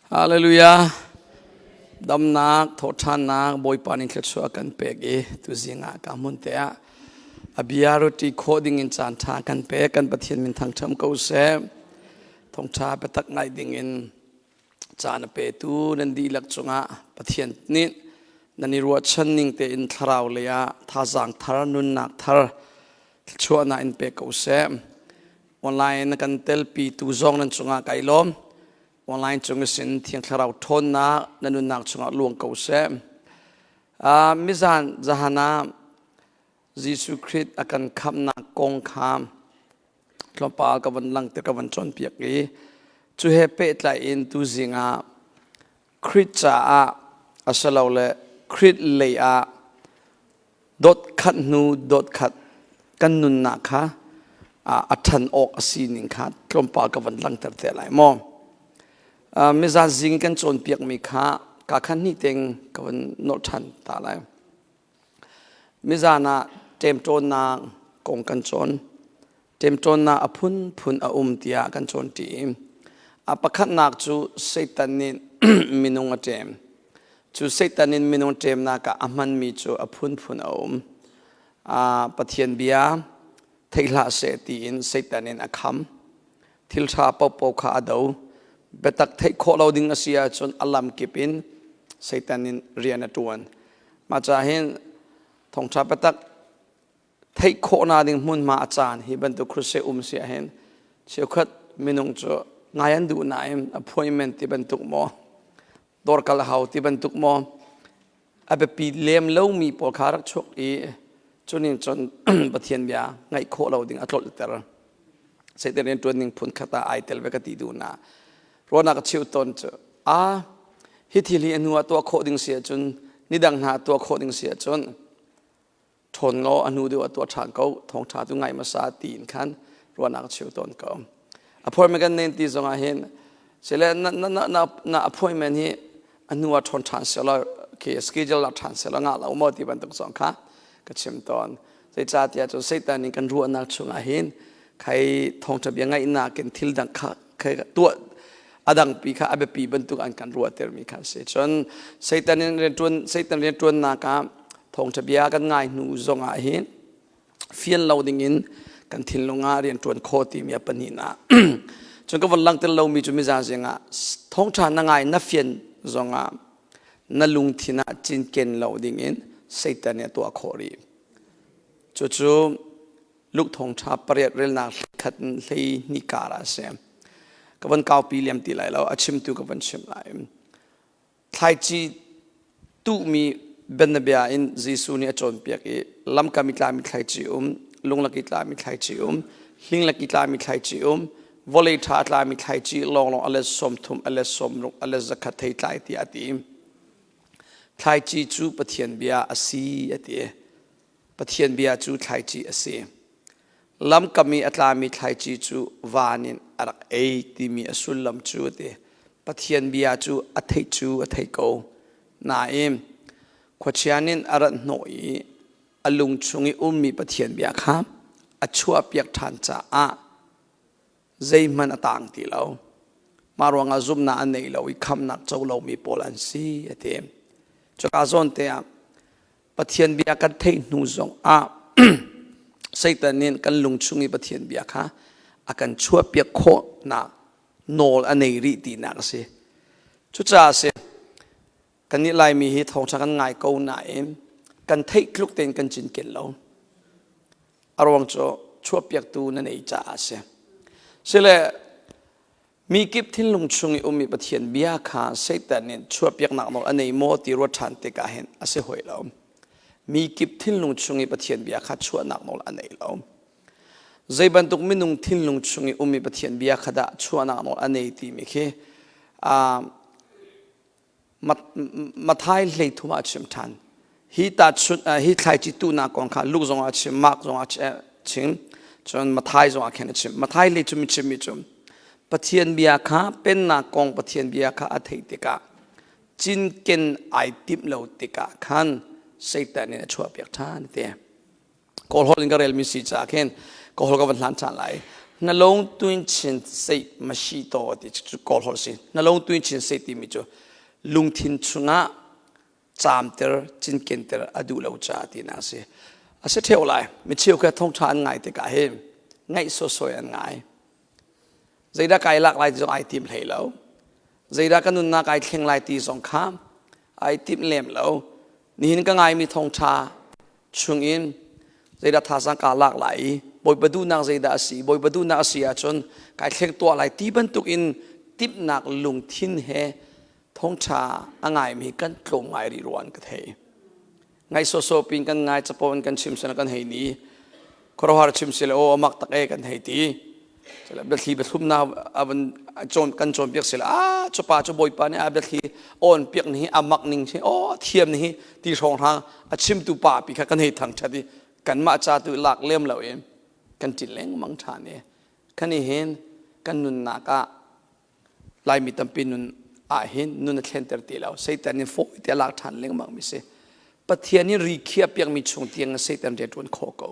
Hallelujah. Damnak, thawhṭhannak, Bawipa nih thluachuah kan pek i tuzing ah ka hmun te ah a bia ruti khawh ding in caan ṭha kan pek. Kan Pathian min thangṭham ko seh. Thawngṭha biatak ngai ding in caan a petu nan dihlak cungah Pathian nih nan i ruahchan ning tein thlarau lei ah thazaang thar, nunnak thar, thluachuahnak in pe ko seh. Online na kan telpi tu zong nan cungah kai lawm. Online cung sin Thiang Thlarau ṭhawnnak na nunnak chungah luang ko seh. Mizan zahan ah Jesuh Khrih a kan khamhnak kong kha tlawmpal ka van langter ka van cawnpiak i cu he pehtlai in tuzing ah Khrih caah asilole Khrih lei ah dot khat hnu dot khat kan nunnak kha a ṭhan awk a si ning kha tlawmpal ka van langhter te lai maw. Mizan zing kan cawnpiakmi kha ka khan hnih teng ka van nolh ṭhan ta lai. Mizan ah ṭemṭawnnak kong kan cawn. Ṭemṭawnnak a phunphun a um tiah kan cawnṭi. A pakhatnak cu Satan nih minung a ṭem. Cu Satan in minung ṭemnak ah a hmanmi cu a phunphun a um. Pathian bia theih hlah seh tiin Satan in a kham. Thil ṭha paohpaoh kha a do. Biatak theih khawh lo ding a si ahcun a lamkip in Satan in rian a ṭuan. Mah caah hin thawngṭha biatak theih khawhnak ding hmunhma a caan hi bantuk crusade um si ahhin cheukhat minung cu ngai an duh nain appointment ti bantuk maw dawr kal hau ti bantuk maw a biapi lem lomi pawl kha rak chuak i cunin cun Pathian bia ngaih khawh lo ding a tlolhter Satan rian ṭuan ning phun khat ah ai tel ve ka ti duh na ruahnak a cheu tawn cu a hi thil hi a hnu ah tuah khawh ding si ahcun nidang hna tuah khawh ding si ahcun ṭhawn law a hnu deuh ah tuah ṭhan ko thawngṭha tu ngai hmasa tiin khan ruahnak a cheu tawn ko appointment kan nen ti zongah hin sile na na na na na appointment hi a hnu ah ṭhawn ṭhan selaw khi schedule ah ṭhan selaw ngah lo maw ti bantuk zong kha ka chim tawn zeicahtiah cun Satan in kan ruahnak chungah hin khai thawngṭha bia ngaihnak in thil dang kha khai tuah a dangpi kha a biapi bantuk an kan ruahtermi kha a si. Cun Satan in rianṭuan Satan rianṭuannak ah thawngṭha bia kan ngai hnu zongah hin fian lo dingin kan thinlung ah rianṭuan khawh timi a pahnihnak. Cun ka von langhter lomi cu miza zingah thawngṭha na ngai na fian zongah na lungthin ah cinken lo dingin Satan nih a tuah khawh rih. Cucu Luke thawngṭha pariat relnak khat hlei hnih kar ah a si. Ka von kaupi liam ti lai lo, a chimtu ka von chim lai. Thlaici tuhmi bianabia in Jesuh nih a cawnpiak i lamkam i tlami thlaici um, lunglak i tlami thlaici um, hlinglak i tlami thlaici um, vawlei ṭha a tlami thlaici lawnglawng a let 30, a let 60, a let 100 thei tlai tiah a ti. Thlaici cu Pathian bia a si a ti. Pathian bia cu thlaici a si. Lamkam i a tlami thlaici cu van in a rak ei timi a sullam cu a ti. Pathian bia cu a theih cu a thei ko. Nain khuachia nih a rat hnawh i a lung chung i ummi Pathian bia kha a chuahpiak ṭhan caah zeihmanh a tang ti lo. Mah ruangah zumhnak an nei lo i khamhnak co lomi pawl an si a ti. Cuka zawn te ah Pathian bia kan theih hnu zong ah Satan nih kan lung chung i Pathian bia kha a kan chuahpiak khawhnak nawl a nei rih tinak a si. Cucaah a si kannih Laimi hi thawngṭha kan ngai ko nain kan theih tluk tein kan cinken lo. A ruang cu chuahpiaktu na nei caah a si. Sile Mi kip thinlung chung i ummi Pathian bia kha Satan nih chuahpiaknak nawl a nei maw ti ruat ṭhan tikah hin a si hoi lo. Mi kip thinlung chung i Pathian bia kha chuahnak nawl a nei lo. Zei bantuk minung thinlung chung i ummi Pathian bia kha dah chuahnak nawl a nei timi khi Matthai 13 ah a chim ṭhan. Hi tahchunh hi thlaici tuhnak kong kha Luke zong ah a chim, Mark zong ah a chim, cun Matthai zong ah khin a chim. Matthai hlei cu mi chimmi cu Pathian bia kha pennak kong Pathian bia kha a theih tikah cinken ai timh lo tikah khan Satan nih a chuahpiak ṭhan ti. Kawl holh in ka relmi si caah khin kawl holh ka van hlan ṭhan lai. Na lung tuin chin sei mashi to ti cu kawl holh si. Na lung tuin chin sei timi cu lungthin chungah caamter cinkenter a duh lo caah tinak a si. A si ṭheo lai. Mi cheukhat thawngṭha an ngai tikah hin ngaih sawsawh an ngai. Zeidah kai lak lai ti zong ai tim hlei lo. Zeidah ka nunnak ai thleng lai ti zong kha ai timh lem lo. Nihin ka ngaimi thawngṭha chungin zeidah thazaang kaa lak lai i Bawipa duhnak zeidah a si, Bawipa duhnak a si ahcun kai thleng tuah lai ti bantukin timhnak lungthin he thawngṭha a ngaimi kan tlawm ngai rih rua an ka thei. Ngai sawsawh pin kan ngai capo in kan chim sila kan hei ni. Khuaruahhar chim sila aw amak tak e kan hei ti. Biathli biathlumnak avan cawn kan cawnpiak sila a cupa cu Bawipa nih a biathli awn piak ni hi amak ning hi aw thiam ni hi ti hrawng hrang a chimtu pa pi kha kan hei thangṭhat i kanmah ca tu lak lem lo in kan ṭin lengmang ṭhan i kan i hin kan nunnak ah Laimi tampi nun ah hin nun a thlenter ti lo. Satan nih fawi te a lak ṭhan lengmang mi si. Pathian nih ri khiah piakmi chung tiang Satan rian ṭuan khawh ko.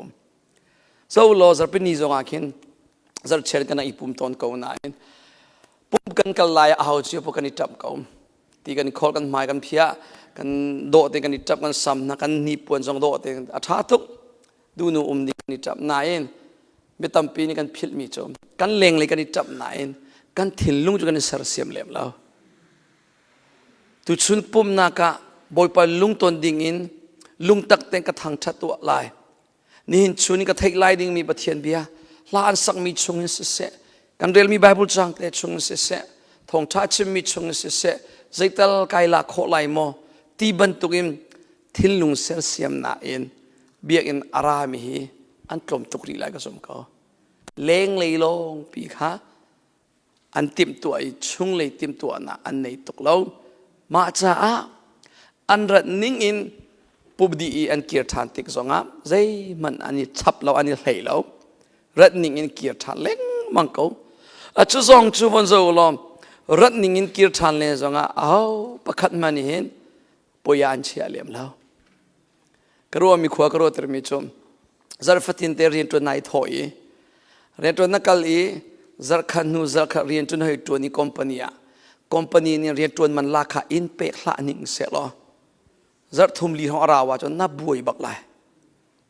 So law zarhpini zong ah khin zarhchiar kan i pum tawn ko nain pum kan kal lai ah aho cio kan i ṭap ko. Ti kan i kholh kan hmai kan phiah kan dawh te kan i ṭap kan sam hna kan hnipuan zong dawh te a ṭha tuk. Duhnu um ding kan i ṭap nain mi tampi nih kan philhmi cu kan lenglei kan i ṭap nain kan thinlung cu kan i sersiam lem lo. Tuchun pumnak ah Bawipa lungton ding in lungtak tein ka thangṭhat tuah lai. Nihin chun in ka theih lai dingmi Pathian bia hla an sakmi chung in siseh, kan relmi Bible caang te chung in siseh, thawngṭha chimmi chung in siseh, zeital kai lak khawh lai maw ti bantukin thinlung sersiamnak in biakinn a rami hi an tlawm tuk rih lai ka zum ko. Lenglei lawngpi kha an timhtuah i chunglei timhtuahnak an nei tuk lo. Mah caah an rat ning in pubdi i an kir ṭhan tik zongah zeihmanh an i chap lo, an i hlei lo. Rat ning in kir ṭhan lengmang ko. A cu zong cu von zo law rat ning in kir ṭhan le zongah aho pakhat hmanh hin poi ah an chia lem lo. Ka ruahmi khua ka ruahtermi cu zarhfatin te rianṭuan nai thawh i rianṭuan na kal i zarhkhat hnu zarhkhat rianṭuan hoi ṭuan i company ah company nih rianṭuan man la kha in pek hlah ning sehlaw zarh thum li hrawng a rau ahcun na buai bak lai.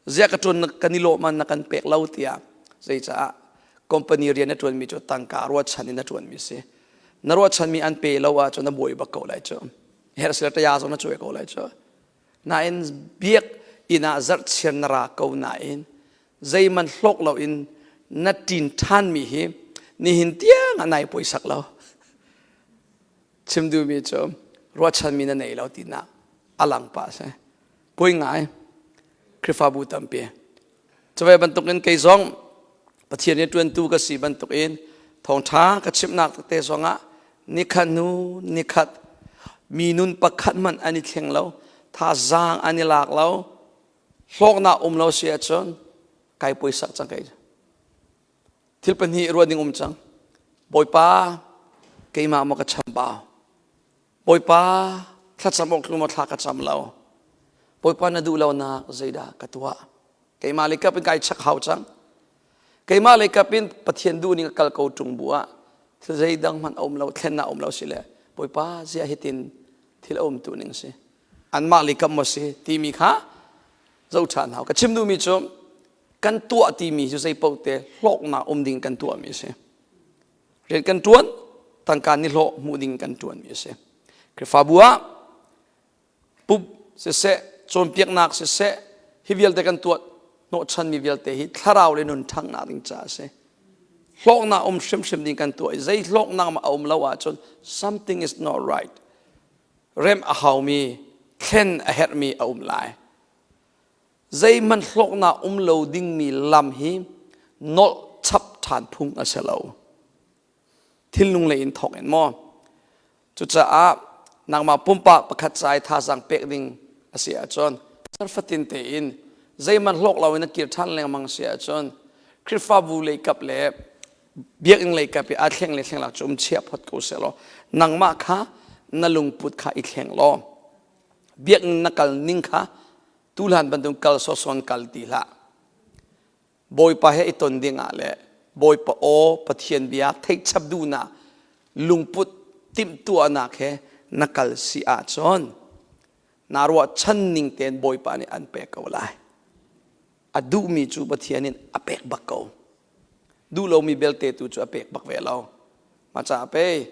Ziah ka ṭuan kan i lawh man na kan pek lo tiah zeicaah company rian na ṭuanmi cu tangka ruahchan in na ṭuanmi si. Na ruahchanmi an pe lo ahcun na buai bak ko lai cu. Herh sila taya zong na cuai ko lai cu. Nain biak inn ah zarhchiar na ra ko nain zeiman hlawk loin na ṭin ṭhanmi hi nihin tiang ah nai poisak lo. Chim duhmi cu ruahchanmi na nei lo tinak a lang pah si. Poi ngai Khrihfabu tampi. Cuve bantukin kei zong Pathian i ṭuantu ka si bantukin thawngṭha ka chimhnak tete zongah nikhat hnu nikhat mi nun pakhat hmanh an i thleng lo, thazaang an i lak lo, hlawknak um lo si ahcun kai puaisak cang kei. Thil pahnih ruah ding um cang. Bawipa, keimah maw ka chambau? Bawipa, thlacam awk tlum thla ka cam lo. Bawipa na duh lonak zeidah ka tuah? Keimah lei kap in kai chak hau cang. Keimah lei kap in Pathian duh ning ka kal ko ṭung bu ah thil zeidang hmanh a um lo, thlennak a um lo si le Bawipa ziah hitin thil a um tu ning si. Anmah lei kap maw si timi kha zoh ṭhan hau. Ka chim duhmi cu kan tuah timi cu zeipaoh te hlawknak um ding kan tuahmi a si. Rian kan ṭuan, tangka nihlawh hmuh ding kan ṭuanmi a si. Khrihfabu ah pup siseh, cawnpiaknak siseh, hi vialte kan tuah hnawhchanmi vialte hi thlarau le nun ṭhanghnak ding caah a si. Hlawknak um hrimhrim ding kan tuah i zei hlawknak a um lo ahcun something is not right. Remh a haumi, thlen a herhmi a um lai. Zeihmanh hlawknak um lo dingmi lam hi nolh chap ṭhan phung a si lo. Thinlung lei in thawk in maw? Cucaah nangmah pumpak pakhat ca i thazaang pek ding a si ahcun zarfatin tein zeihmanh hlawk loin na kir ṭhan lengmang si ahcun Khrihfabu lei kap le biakinn lei kap i aa thleng le thleng lak cu um chia phot ko seh law nangmah kha na lungput kha i thleng law biakinn na kal ning kha tuhlan bantuk kal sawsawn kal ti hlah. Bawipa he i ton ding ah le Bawipa aw Pathian bia theihchap duhnak lungput timhtuahnak he na kal si ahcun naa ruahchan ning tein Bawipa nih an pek ko lai. A duhmi cu Pathian in a pek bak ko. Duh lomi belte tu cu a pek bak ve lo. Mah caah pei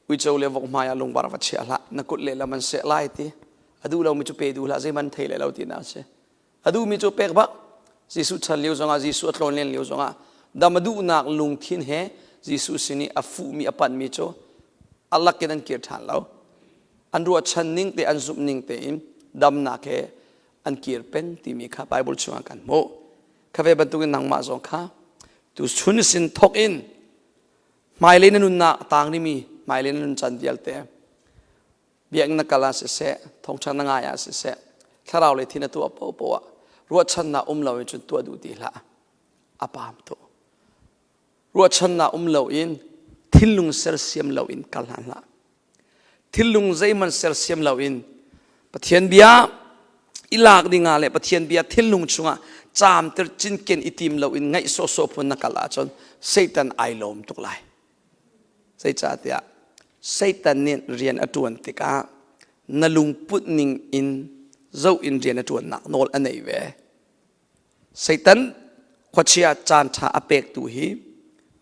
uico le vok hmai ah lungvar va chia hlah na kut lehlam an seh lai ti. A duh lomi cu pe duh hlah zeihmanh thei le lo tinak a si. A duhmi cu pek bak. Jesuh chan lio zongah Jesuh a tlawn len lio zongah dam a duhnak lungthin he Jesuh sin i a fuhmi a panhmi cu a lakin an kir ṭhan lo. An ruahchan ning te an zumh ning tein damnak he an kir peng timi kha Bible chungah kan hmuh. Kha ve bantukin nangmah zong kha tu chun sin thok in hmailei na nunnak a tang rimi hmailei na nun caan vialte biakinn na kal ah siseh thawngṭha na ngai ah siseh thlarau lei thin na tuah paohpaoh ah ruahchannak um loin cun tuah duh ti hlah a paam tu ruahchannak um loin thinlung sersiam loin kal hlan hlah thinlung zeihmanh sersiam loin Pathian bia i lak dingah le Pathian bia thinlung chungah caamter cinken i tim loin ngaih sawhsawh phun na kal ahcun Satan ai lawm tuk lai Zeicahtiah Satan nih rian a ṭuan tikah na lungput ning in zoh in rian a ṭuannak nawl a nei ve. Satan khuachia caanṭha a pektu hi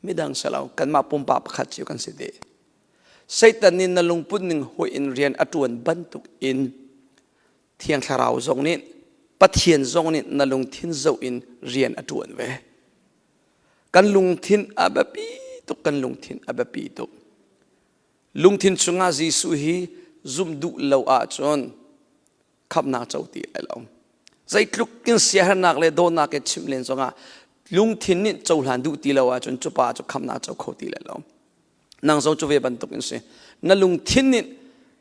midang si lo kanmah pumpak pakhat cio kan si dih. Satan nih na lungput ning hawih in rian a ṭuan bantuk in Thiang Thlarau zong nih Pathian zong nih na lungthin zoh in rian a ṭuan ve. Kan lungthin a biapi tuk, kan lungthin a biapi tuk. Lungthin chungah Jesuh hi zumh duh lo ahcun khamhnak co ti lai lo. Zeitluk in siahernak le dawtnak he chimh len zongah lungthin nih cohlan duh ti lo ahcun cu pa cu khamhnak co kho ti lai lo. Nang zong cu ve bantuk in si. Na lungthin nih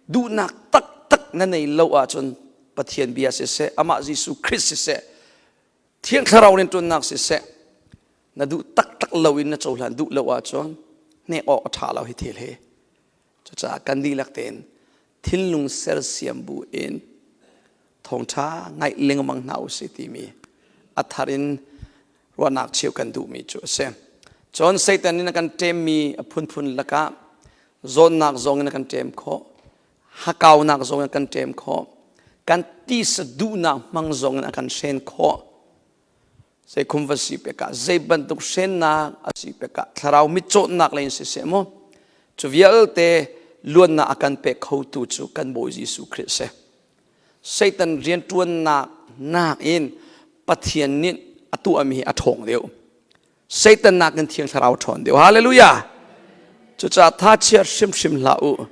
duhnak taktak na nei lo ahcun Pathian bia siseh, amah Jesuh Christ siseh, Thiang Thlarau rianṭuannak siseh, na duh taktak loin na cohlan duh lo ahcun hnek awk a ṭha lo hi thil hi. Cucaah kan dihlak tein thinlung sersiam bu in thawngṭha ngaih lengmang hna usih timi a thar in ruahnak cheu kan duhmi cu a si. Cun Satan in a kan ṭemmi a phunphun lakah zawnnak zong in a kan ṭem khawh, hakaunak zong in a kan ṭem khawh, kan tisa duhnak hmang zong in a kan hren khawh. Zeikhum va si pekah, zei bantuk hrennak a si pekah, thlarau mitcawtnak lei in siseh mu, cu vialte luannak a kan pek khotu cu kan Bawi Jesuh Khrih a si. Satan rianṭuannak nakin Pathian nih a tuahmi hi a ṭhawng deuh. Satan nakin Thiang Thlarau ṭhawn deuh. Hallelujah! Cucaah tha chia hrimhrim hlah u.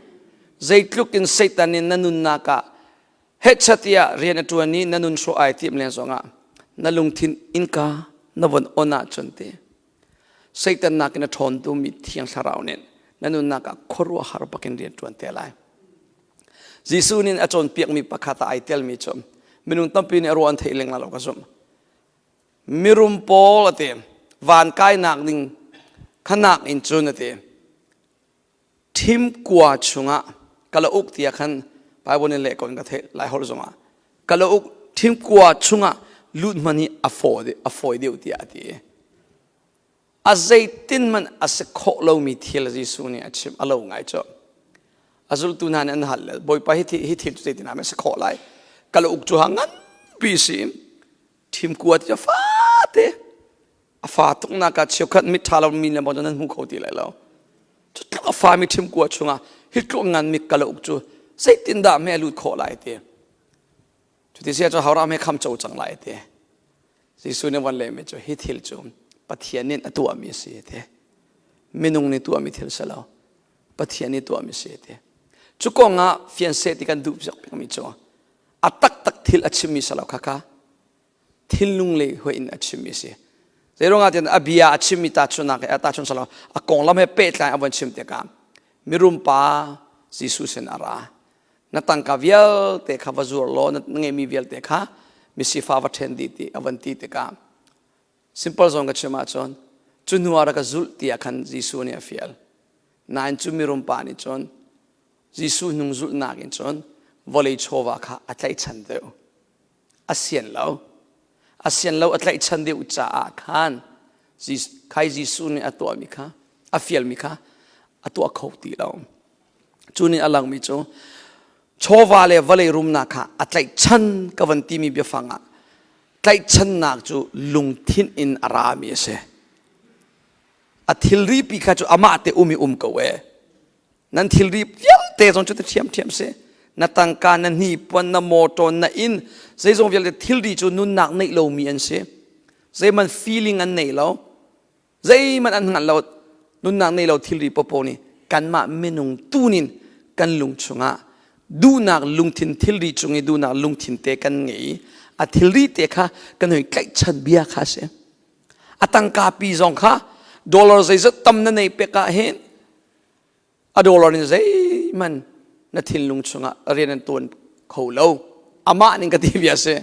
Zeitluk in Satan nih na nunnak ah hechat tiah rian a ṭuan i na nun hrawh ai tim len zongah na lungthin innka na von on ahcun ti Satan nakin a ṭhawntu mi Thiang Thlarau nih na nunnak ah khuaruahhar bakin rian ṭuan te lai. Jesuh nih a cawnpiakmi pakhat ah ai telmi cu minung tampi nih a ruah an theih lengmang lo ka zumh. Mirum pawl a ti van kainak ding khanak in cun a ti Thim kua chungah kalauk tiah khan Bible nih leh ko in ka theih lai holh zongah kalauk thim kua chungah lut hman hi a fawi a fawi deuh tiah a ti. A zeitin man a si khawh lomi thil Jesuh nih a chim a lo ngai cu. A zultu hna nih an hal le Bawipa hi hi thil cu zeitin ah a si khawh lai kalauk cu ha nganpi si thim kua ti fate a fa tuknak ah cheukhat mit ṭha lo mi le maw nan hmu kho ti lai lo cu tluk a fa mi ṭhim kua chungah hi tluk ngan mi kalauk cu zeitindah me lut khawh lai ti cuti sia cu hauram he kham cho cang lai ti Jesuh nih van lehmi cu hi thil cu Pathian nih a tuahmi a si ti minung nih tuahmi thil si lo Pathian nih tuahmi si ti cu kong ah fian seh ti kan duh mi cu a taktak thil a chimmi si lo kha kha thinlung lei hoih in a chimmi a si. Zeiruangah tiah a bia a chimmi tahchunhnak he tahchunh salo a konglam he pehtlai a von chim tikah mirum pa Jesuh sin a ra. Na tangka vialte kha va zuar law na ngeihmi vialte kha misifa va ṭhen dih ti a van ti tikah simple zong ka chim ahcun cu hnu ah rak ka zulh tiah khan Jesuh nih a fial. Nain cu mirum pa nih cun Jesuh hnung zulhnak in cun vawlei chawva kha a tlaihchan deuh. A sian lo. A sian lo a tlaihchan deuh caah khan. Khai Jesuh nih a tuahmi kha a fialmi kha a tuah kho ti lo. Cu nih a langmi cu chawva le vawlei rumnak kha a tlaihchan ka van timi biafang ah tlaihchannak cu lungthin in a rami a si. A thilri pi kha cu amah te um i um ko e. Nan thilri vialte zong cu te ṭhiamṭhiam si. Na tangka, na hnipuan, na motor, na inn, zeizong vialte thilri cu nunnak neih lomi an si. Zeihmanh feeling an nei lo. Zeihmanh an hngal lo. Nunnak nei lo thilri popo nih kanmah minung tunin kan lung chungah duhnak lungthin thilri cung i duhnak lungthin te kan ngei i a thilri te kha kan hoi tlaihchan bia kha a si. A tangka pi zong kha dollar zeizat tam na nei pek ah hin a dollar in zeihmanh na thinlung chungah rian an tuan kho lo amah ning ka ti bia si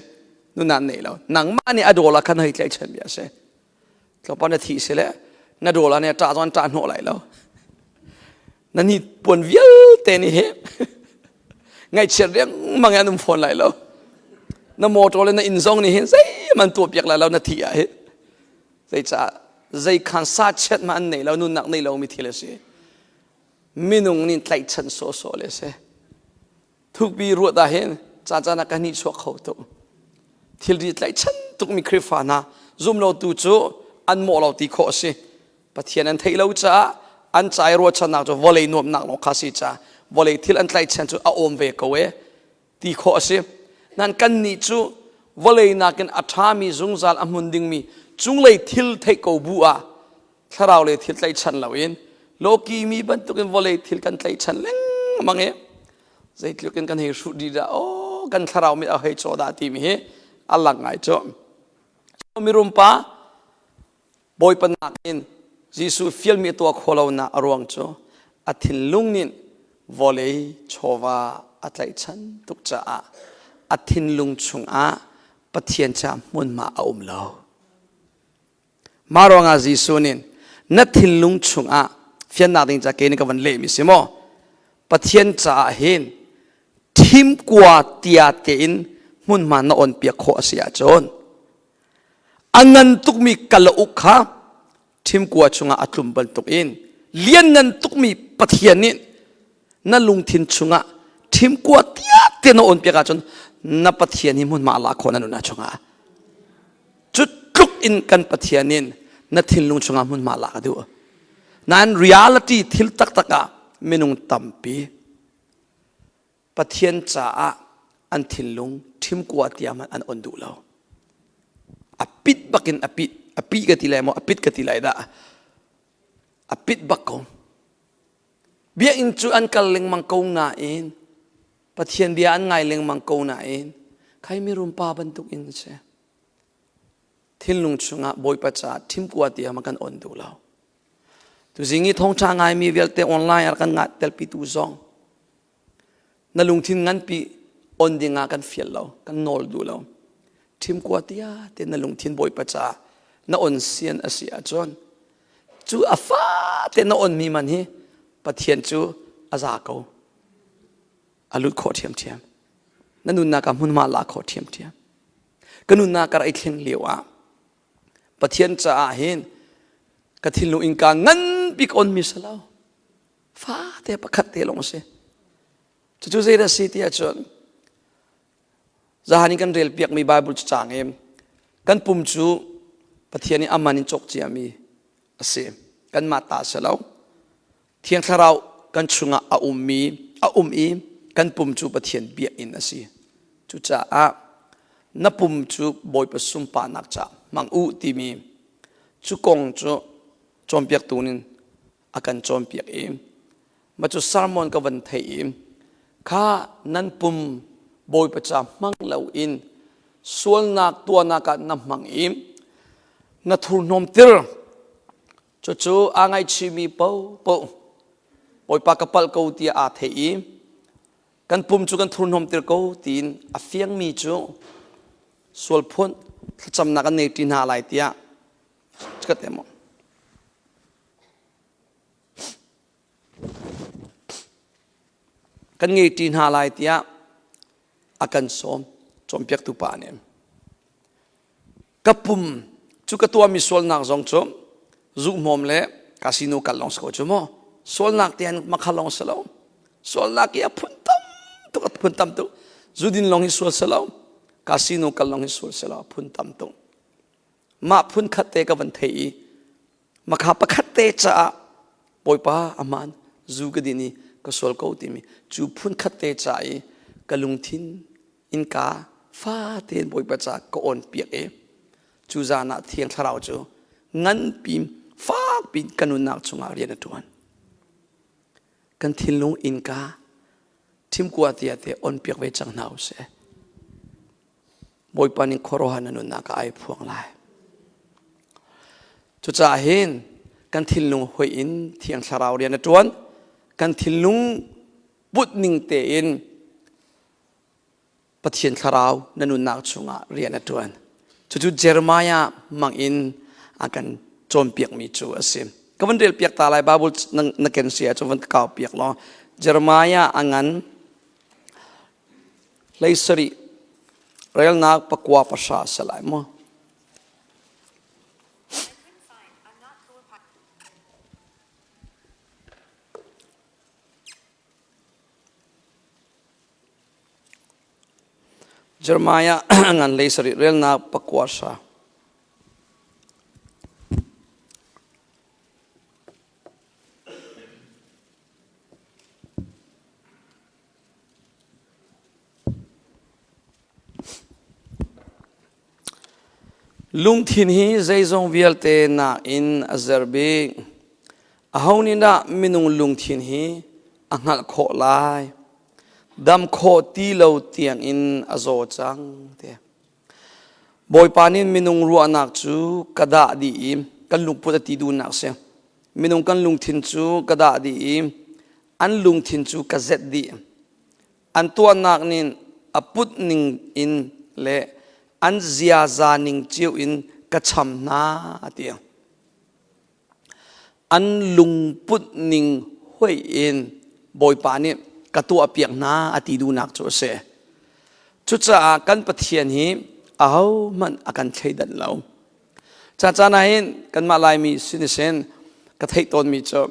nunah nei lo nangmah nih a dollar kha na hei tlaihchan bia si tlawmpal na thi si le na dollar nih a ṭah zong an ṭah hnawh lai lo na ni puan vialte nih hi ngaihchiat riangmang in an um fawn lai lo na motor le na inn zong nih hin zeihmanh tuah piak lai lo na thi ah hi Zeicah zei khan sa chiat ma an nei lo nunnak nei lomi thil a si. Minung nih tlaihchan sawhsawh le si. Thukpi ruat ah hin caan caan ah ka nih chuak kho tuk. Thilri tlaihchan tukmi Khrihfa hna zumlotu cu an mawh lo ti khawh a si. Pathian an theih lo caah an ca i ruahchannak cu vawlei nuamhnak lawng kha si caah vawlei thil an tlaihchan cu a awm ve ko e. ti khawh a si. Nan kannih cu vawlei nakin a ṭhami zungzal a hmun dingmi cunglei thil theih ko bu ah thlarau le thil tlaihchan loin lawki mi bantukin vawlei thil kan tlaihchan lengmang i zeitluk in kan hei hruh dih dah aw kan thlarau mit a hei caw dah timi hi a lang ngai cu. Mirum pa Bawipa nakin Jesuh fialmi a tuah khawh lonak a ruang cu a thinlung nih vawlei chawva a tlaihchan tuk caah a thinlung chungah Pathian caah hmunhma a um lo. Mah ruangah Jesuh nih na thinlung chungah fiannak ding ca ke nih ka van lehmi si maw Pathian caah hin thimkua tia tein hmunhma na on piak khawh a si ahcun A ngan tukmi kalauk kha ṭhimkua chungah a tlum bantukin lianngan tukmi Pathian nih na lungthin chungah ṭhimkua tiate na awnpiak ahcun na Pathian hi hmunhma a lak khawh na nunnak chungah. Cu tluk in kan Pathian in na thinlung chungah hmunhma lak a duh. Nain reality thil taktak ah minung tampi Pathian caah an thinlung ṭhimkua tiang hmanh an on duh lo. A pit bakin a pit, a pi ka ti lai maw, a pit ka ti lai dah. A pit bak ko. Biakinn cu an kal lengmang ko nain, Pathian bia an ngai lengmang ko nain, khai mirum pa bantuk in a si. Thinlung chungah Bawipa caah ṭhimkua tiang hmanh kan on duh lo. Tuzing i thawngṭha ngaimi vialte online ah kan ngah telpitu zong na lungthin nganpi on ding ah kan fial lo, kan nawl duh lo. Ṭhimkua tia te na lungthin Bawipa caah na on sian a si ahcun cu a fate na onmi man hi Pathian cu a za ko. A lut khawh ṭhiamṭhiam. Na nunnak ah hmunhma la khawh ṭhiamṭhiam. Ka nunnak ka rak i thleng lio ah Pathian caah hin ka thinlung innka nganpi ka onmi si lo. Fate pakhat te lawng a si. Cucu zeidah a si ti ahcun zahan in kan rel piakmi Bible cu caang i kan pum cu Pathian nih aman in cawk ciami a si. Kanmah ta a si lo. Thiang Thlarau kan chungah a ummi a um i kan pum cu Pathian biakinn a si. Cucaah na pum cu Bawipa sunparnak caah hmang u timi cu kong cu cawnpiaktu nih a kan cawnpiak i mah cu sermon ka van theih i kha nan pum Bawipa ca hmang loin sualnak tuahnak ah na hmang i na thurhnawmtir Cucu aa ngaihchihmi paohpaoh Bawipa ka palh ko tiah aa theih i kan pum cu kan thurhnawmter ko tiin a fiangmi cu sual phun thlacamnak an nei ṭi hna lai tiah ka te maw. Kan ngei ṭi hna lai tiah a kan sawm cawnpiaktu pa nih. Ka pum cu ka tuahmi sualnak zong cu. Zuhmawm le casino kal lawng si ko cu mu. Sualnak te han makha lawng si lo. Sualnak hi a phun tam tuk a phun tam tuk. Zudin lawng hi sual si lo. Casino kal lawng hi sual si lo. A phun tam tuk. Mah phun khat te ka van thei i makha pakhat te caah Bawipa aman zu ka din i ka sual ko timi cu phun khat te ca i ka lungthin innka fate in Bawipa ca ka on piak i cu zan ah Thiang Thlarau cu nganpi fakpi ka nunnak chungah rian a ṭuan. Kan thinlung innka thimkua tia te on piak ve cang hna usih. Bawipa nih khuaruahhar na nunnak ah ai phuang lai. Cucaah hin kan thinlung hoih in Thiang Thlarau rian a ṭuan. Kan thinlung put ning tein Pathian Thlarau na nunnak chungah rian a ṭuan. Cucu Jeremiah mang in a kan cawnpiakmi cu a si. Ka van rel piak ta lai Bible na ken si ahcun van ka kau piak law Jeremiah a ngan 17 relnak pakua pahra a si lai maw? Jeremiah ngan 17 relnak pakua hra. Lungthin hi zeizong vialte nakin a zer bik. Aho nih dah minung lungthin hi a hngalh khawh lai? Dam khawh ti lo tiangin a zaw cang tiah. Bawipa nih minung ruahnak cu ka dah dih i kan lungput a ti duhnak a si. Minung kan lungthin cu ka dah dih i an lungthin cu ka zet dih. An tuahnak nih a put ning in le an ziaza ning cio in ka cham hna a ti. An lungput ning hoih in Bawipa nih ka tuahpiak hna a ti duhnak cu a si. Cucaah kan Pathian hi ahohmanh a kan thleidan lo. Ca caan ah hin kanmah Laimi sin sin ka theih tawnmi cu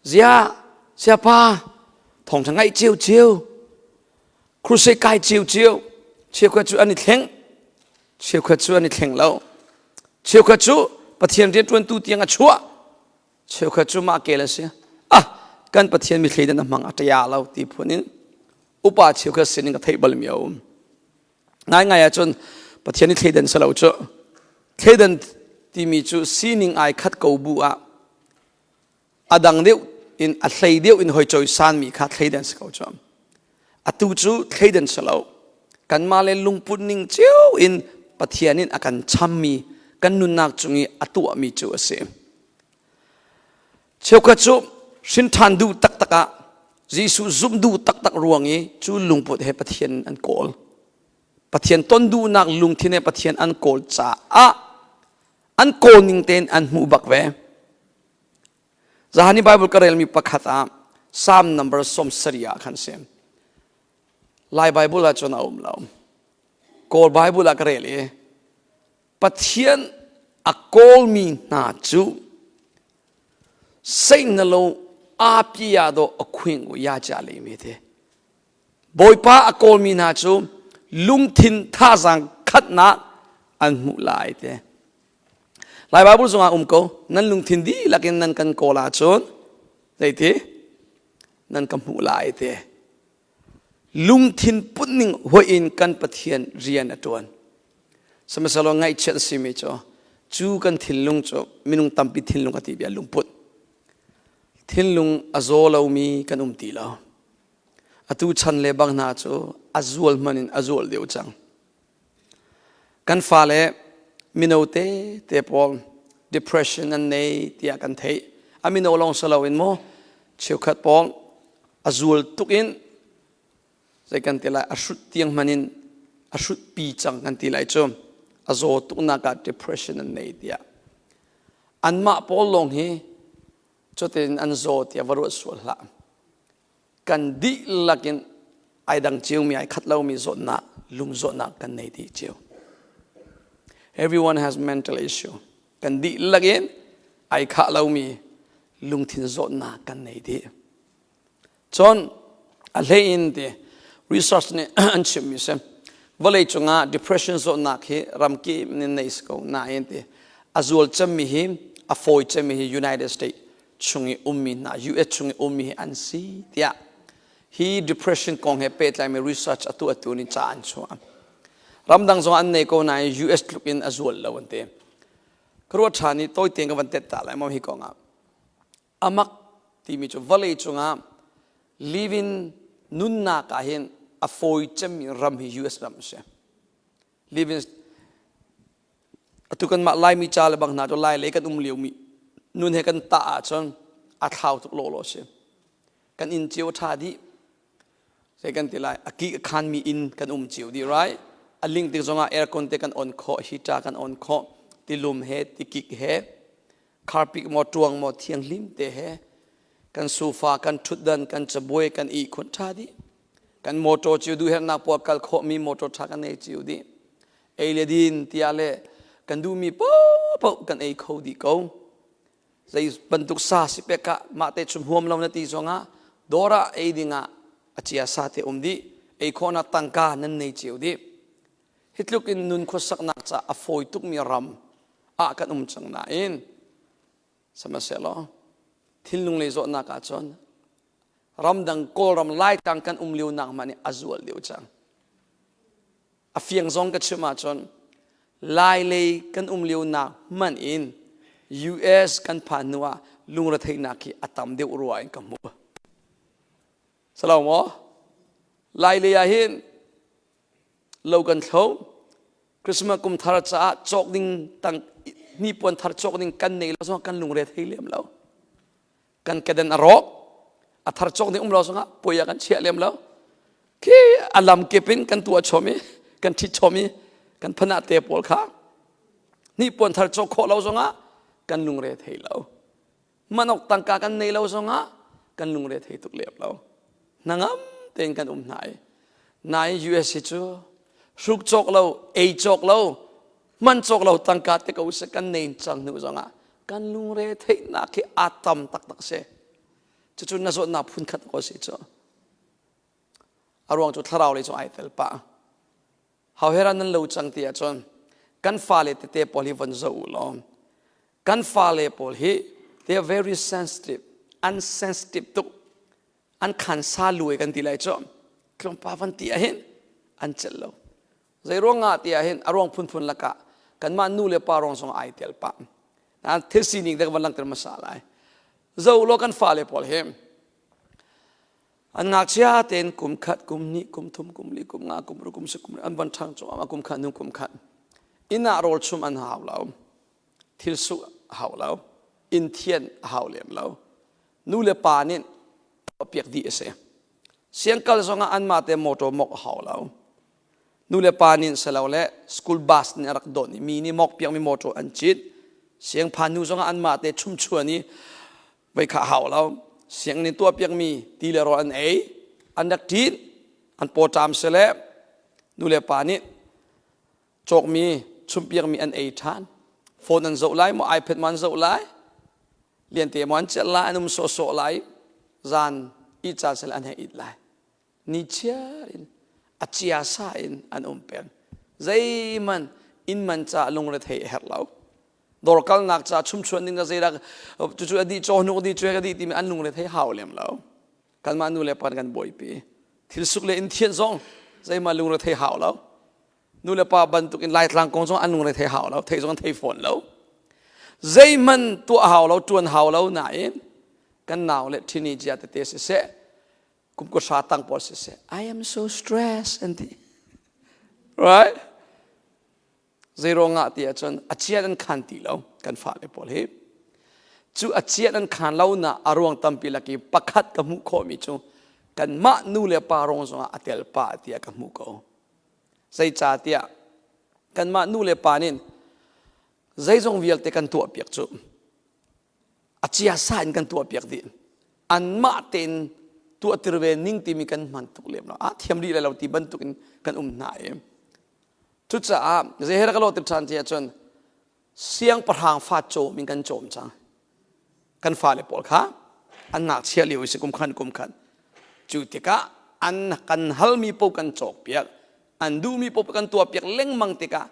Ziah siapa thawngṭha ngaih ciocio crusade kai ciocio cheukhat cu an i thleng cheukhat cu an i thleng lo cheukhat cu Pathian rianṭuantu tiang a chuah cheukhat cu mah kel a si ah kan Pathian mi thleidan a hmang a ṭia lo ti phun in upa cheukhat sin in ka theih balmi a um ngaingai ahcun Pathian i thleidan si lo cu thleidan timi cu sining ai khat ko bu ah a dang deuh in a hlei deuh in hoi cawisanmi kha thleidan si ko cu atu cu thleidan si lo kanmah le lungput ning cio in Pathian in a kan chammi kan nunnak cung i a tuahmi cu a si cheukhat cu hrinṭhan duh taktak ah Jesuh zumh duh taktak ruang i cu lungput he Pathian an kawl Pathian ton duhnak lungthin he Pathian an kawl caah an kawl ning tein an hmuh bak ve Zahan i Bible ka relmi pakhat ah Psalm number 70 ah khan si. Lai Bible ah cun a um lo. Kawl Bible ah ka rel i Pathian a kawlmi hna cu sein na lo a pia do a khuing u ya cha le mi te. Bawipa a kawlmi hna cu lungthin thazaang khatnak an hmuh lai te. Lai Bible zongah um ko nan lungthin dihlak in nan kan kawl ahcun zeiti nan ka hmuh lai te lungthin putning hoih in kan Pathian rian a ṭuan sihmanhsehlaw ngaihchiat a simi cu cu kan thinlung cu minung tampi thinlung a ti bia lungput thinlung a zaw lomi kan um ti lo atu chan le bang hna cu a zual hman in a zual deuh cang Kan fale mino te te pawl depression an nei tiah kan theih. A mino lawng si loin maw cheukhat pawl a zual tuk in zei kan ti lai a hrut tiang hman in a hrut pi cang kan ti lai cu a zaw tuknak ah depression an nei tiah anmah pawl lawng hi cutin an zaw tiah va ruat sual hlah. Kan dihlak in ai dang ciomi ai khat lomi zawtnak lung zawtnak kan nei dih cio. Everyone has mental issue. Kan dihlak in Ai khah lomi lungthin zawtnak kan nei dih. Cun a hlei in ti research nih an chimmi si vawlei cungah depression zawtnak hi ramkip nih nei si ko nain ti a zual cemmi hi a fawi cemmi hi United States chung i ummi hna US chung i ummi hi an si tiah hi depression kong he pehtlaimi research a tuahtu nih ca an chuah. Ramdang zong an nei ko nain US tluk in a zual lo an ti. Ka ruat ṭhan i tawi tein ka van tet ta lai maw hi kong ah. Amak timi cu vawlei cungah living nunnak ah hin a fawi cemmi ram hi US ram a si. Living atu kanmah Laimi ca le bang hna cu Lai lei kan um liomi nun he kan tah ahcun a thlau tuk lawlaw si. Kan inn cio a ṭha dih. Zei kan ti lai, a ki a khanmi inn kan um cio dih, right? A ling tik zongah aircon te kan on khawh, heater kan on khawh, tilum he, tikik he, kharpik maw ṭuang maw thianghlim te he kan sofa kan ṭhutdan kan cabuai kan ihkhun ṭha dih kan motor cio duh herhnak pawl kal khawhmi motor ṭha kan ei cio dih ei le din tiah le kan duhmi paohpaoh kan ei kho dih ko zei bantuk sa si pek ah mah te chum huam lo na ti zongah dawr ah ei dingah a chia sa te um dih ei khawhnak tangka nan nei cio dih hi tluk in nun khuasaknak ca a fawi tukmi ram ah kan um cang nain sihmanhsehlaw thinlung lei zawtnak ah cun ramdang Kawlram Laitlang kan um lio nak hmanh nih a zual deuh cang. A fiang zong ka chim ahcun Lai lei kan um lio nak hmanh in US kan phan hnu ah lungretheihnak hi a tam deuh rua in ka hmuh. Salo maw? Lai lei ah hin lo kan thlo Christmas kum thar caah cawk ding tang hnipuan thar cawk ding kan nei lo zong kan lungre thei lem lo kan kedan a rawk a thar cawk ding um lo zongah puai ah kan chiah lem lo khi a lam kip in kan tuah chom i kan ṭhit chom i kan phanah te pawl kha hnipuan thar cawk khawh lo zongah kan lungre thei lo manok tangka kan nei lo zongah kan lungre thei tuk lem lo hnangam tein kan um hna i nain US hi cu hruk cawk lo ei cawk lo man cawk lo tangka te ko se kan nei cang hnu zongah kan lungre theihnak hi a tam taktak si cucu na zawtnak phun khat ko si cu a ruang cu thlarau lei cu ai tel pah Hauhera nan lo cang ti ahcun kan fale tete pawl hi von zoh u law kan fale pawl hi they are very sensitive unsensitive tuk an khan sa luai kan ti lai cu tlawmpa van ti ahhin an celh lo zei ruangah ti ahhin a ruang phunphun lakah kanmah nu le pa ruang zong ai tel pah thil sining te ka van langhter hmasa lai zo law kan fale pawl hi An ngakchia tein kum khat, kum hnih, kum thum, kum li, kum nga, kum ruk, kum si, kum an van ṭhang cuahmah kum khat hnu kum khat. Inn ah rawl chum an hau lo. Thil suk a hau lo. Inn thian a hau lem lo. Nu le pa nih piak dih a si. Siangkal zongah anmah te motor mok a hau lo. Nu le pa nih silole school bus nih a rak dawnh i mi nih mok piakmi motor an cit. Siangphan nu zongah anmah te chumchuan i voi kha hau lo sianginn tuah piakmi ti le rawl an ei an rak ṭin an pawṭam sile nu le pa nih cawkmi chumpiakmi an ei ṭhan phone an zoh lai maw iPad maw an zoh lai liante maw an celh lai an um sawhsawh lai zan ih caan sile an hei it lai nichiar in a chiasa in an um peng zeihmanh inn man ca lungrethei a herh lo dawr kalnak ca chumchuan ding zeidah cucu a dih cawhnuk dih cu a dih timi an lungrethei hau lem lo kanmah nu le pa kan buaipi thil suk le inn thian zong zeihmah lungrethei hau lo nu le pa bantuk in laitlang kong zong an lungrethei hau lo thei zong an thei fawn lo zeihmanh tuah hau lo tuan hau lo nain kan nau le teenager tete siseh kum ko hra tang pawl siseh I am so stressed an ti right zeiruangah ti ahcun a chiat an khan ti lo kan fale pawl hi cu a chiat an khan lo na a ruang tampi lak i pakhat ka hmuh khawhmi cu kanmah nu le pa rong zongah a tel pah tiah ka hmuh ko zeicahtiah kanmah nu le pa nih zeizong vialte kan tuah piak cu a chiasa in kan tuahpiak dih anmah tein tuahtir ve ning timi kan hman tuk lem lo a thiam rih lai lo ti bantuk in kan um hna i cucaah zei he ka lo tir ṭhan ti ahcun siangpahrang fa cawm in kan cawm cang. Kan fale pawl kha an ngakchia lio si kum khan kum khan. Cu tikah an kan halmi paoh kan cawkpiak, an duhmi paoh kan tuahpiak lengmang tikah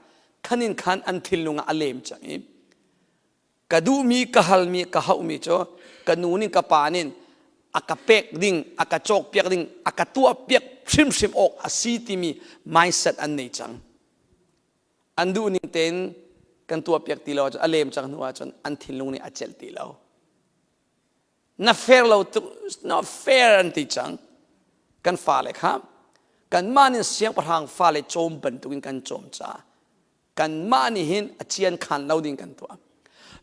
khan in khan an thinlung ah a lem cang i ka duhmi ka halmi ka hauhmi cu ka nu nih ka pa nih a ka pek ding a ka cawkpiak ding a ka tuahpiak hrimhrim awk a si timi mindset an nei cang an duh ning tein kan tuahpiak ti lo ahcun a lem cang hnu ahcun an thinlung nih a celh ti lo na fair lo tuk not fair an ti cang kan fale kha kanmah nih siangpahrang fale cawm bantukin kan cawm caah kanmah nih hin a cian khan lo ding kan tuah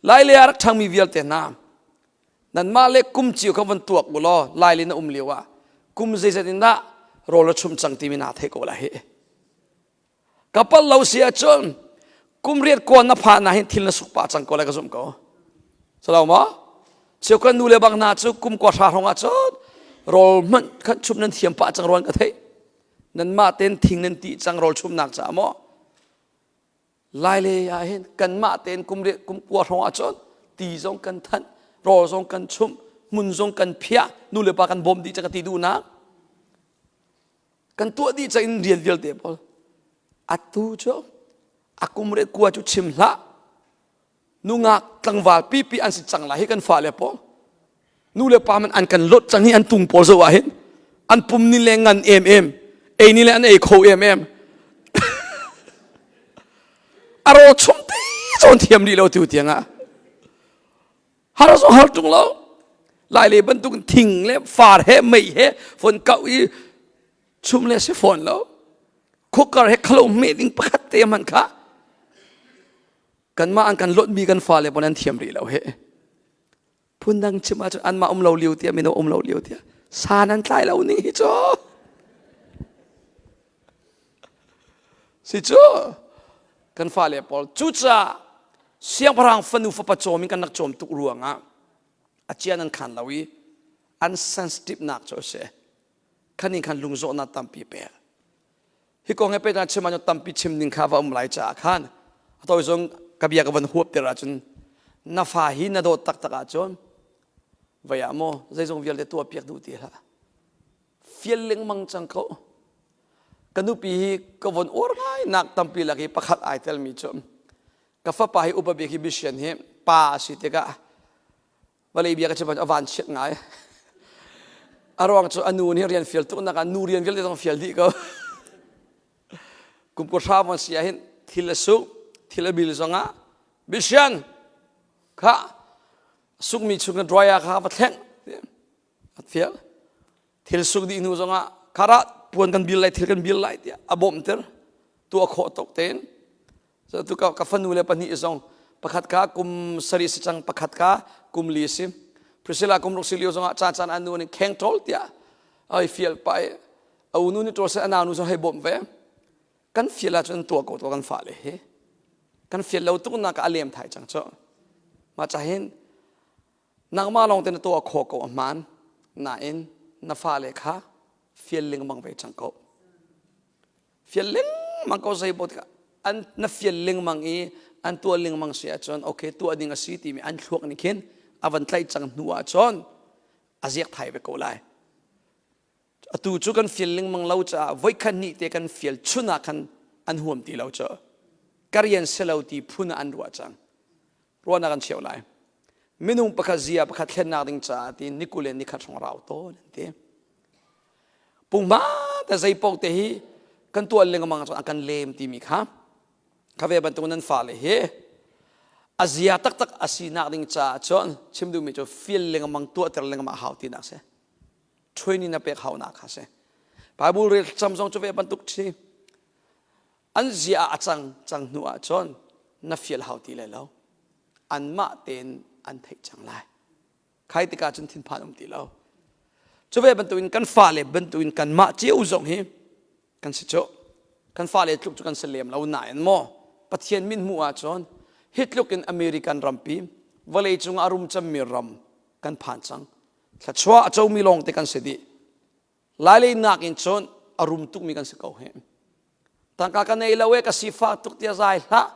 lai le a rak ṭhangmi vialte hna nanmah le kum cio kha van tuak u law lai le na um lio ah kum zeizat in dah rawl a chum cang timi naa theih ko lai hi ka pal lo si ahcun kum riat kuan na phan na hin thil na suk pah cang ko lai ka zumh ko salo maw cheu kan nu le bang hna cu kum kua hra hrawng ah cun rawl hmanh khan chum nan thiam pah cang ruan ka theih nanmah ten thing nan ti cang rawl chumnak caah maw lai le ah hin kanmah ten kum riat kum kua hrawng ah cun ti zong kan thanh rawl zong kan chumh hmun zong kan phiah nu le pa kan bawm dih cang ka ti duhnak kan tuah dih cang in rian vialte pawl atu cu a kum re kua cu chim hlah nungak tlangval pipi an si cang lai hi kan fale pawl nu le pa man an kan lot cang hi an tung pawl zo ah hin an pum ni le ngan em em ei ni le an ei kho em em a ro chum ti zawn thiam rih lo tu tiang ah har zong har tung lo lai le bantuk thing le far he mei he fon kau i chum le si fawn lo khukar he khalo me ding pakhat te man kha kanmah an kan lotmi kan fale pon an thiam rih lo he phundang chim ahcun anmah um lo lio tiah mino um lo lio tiah san an tlai lo ning hi cu si cu kan fale pawl cucaah siangpahrang fanu fapa cawm in kan rak cawm tuk ruangah a cian an khan lo i an sensitive nak cu a si khan in khan lungzawhnak tampi pek Hi kong he pehtlai chim ahcun tampi chim ding kha va um lai caah khan a tawi zong ka bia ka van huap ter ahcun na fa hi na dawt taktak ahcun vei ah maw zeizong vialte tuah piak duh ti hlah fial lengmang cang ko ka nupi hi ka von uar ngai nak tampi lak i pakhat ai telmi cu ka fapa hi upa bik hi Bishan hi pa a si tikah vawlei bia ka chim a van chiat ngai a ruang cu a nu nih rian fial tuk nak ah nu rian vialte zong fial dih ko kum ko hra mon si ahhin thil a suk thil a bil zong ah bisian kha sukmi chung kan dry kha va thleng a fial thil suk dih hnu zongah khara puan kan bil lai thil kan bil lai tiah a bawmhter tuah khawh tuk tein tu ka, ka fanu le pahnih zong pakhat kha kum sarih si cang pakhat kha kum li si Priscilla kum ruk si lio zongah caan caan anu nih kheng ṭawl tiah ai fial pai a unu nih ṭawl se a nau nu zong hei bawmh ve kan fial ahcun tuah ko tuah kan fale hi kan fial lo tuk nak a lem thai cang cu mah ca hin nangmah lawng te na tuah khawh ko a hmaan nain na fale kha fial lengmang ve cang ko fial lengmang ko zei bot an na fial lengmang i an tuah lengmang si ahcun okay tuah ding a si timi an thluak nih khin a van tlaih cang hnu ahcun a ziak thai ve ko lai atu cu kan fial lengmang lo caah voikhat hnih te kan fial chun ah khan an huam ti lo cu ka rian si lo ti phun ah an ruah cang ruahnak an cheu lai minung pakhat zia pakhat thlennak ding caah ti ni kul le ni khat hrawng rau tawn an ti punghma te zeipaoh te hi kan tuah lengmang cun a kan lem timi kha kha ve bantuk nan fale hi a zia taktak a sinak ding caah cun chim duhmi cu fial lengmang tuahter lengmang a hau tinak si training na pek haunak kha si Bible rel cam zong cu ve bantuk thi an zia a cang cang hnu ah cun na fial hau ti lai lo anmah tein an theih cang lai khai tikah cun thinphan um ti lo cu ve bantukin kan fale bantukin kanmah cio zong hi kan si cu kan fale tluk cu kan si lem lo nain maw Pathian min hmuh ahcun hi tluk in American rampi vawlei cung ah rum cemmi ram kan phan cang thluachuah a comi lawng te kan si dih Lailei nakin cun a rum tukmi kan si ko hi. Tangka ka nei lo e ka sifak tuk tiah zai hlah.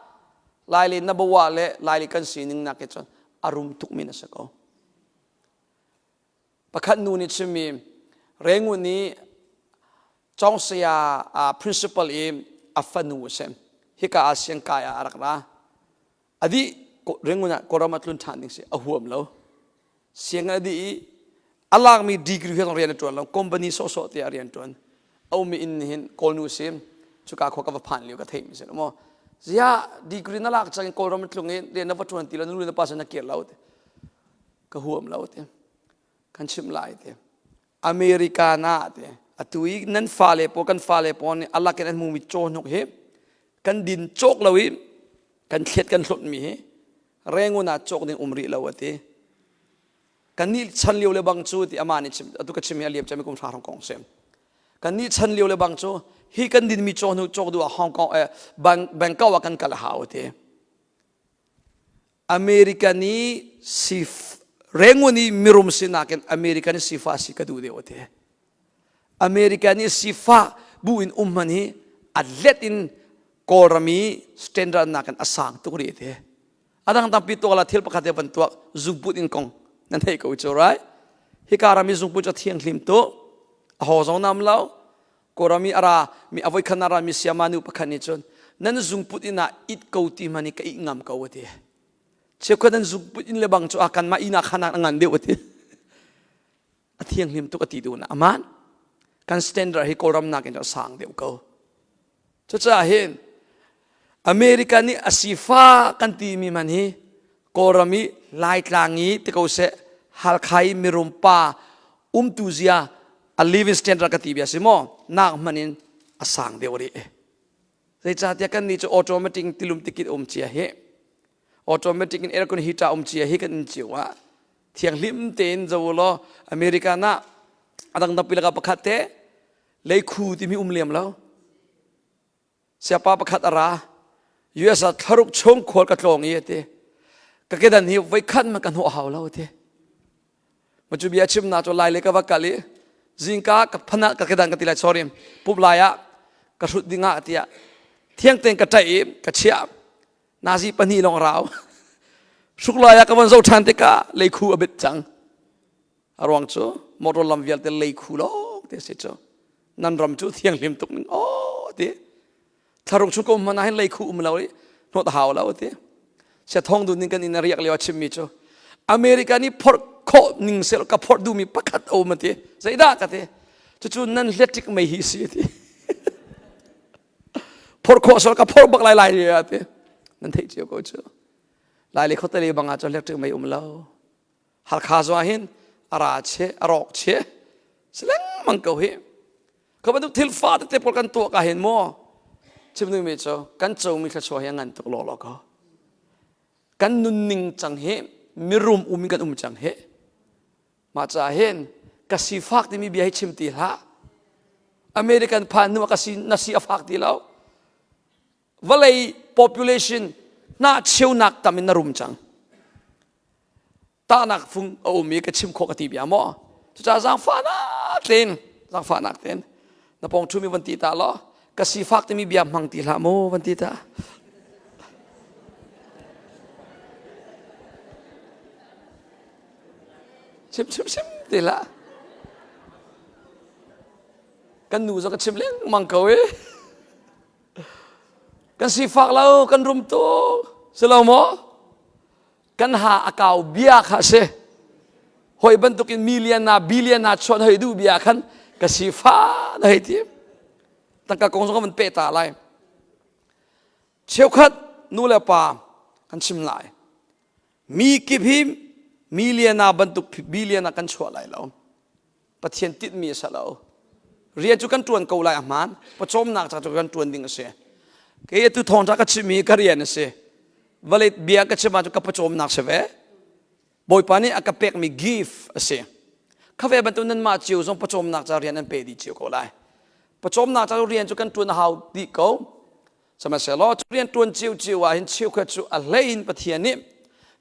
Lailei na bawa le lailei kan sining nakin cun a rum tukmi na si ko. Pakhat nu nih chimmi Rengun i Cawngsaya principal i a fanu a si. Hika ah siangkai ah a rak ra. A dih Rangoon ah Kawlram ah tlun ṭhan ding si a huam lo. Sianginn a dih i a lakmi degree he zong rian a ṭuan lo. Company sawhsawh tiah rian ṭuan. A ummi inn nih hin Kawlnu a si. Cuka khua ka va phan lio ka theihmi si maw. Ziah degree na lak cang in Kawlram a tlung i rian na va ṭuan ti lo na nu le na pa sin na kir lo ti. Ka huam lo ti. Kan chimh lai ti. America na ti. Atu i nan fale pawl kan fale pawl nih a lak in an hmumi cawhnuk hi kan din cawk lo i kan thliat kan hlawtmi hi Rangoon ah cawk ding um rih lo a ti. Kannih chan lio le bang cu ti amah nih chim atu ka chim hi a liam cami kum hra hrawng kong si. Kannih chan lio le bang cu hi kan dinmi cawhnu cawk duh ah Hong Kong eh Bangkok ah kan kal a hau a ti. American i sif Rangoon i mirum sinak in American i sifah si ka duh deuh a ti. American i sifah bu in um hman hi a let in Kawlram i standard nakin a sang tuk rih ti. A dang tampi tuak la thil pakhat te van tuak zungput in kong nan theih ko cu right? Hika ram i zungput cu thianghlim tu a ho zong nam lo Kawlram i a ra mi a voikhat a ra mi siama nu pakhat nih cun nan zungput inn ah it ko ti hmanh i ka ih ngam ko a ti. Cheukhat nan zungput inn le bang cu a kanmah ihnak khanak a ngan deuh a ti. A thianghlim tuk a ti duh na aman. Kan standard hi Kawlram nakin a sang deuh ko. Cucaah hin America nih a sifa kan timi man hi Kawlram i Laitlang i ti ko seh Halkha i mirum pa umtu zia a living standard ka ti bia si maw nak hman in a sang deuh rih. Zeicahtiah kan nih cu automatic tilum tikit um cia hi automatic in aircon heater um cia hi kan in cio ah thianghlim tein zo law America na adang dang pilaka pakhat te leikhu timi um liam lo siapa pakhat a ra US ah thlaruk chung khual ka tlawng i ati ka kedan hi voikhat ma ka hnawh hau lo ati ma cu bia chim na cu lai le ka va kal i zingka ka phana ka kedan ka ti lai sorry pup lai ah ka hrut ding ah tiah thiang tein ka ṭaih i ka chiah nazi pahnih lawng rau hruk lai ah ka von zoh ṭhan tikah leikhu a bit cang A ruang cu motor lam vialte leikhu lawng te si cu. Nan ram cu thianghlim tuk ning aw ti. Thlaruk chung ko hmanh ah hin leikhu um lo i hnawt a hau lo ti. Sia thong dun ning kan in riak lio a chimmi cu America nih phorh khawh ning sel ka phorh duhmi pakhat a um a ti. Zeidah ka ti. Cucu nan electric mei hi si ti. Phorh khawh sol ka phorh bak lai lai a ti. Nan theih cio ko cu. Lai le khuate bang ah cu electric mei um lo. Halkha zong ah hin a ra che a rawk che si lengmang ko hi kha bantuk thil fa tete pawl kan tuah ka hin maw chim duhmi cu kan comi thluachuah hi a ngan tuk lawlaw ko kan nunning cang hi mirum um in kan um cang hi mah caah hin ka sifak timi bia hi chim ti hlah American phan hnu ah ka si na si a fak ti lo vawlei population hna cheunak tam in na rum cang tahnak fung a um i ka chim khawh ka ti bia maw cucaah zaangfahnak tein zaangfahnak tein na pawng ṭhumi van ti ta law ka sifak timi bia hmang ti hlah mu van ti ta chim chim chim ti hlah kan nu zong ka chim lengmang ko i kan sifak lo kan rum tuk si lo maw kan ha a kau bia kha si hoi bantukin million na billion na chuan hoi duh bia khan ka sifa na hei ti tangka kong zong kan pe ta lai cheukhat nu le pa kan chim lai mi kip hi million na bantuk billion na kan chuah lai lo Pathian tinhmi a si lo. Rian cu kan ṭuan ko lai a hmaan. Pawcawmnak ca cu kan ṭuan ding a si. Kei atu thawngṭha ka chimmi ka rian a si. Vawlei bia ka chim ahcun ka pawcawmnak si ve. Bawipa nih a ka pekmi gift a si. Kha ve bantuk nanmah cio zong pawcawmnak ca rian an pe dih cio ko lai. Pawcawmnak ca rian cu kan ṭuan a hau dih ko. Sihmanhsehlaw cu rian ṭuan cio cio ah hin cheukhat cu a hlei in Pathian nih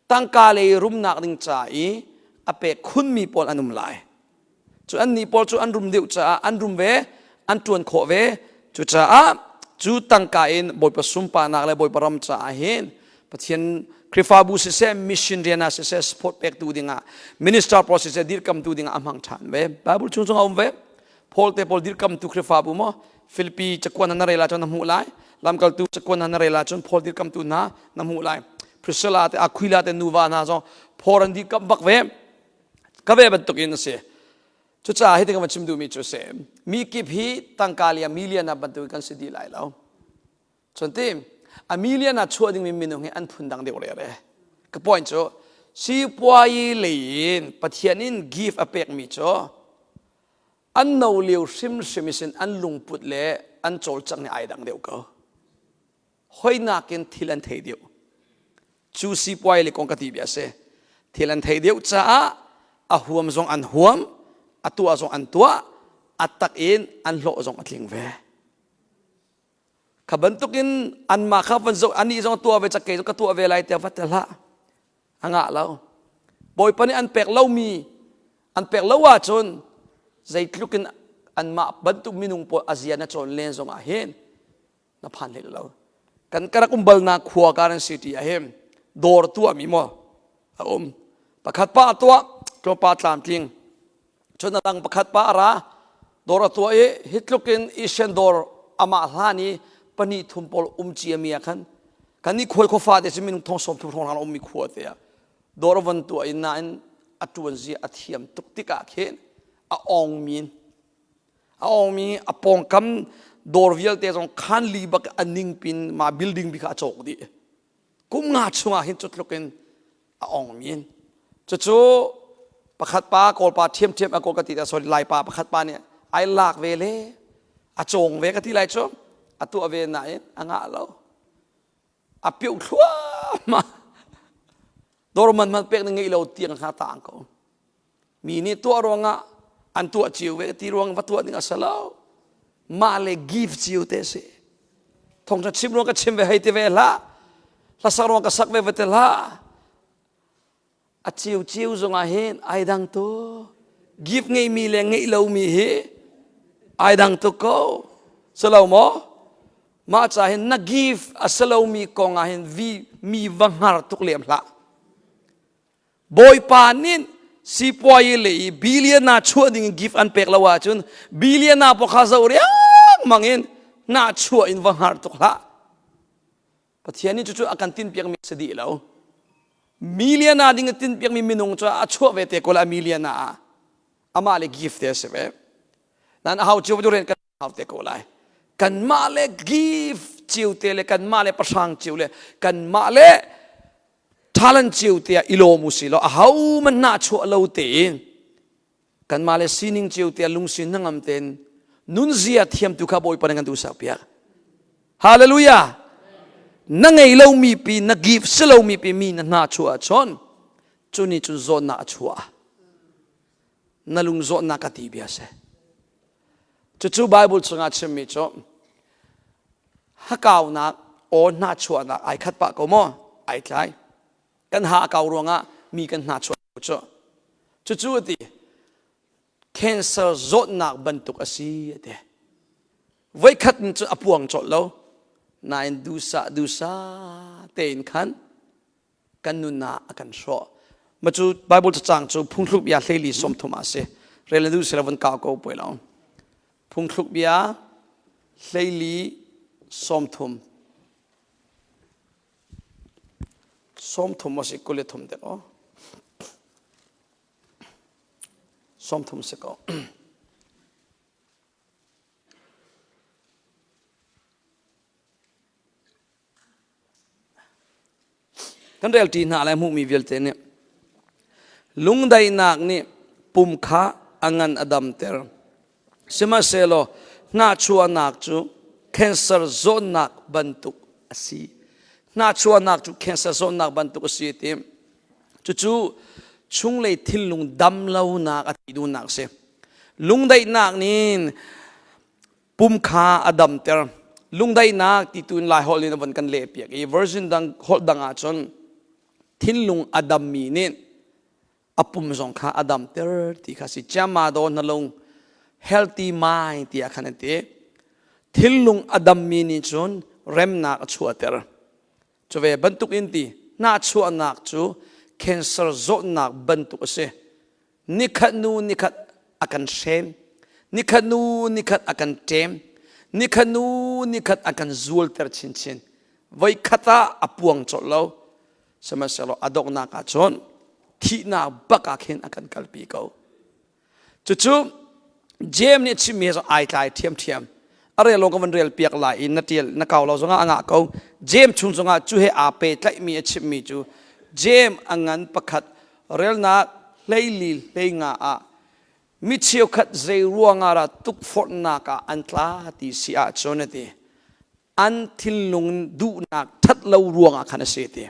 tangka lei rumnak ding ca i a pek khunmi pawl an um lai. Cu annih pawl cu an rum deuh caah an rum ve, an ṭuan khawh ve. Cucaah cu tangka in Bawipa sunparnak le Bawipa ram caah hin Pathian Khrihfabu siseh, mission rian ah siseh, support pektu dingah, minister pawl siseh, dirkamtu dingah a hmang ṭhan ve. Bible chung zong a um ve. Paul te pawl dirkamtu Khrihfabu maw Filipi cakuan na rel ahcun na hmuh lai. Lamkaltu cakuan na rel ahcun Paul dirkamtu hna na hmuh lai. Priscilla te Aquila te nuva hna zong Paul an dirkamh bak ve. Ka ve bantukin a si. Cucaah hitin ka van chim duhmi cu si. Mi kip hi tangka liam million ah bantukin kan si dih lai lo. Cun ti a million ah chuah dingmi minung hi an phun dang deuh rere. Ka point cu sipuayi lei in Pathian in gift a pekmi cu an no lio hrimhrim isin an lungput le an cawlcangh nih ai dang deuh ko. Hoi nakin thil an thei deuh. Cu sipuai le kong ka ti bia si. Thil an thei deuh caah a huam zong an huam, a tuah zong an tuah, a tak in an hlawh zong a tling ve. Kha bantukin anmah kha van zoh anih zong tuah ve cak kei zong ka tuah ve lai tiah va ti hlah. A ngah lo. Bawipa nih an pek lomi an pek lo ahcun zeitluk in anmah bantuk minung pawl a zia na cawn len zong ah hin na phan hlei lo. Kan ka rak um balnak khua Karen City ah hin dawr tuahmi maw a um. Pakhat pa a tuah, tlawmpa tlamtling. Cun a dang pakhat pa a ra, dawr a tuah i hi tluk in Asian dawr amah hlan i pahnih thum pawl um ciami ah khan kan nih khual khuafa te cu minung thong sawm thum hrawng a ummi khua te ah dawr a von tuah i nain a ṭuan zia a thiam tuk tikah khin a awngmi a awngmi a pawngkam dawr vialte zong khan li bak a ningpin mah building bi kha a cawk dih kum nga chungah hin cu tluk in a ong min cucu pakhat pa kawlpa ṭhiamṭhiam a kawl ka ti sorry laipa pakhat pa nih ai lak ve le a cawng ve ka ti lai cu a tuah ve nain a ngah lo a pioh thluahmah dawr man man pek na ngeih lo tiang kha taang ko Mi nih tuah ruangah an tuah cio ve ti ruang va tuah ding a si lo. Mah le give cio te si. Thawngṭha chim ruang ka chim ve hei ti ve hlah. Hlasak ruang ka sak ve va ti hlah. A cio cio zongah hin ai dang tu. Give ngeimi le ngeih lomi hi ai dang tuk ko. Si lo maw? Mah ca hin na give a si lomi kong ah hin vi mi va hngar tuk lem hlah. Bawipa nih sipuayi le i billion na chuah ding in gift an pek lo ahcun billion na pawh kha zoh riangmang in na chuah in va hngar tuk hlah. Pathian nih cucu a kan tinpiakmi a si dih lo. Million na ding a tinpiakmi minung cu a chuah ve te ko la million na ah amah le gift te a si ve. Nan a hau cio rian kan hau te ko lai. Kanmah le gift cio te le kanmah le pahrang cio le kanmah le talent cio te ah i lawm u si law aho man nah chuah lo tein kanmah le sining cio te ah lungsin hnangam tein nunzia thiam tu kha Bawipa nih kan duhsak piak. Hallelujah! Na ngei lomi pi na give si lomi pi mi na hna chuah ahcun cu nih cun zawtnak a chuah. Na lung zawtnak ka ti bia si. Cucu Bible chungah chimmi cu hakaunak aw hnahchuahnak ai khat pah ko maw? Ai tlai. Kan ha a kau ruangah mi kan hnahchuah cu. Cucu a ti cancer zawtnak bantuk a si a ti. Voikhat in cu a puang colh lo. Nain dusa dusa tein khan kan nunnak a kan hrawh. Ma cu Bible cacang cu phungthluk bia hleili 30 ah a si. Rel na duh sila von kau ko poi lo. Phungthluk bia hleili 30. 30 a si 23 dek aw. 30 si ko. Kan relṭi hna lai hmuhmi vialte nih lungdaihnak nih pum kha a ngan a damter. Sihmanhsehlaw hnahchuahnak cu cancer zawtnak bantuk a si. Hnahchuahnak cu cancer zawtnak bantuk a si ti. Cucu chunglei thinlung dam lonak a ti duhnak a si. Lungdaihnak nih pum kha a damter lungdaihnak ti tu in lai holh in a von kan leh piak i version dang holh dang ahcun thinlung a dammi nih a pum zong kha a damter ti kha si chiama do na lung healthy mind tiah khan an ti thinlung a dammi nih cun remnak a chuahter cu ve bantuk in ti. Nahchuahnak cu cancer zawtnak bantuk a si. Nikhat nu nikhat a kan hrem. Nikhat nu nikhat a kan ṭem. Nikhat nu nikhat a kan zualter chinchin. Voikhat ah a puang colh lo. Sihmanhsehlaw a donghnak ah cun thihnak bak ah khin a kan kalpi ko. Cucu Jeim nih a chimmi he zong ai tlai ṭhiamṭhiam. A rel lawng ka van rel piak lai i na ṭial na kau lo zongah a ngah ko. Jeim chung zongah cu he aa pehtlaihmi a chimmi cu Jeim a ngan pakhat relnak 14 hleinga ah mi cheukhat zei ruangah dah tukforhnak ah an tla ti si ahcun a ti. An thinlung duhnak ṭhat lo ruangah khan a si ti.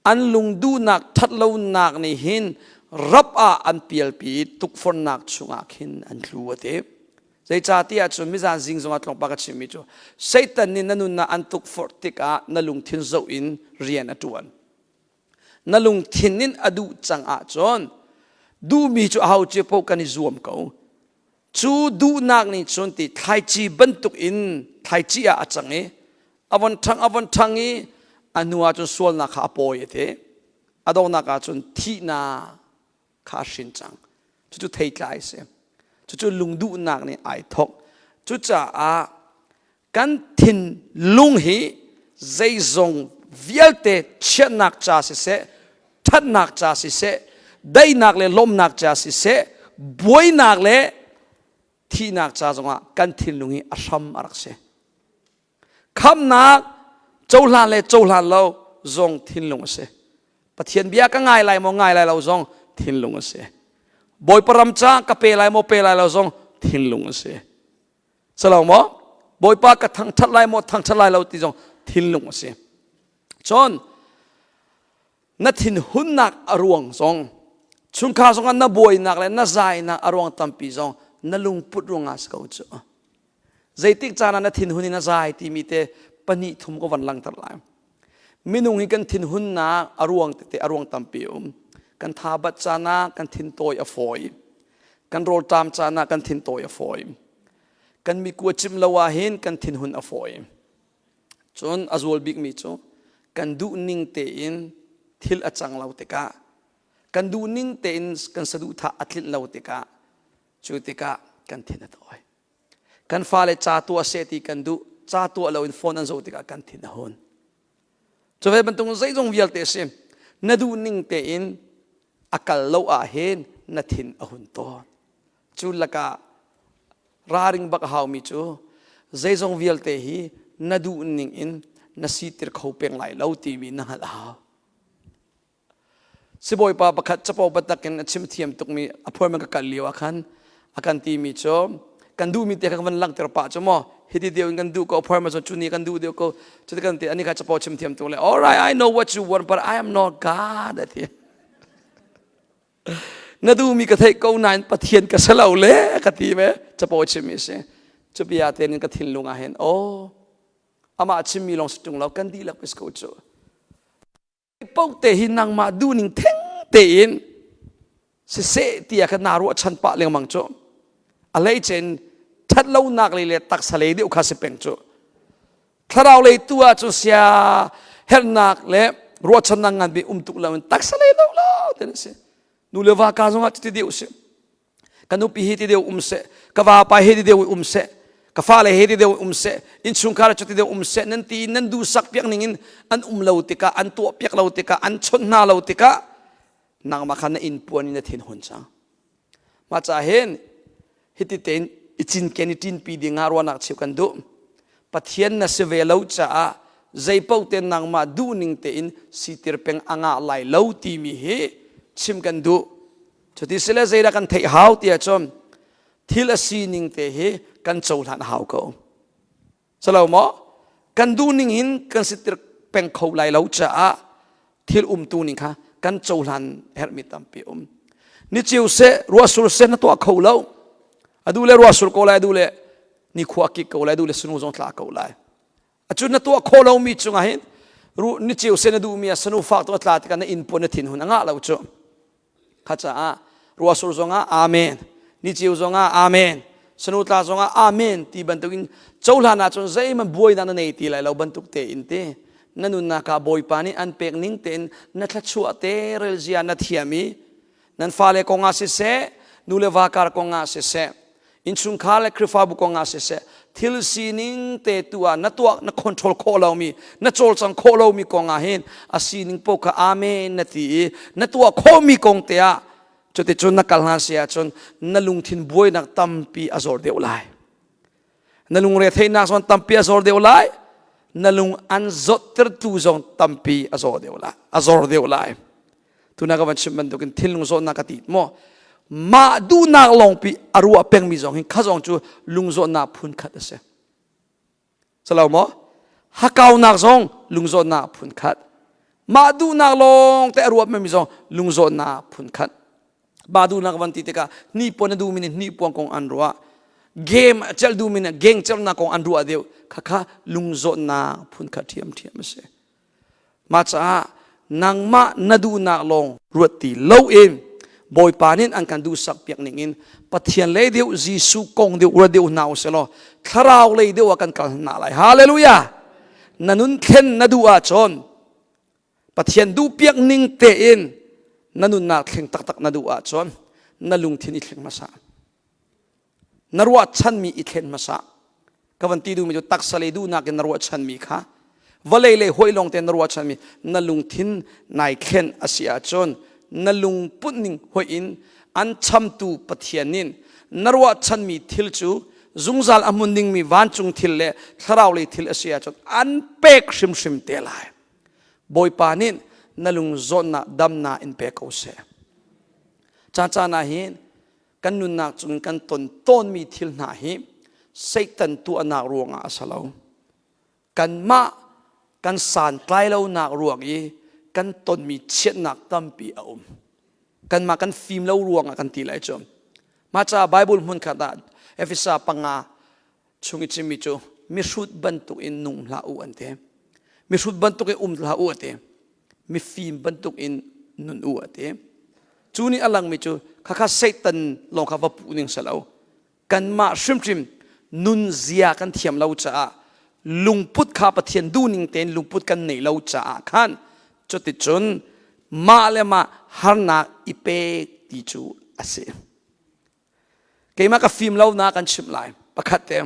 An lung duhnak ṭhat lonak nih hin rap ah an pialpi i tukforhnak chungah khin an tlu a ti. Zeicahtiah cun mizan zing zongah tlawmpal ka chimmi cu Satan nih na nunnak an tukforh tikah na lungthin zoh in rian a ṭuan. Na lungthin in a duh cang ahcun duhmi cu aho cio paoh kan i zuam ko. Cu duhnak nih cun ti thlaici bantuk in thlaici ah a cang i a von ṭhang a von ṭhang i a hnu ah cun sualnak kha a pawi a ti. A donghnak ah cun thihnak kha a hrin cang. Cucu theitlai a si. Cucu lungduhnak nih ai thawk. Cucaah kan thinlung hi zeizong vialte chiatnak ca siseh, ṭhatnak ca siseh, daihnak le lawmhnak ca siseh, buainak le thihnak ca zongah kan thinlung hi a hram a rak si. Khamnak cohlan le cohlan lo zong thinlung a si. Pathian bia ka ngai lai maw ngai lai lo zong thinlung a si. Bawipa ram ca ka pe lai maw pe lai lo zong thinlung a si. Salo maw? Bawipa ka thangṭhat lai maw thangṭhat lai lo ti zong thinlung a si. Cun na thinhunnak a ruang zong chungkhar zongah na buainak le na zainak a ruang tampi zong na lungput ruangah si ko cu. Zeitik caan ah na thinhun in a zai timi te pahnih thum ka van langter lai. Minung hi kan thinhunnak a ruang tete a ruang tampi um. Kan tha bat caan ah kan thin tawi a fawi. Kan rawlṭam caan ah kan thin tawi a fawi. Kan mikua cim lo ah hin kan thinhun a fawi. Cun a zual bikmi cu kan duh ning tein thil a cang lo tikah kan duh ning tein kan saduhthah a tlinh lo tikah cu tikah kan thin a tawi. Kan fale ca tuah seh ti kan duh, ca tuah loin phone an zoh tikah kan thin a hun. Cu ve bantuk zeizong vialte a si. Na duh ning tein a kal lo ah hin na thin a hun tawn. Cu lakah raring bak a haumi cu zeizong vialte hi na duh ning in na sitir kho peng lai lo timi na hngalh a hau. Sibawipa pakhat capo biatak in a chim thiam tukmi a appointment ka kal lio ah khan a kan timi cu kan duhmi te kha kan van langhter pah cu maw hiti deuh in kan duh ko appointment cu cu ni kan duh deuh ko cuti kan ti ani kha capo chim thiam tuk le all right I know what you want but I am not God a ti na duhmi ka theih ko nain Pathian ka si lo le ka ti ve capo chimmi si cu bia te in ka thinlung ah hin oh amah chimmi lawng si ṭung lo kan dihlak is ko cu Paoh te hi nangmah duhning theng tein siseh tiah khan naa ruahchan pah lengmang cu. A hleicen ṭhatlonak lei le taksa lei deuh kha si peng cu. Thlarau lei tu ah cun sia herhnak le ruahchannak ngan bik um tuk loin taksa lei lo lo ten a si. Nu le va ka zongah cuti deuh si. Ka nupi hi ti deuh um seh, ka vapa hi ti deuh um seh, ka fale hi ti deuh um seh, innchungkhar cu ti deuh um seh, nan ti nan duhsak piak ning in an um lo tikah, an tuah piak lo tikah, an chawnh hna lo tikah, nangmah kha na inn puan in na thin hun cang. Mah ca hin hiti tein i cinken i ṭinpi ding ah ruahnak cheu kan duh. Pathian na si ve lo caah zeipaoh te nangmah duhning tein sitir peng a ngah lai lo timi hi chim kan duh. Cuti sile zeidah kan theih hau ti ahcun thil a sining te hi kan cohlan a hau ko. Salo maw? Kan duhning in kan sitir peng kho lai lo caah thil umtu ning kha kan cohlan herhmi tampi um. Ni ceu seh, ruahsur seh na tuah kho lo. A duh le ruahsur ko lai, a duh le nikhua kik ko lai, a duh le sunu zong tla ko lai. Acun na tuah khawh lomi cungah hin ni ceu sen na duhmi ah sanu fak tu a tla tikah na inn puan na thin hun a ngah lo cu. Kha caah ruahsur zongah amen, ni ceu zongah amen, sanu tla zongah amen ti bantukin cohlan ahcun zeihmanh buainak na nei ti lai lo bantuk tein ti. Na nunnak ah Bawipa nih an pek ning tein na thluachuah te rel zia na thiam i nan fale kong ah siseh, nu le va kar kong ah siseh, innchungkhar le Khrihfabu kong ah siseh, thil sining te tu ah na tuah na control khawh lomi, na cawlcang khawh lomi kong ah hin a sining paoh kha amen na ti i na tuah khawhmi kong te ah cuticun na kal hna si ahcun na lungthin buainak tampi a zor deuh lai. Na lungre theihnak zong tampi a zor deuh lai. Na lung an zawttertu zong tampi a zor deuh lai. A zor deuh lai. Tuna ka van chim bantukin thinlung zawtnak ka ti maw? Mah duhnak lawngpi a ruah pengmi zong hin kha zong cu lungzawtnak phun khat a si. Salo maw? Hakaunak zong lungzawtnak phun khat. Mah duhnak lawng te a ruahmi zong lungzawtnak phun khat. Mah duhnak van ti tikah hnipuan a duhmi nih hnipuan kong an ruah. Game a celh duhmi nih gang celhnak kong an ruah deuh. Khakha lungzawtnak phun khat ṭhiamṭhiam a si. Mah caah nangmah na duhnak lawng ruat ti loin Bawipa nih an kan duhsak piak ning in Pathian lei deuh Jesuh kong deuh ruat deuh hna usih law thlarau lei deuh ah kan kal hna lai. Hallelujah! Na nun thlen na duh ahcun Pathian duhpiak ning tein na nunnak thleng taktak na duh ahcun na lungthin i thleng hmasa. Na ruahchanmi i thlen hmasa. Ka van ti duhmi cu taksa lei duhnak in na ruahchanmi kha vawlei lei hawi lawng te na ruahchanmi na lungthin nai thlen a si ahcun na lungput ning hoih in an chamtu Pathian in na ruahchanmi thil cu zungzal a hmun dingmi vancung thil le thlarau lei thil a si ahcun an pek hrimhrim te lai. Bawipa nih na lung zawnnak damnak in pe ko seh. Caan caan ah hin kan nunnak chung kan ton tawnmi thil hna hi Satan tuahnak ruangah a si lo. Kanmah kan santlai lonak ruang i kan tonmi chiatnak tampi a um. Kanmah kan fim lo ruangah kan ti lai cu. Mah caah Bible hmun khat ah Efesa panga chung i chimmi cu mihrut bantuk in nung hlah u an ti. Mihrut bantuk in um hlah u a ti. Mifim bantuk in nun u a ti. Cu nih a langmi cu khakha Satan lawng kha va puh ning si lo. Kanmah hrimhrim nunzia kan thiam lo caah lungput kha Pathian duhning tein lungput kan neih lo caah khan cuticun mah le mah harnak i pek ti cu a si. Keimah ka fim lo na kan chimh lai. Pakhat te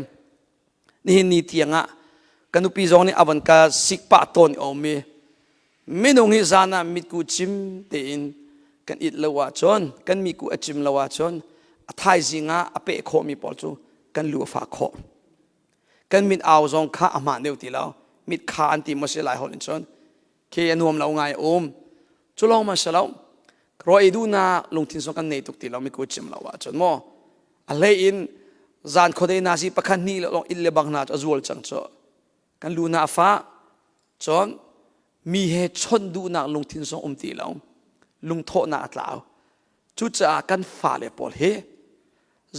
nihin ni tiang ah ka nupi zong nih a van ka sik pah tawn i um i minung hi zan ah mitku cim tein kan it lo ahcun kan miku a cim lo ahcun a thaizing ah a peh khawhmi pawl cu kan lu a fah khawh. Kan mit au zong kha a hmaan deuh ti lo. Mit kha an ti maw si lai holh in cun khi a nuam lo ngai um. Cu lawng ma si lo. Rawl ei duhnak lungthin zong kan nei tuk ti lo miku cim lo ahcun maw a hlei in zan khuadei na si pakhat hnih lawng inn le bang hna cu a zual cang cu kan lu na a fah cun mi he chawnh duhnak lungthin zong um ti lo lungthawhnak a tlau cucaah kan fale pawl hi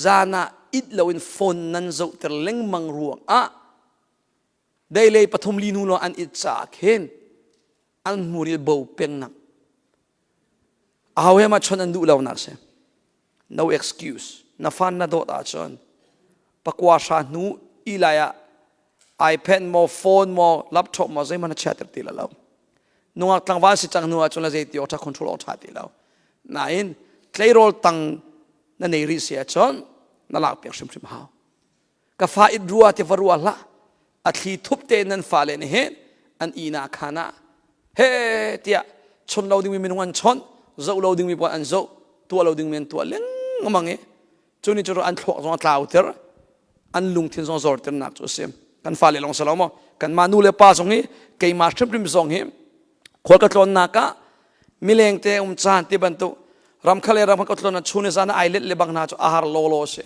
zan ah it loin phone nan zohter lengmang ruang ah deilei pathum li hnu lawng an it caah khin an hmur i bo pengnak aho he ma chon an duh lo nak si no excuse na fan na dawt ahcun pakua hra hnu i lai ah iPad maw phone maw laptop maw zeihmanh na chiater ti la lo nungak tlangval si cang hnu ahcun la zei ti awk ṭha control awk ṭha ti lo nain tleirawl tang na nei rih si ahcun na lak piak hrimhrim hau Ka fa it rua ti va rua hlah. A thli thup te nan fale nih hin an ihnak khan ah he tiah chon lo dingmi minung an chawnh, zoh lo dingmi pawl an zoh, tuah lo dingmi an tuah lengmang i cu nih cu an thluak zong a tlauter, an lungthin zong zorternak cu a si. Kan fale lawng si lo maw? Kanmah nu le pa zong hi keimah hrimhrim zong hi khual ka tlawnnak ah mileng te um caan ti bantuk ramkhal le ramkhal ka tlawn ah chun le zan ah ai let le bang hna cu a har lawlaw a si.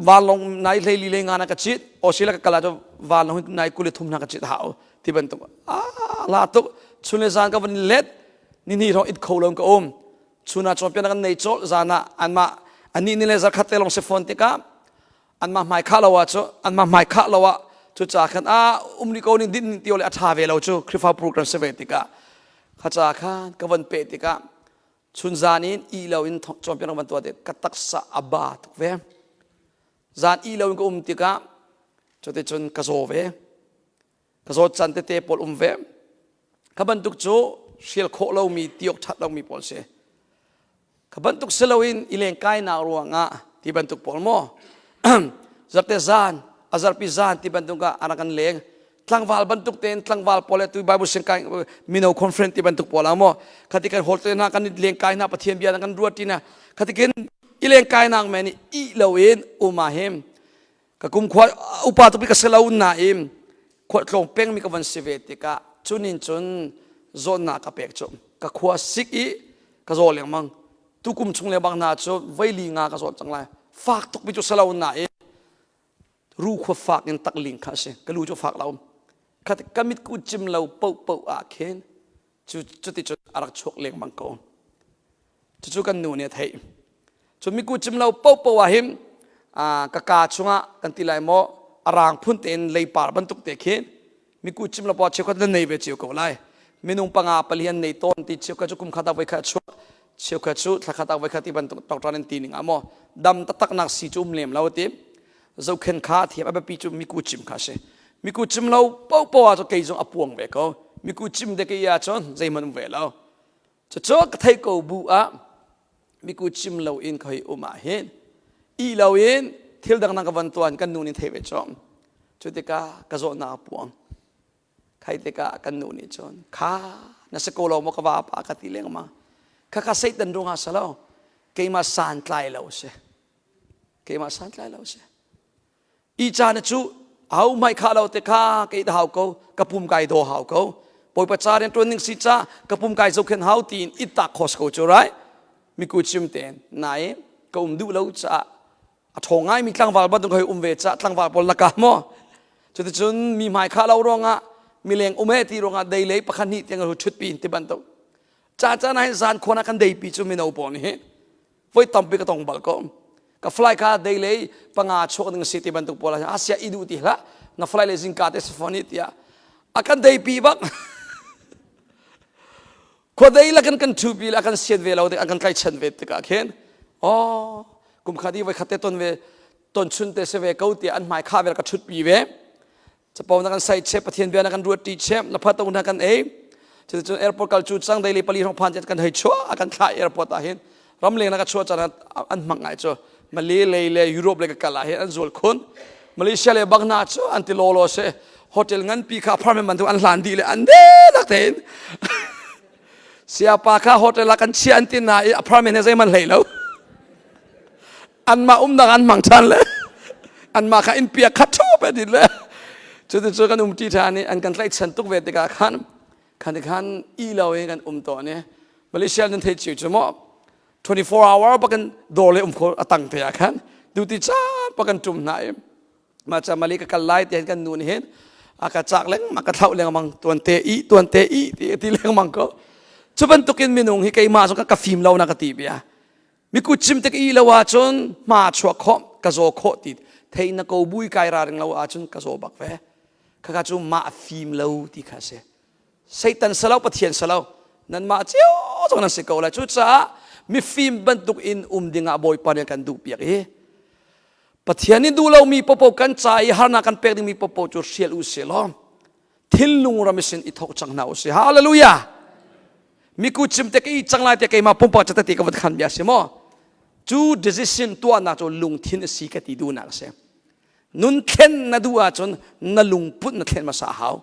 Vanlawng nai hlei li le nga na ka cit Australia ka kal ah cu vanlawng nai 23 na ka cit hau ti bantuk a la tuk chun le zan ka van let ni ni rong it kho lo ka um chun ah cawnpiak kan nei cawlh zan ah anmah ani ni le zarkhat te long si phone tikah anmah hmai khah lo ah cu anmah hmai khah lo ah cu ca khan a um ni ko ning din ti le a tha ve lo cu Khrifa program se ve tikah kha ca khan ka van pe tikah Chunzan in ih loin cawnpiaknak van tuah tik ka taksa a ba tuk ve. Zan ih loin ka um tikah cuticun ka zaw ve. Ka zawt caan tete pawl um ve. Kha bantuk cu hrial khawh lomi, ti awk ṭhat lomi pawl si. Kha bantuk si loin i lengkainak ruangah ti bantuk pawl maw zarte zan a zarpi zan ti bantuk ah a rak kan leng tlangval bantuk tein tlangval pawl le tu Bible singkai mino conference ti bantuk pawl ah maw khati kan hol te hna kan i lengkai hna Pathian bia kan ruat ti na khati kin i lengkainak men i loin uma him ka kum khua upa tukpi ka si lo nain khua tlawng pengmi ka van si ve tikah cunin cun zawnnak ka pek cu ka khua sik i ka zaw lengmang tu kum chung le bang hna cu voili nga ka zawt cang lai fak tukmi cu si lo nain ru khua fak in takling kha a si ka lu cu fak lo ka mit ku cim lo poh poh ah khin cu cuticun a rak chuak lengmang ko. Cucu kan nu nih a theih. Cu miku cim lo popo ah hin ka ka chungah kan ti lai maw a rang phun tein leipar bantuk te khi miku cim lo paoh cheukhat nan nei ve cio ko lai. Minung panga pali an nei tawn ti cheukhat cu kum khat ah voi khat a chuak cheukhat cu thla khat ah voi khat ti bantuk doctor an ti ning ah maw dam taktak nak si cu um lem lo ti zohkhen kha thiam a biapi cu miku cim kha a si miku cim lo popo ah cu kei zong a puang ve ko miku cim de kei ah cun zeihmanh um ve lo cucu ka thei ko bu ah miku cim lo in ka hei um ah hin i lo in thil dang ka van tuan kan nu nih thei ve chom cu tikah ka zawtnak a puang khai tikah kan nu nih cun kha na si ko lo maw ka va pa ka ti lengmang kha kha satan ruangah si lo keimah santlai lo si keimah santlai lo si i caan cu au mai kha lo te kha kei da hau ko ka pum kai do hau ko bawipa ca rian tuan ning si ca ka pum kai zokhen hau tiin it tak khos ko chu right miku chim ten nai ka um duh lo ca a ṭhawng ngai mi tlangval bantuk hoi um ve ca tlangval pawl laka maw cuticun mi hmai kha lo ruangah mileng um e ti ruangah dei lei pakhat hnih tiang hu ṭhut pi ti bantuk ca caan ah hin zan khuan ah kan dei pi cu mino pawl nih voi tampi ka tong bal ko ka fly kha dei lei panga chuak ding si ti bantuk pawl ah asia i duh ti hlah na fly le zingka te sifoni tiah a kan dei pi bak khua dei la kan kan thu pi la kan sian ve lo an kan tlai chan ve tikah khin oh kum khat i voi khat te ton ve ton chun te se ve ko tiah an hmai kha vel ka thut pi ve capo na kan sai chep pathian bia na kan ruat ti chep na phat na kan ei cuticun airport kal cu cang daily pali hrawng phan kan hei chuah a kan thlah airport ah hin ramleng na ka chuah caan an hmang ngai cu Malay lei le Europe le ka kal ah hin an zual khun Malaysia le Bagna cu an ti law law se hotel nganpi kha apartment bantuk an hlan dih le an denak tein siapa kha hotel ah kan chia an ti na i apartment he zeihmanh hlei lo anmah umnak an hmang ṭhan le anmah kha inn piak kha ṭhu pe dit le cuti cu kan um ṭi ṭhan i an kan tlaihchan tuk ve tikah khan khan khan i lo in kan um tawn i Malaysia nan thei cio cu maw 24 hour bakin dawr le um kho a tang te ah khan duty caan pakan ṭum hna i mah ca mali ka kal lai ti kan nu nih hin a ka cak lengmang ka thlauh lengmang tuan te i tuan te i ti ti lengmang ko cu bantukin minung hi keimah zong ka fim lo na ka ti bia Mikut cim tik i lo ahcun hma chuak khawh ka zaw khawh ti thei na ko bui kai ra ring lo ahcun ka zaw bak ve. Khaka cu mah fim lo ti kha si. Satan salo Pathian salo nanmah cio zong nan si ko lai. Cucaah mifim bantuk in um dingah Bawipa nih kan duh piak i Pathian nih duh lomi popo kan ca i harnak kan pek dingmi popo cu hrial u sih law thinlung ram sin i thok cang hna usih hallelujah miku chim te ka i cang lai te keimah pumpak cata ti ka van khan bia si maw cu decision tuahnak cu lungthin a si ka ti duhnak a si nun thlen na duh ahcun na lungput na thlen hmasa a hau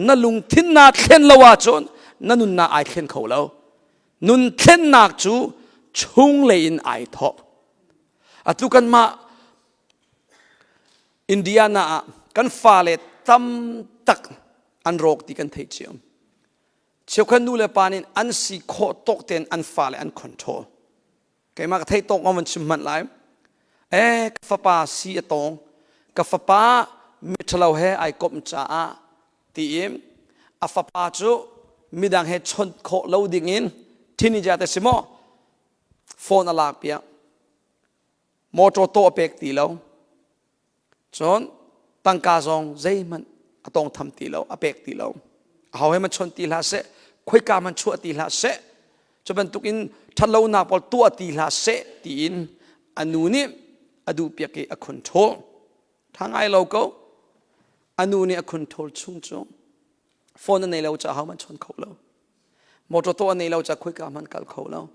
na lungthin naa thlen lo ahcun na nunnak ai thlen kho lo nun thlennak cu chunglei in ai thawk atu kanmah Indiana ah kan fale tam tak an rawk ti kan theih cio. Cheukhat nu le pa nih an si khawh tawk tein an fale an control. Keimah ka theih tawk van chim hmanh lai. Eh, ka fapa si a tawng. Ka fapa miṭhalo he ai komh caah tiin a fapa cu midang he chawnh khawh lo dingin teenager te si maw phone a lak piak Motor tawh a pek ti lo. Cun tangka zong zeihmanh a tawngtham ti lo, a pek ti lo. Aho he man chawnh ti hlah seh, khoika man chuah ti hlah seh, cu bantukin ṭhatlonak pawl tuah ti hlah seh tiin a nu nih a duhpiak i a control. Ṭha ngai lo ko. A nu nih a control chung cu phone a nei lo caah hohmanh chawn kho lo. Motor to a nei lo caah khoika hmanh kal kho lo.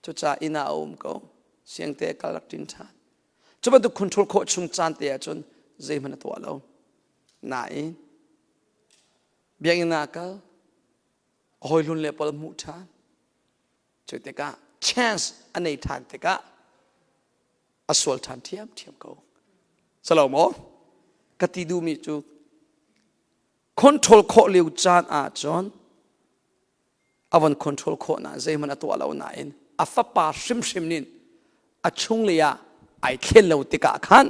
Cucaah inn ah a um ko. Siangte kal rak ṭin ṭhan. Cu bantuk control khawh chung caan te ahcun zeihmanh a tuah lo. Nain biakinn ah a kal, a hawihlun le pawl a hmuh ṭhan. Cu tikah chance a nei ṭhan tikah a sual ṭhan ṭhiamṭhiam ko. Salo maw? Ka ti duhmi cu control khawh lio caan ahcun a von control khawh na zeihmanh a tuah lo nain a fapa hrimhrim nih a chunglei ah ai thlen lo tikah khan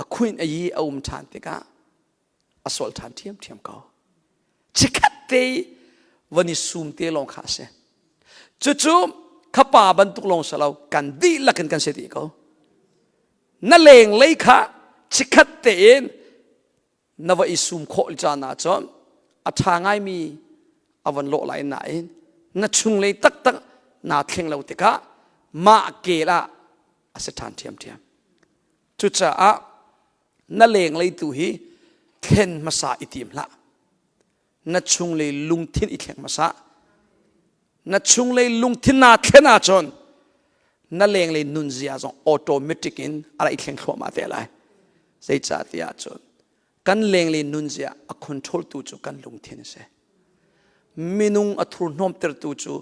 a khuin a yi a um ṭhan tikah a sual ṭhan ṭhiamṭhiam ko. Chikkhat te van i sum te lawng kha a si. Cucu kha pa bantuk lawng si lo kan dihlak in kan si dih ko. Na lenglei kha chikkhat tein na va i sum khawh caan ahcun a ṭha ngaimi a von lawh lai nain na chunglei taktak naa thleng lo tikah mah kel ah a si ṭhan ṭhiamṭhiam. Cucaah na lenglei tu hi thlen hmasa i tim hlah. Na chunglei lungthin i thleng hmasa. Na chunglei lungthin naa thlen ahcun na lenglei nunzia zong automatic in a ra i thleng thluahmah te lai. Zeicahtiah cun kan lenglei nunzia a control tu cu kan lungthin a si. Minung a thurhnawmtertu cu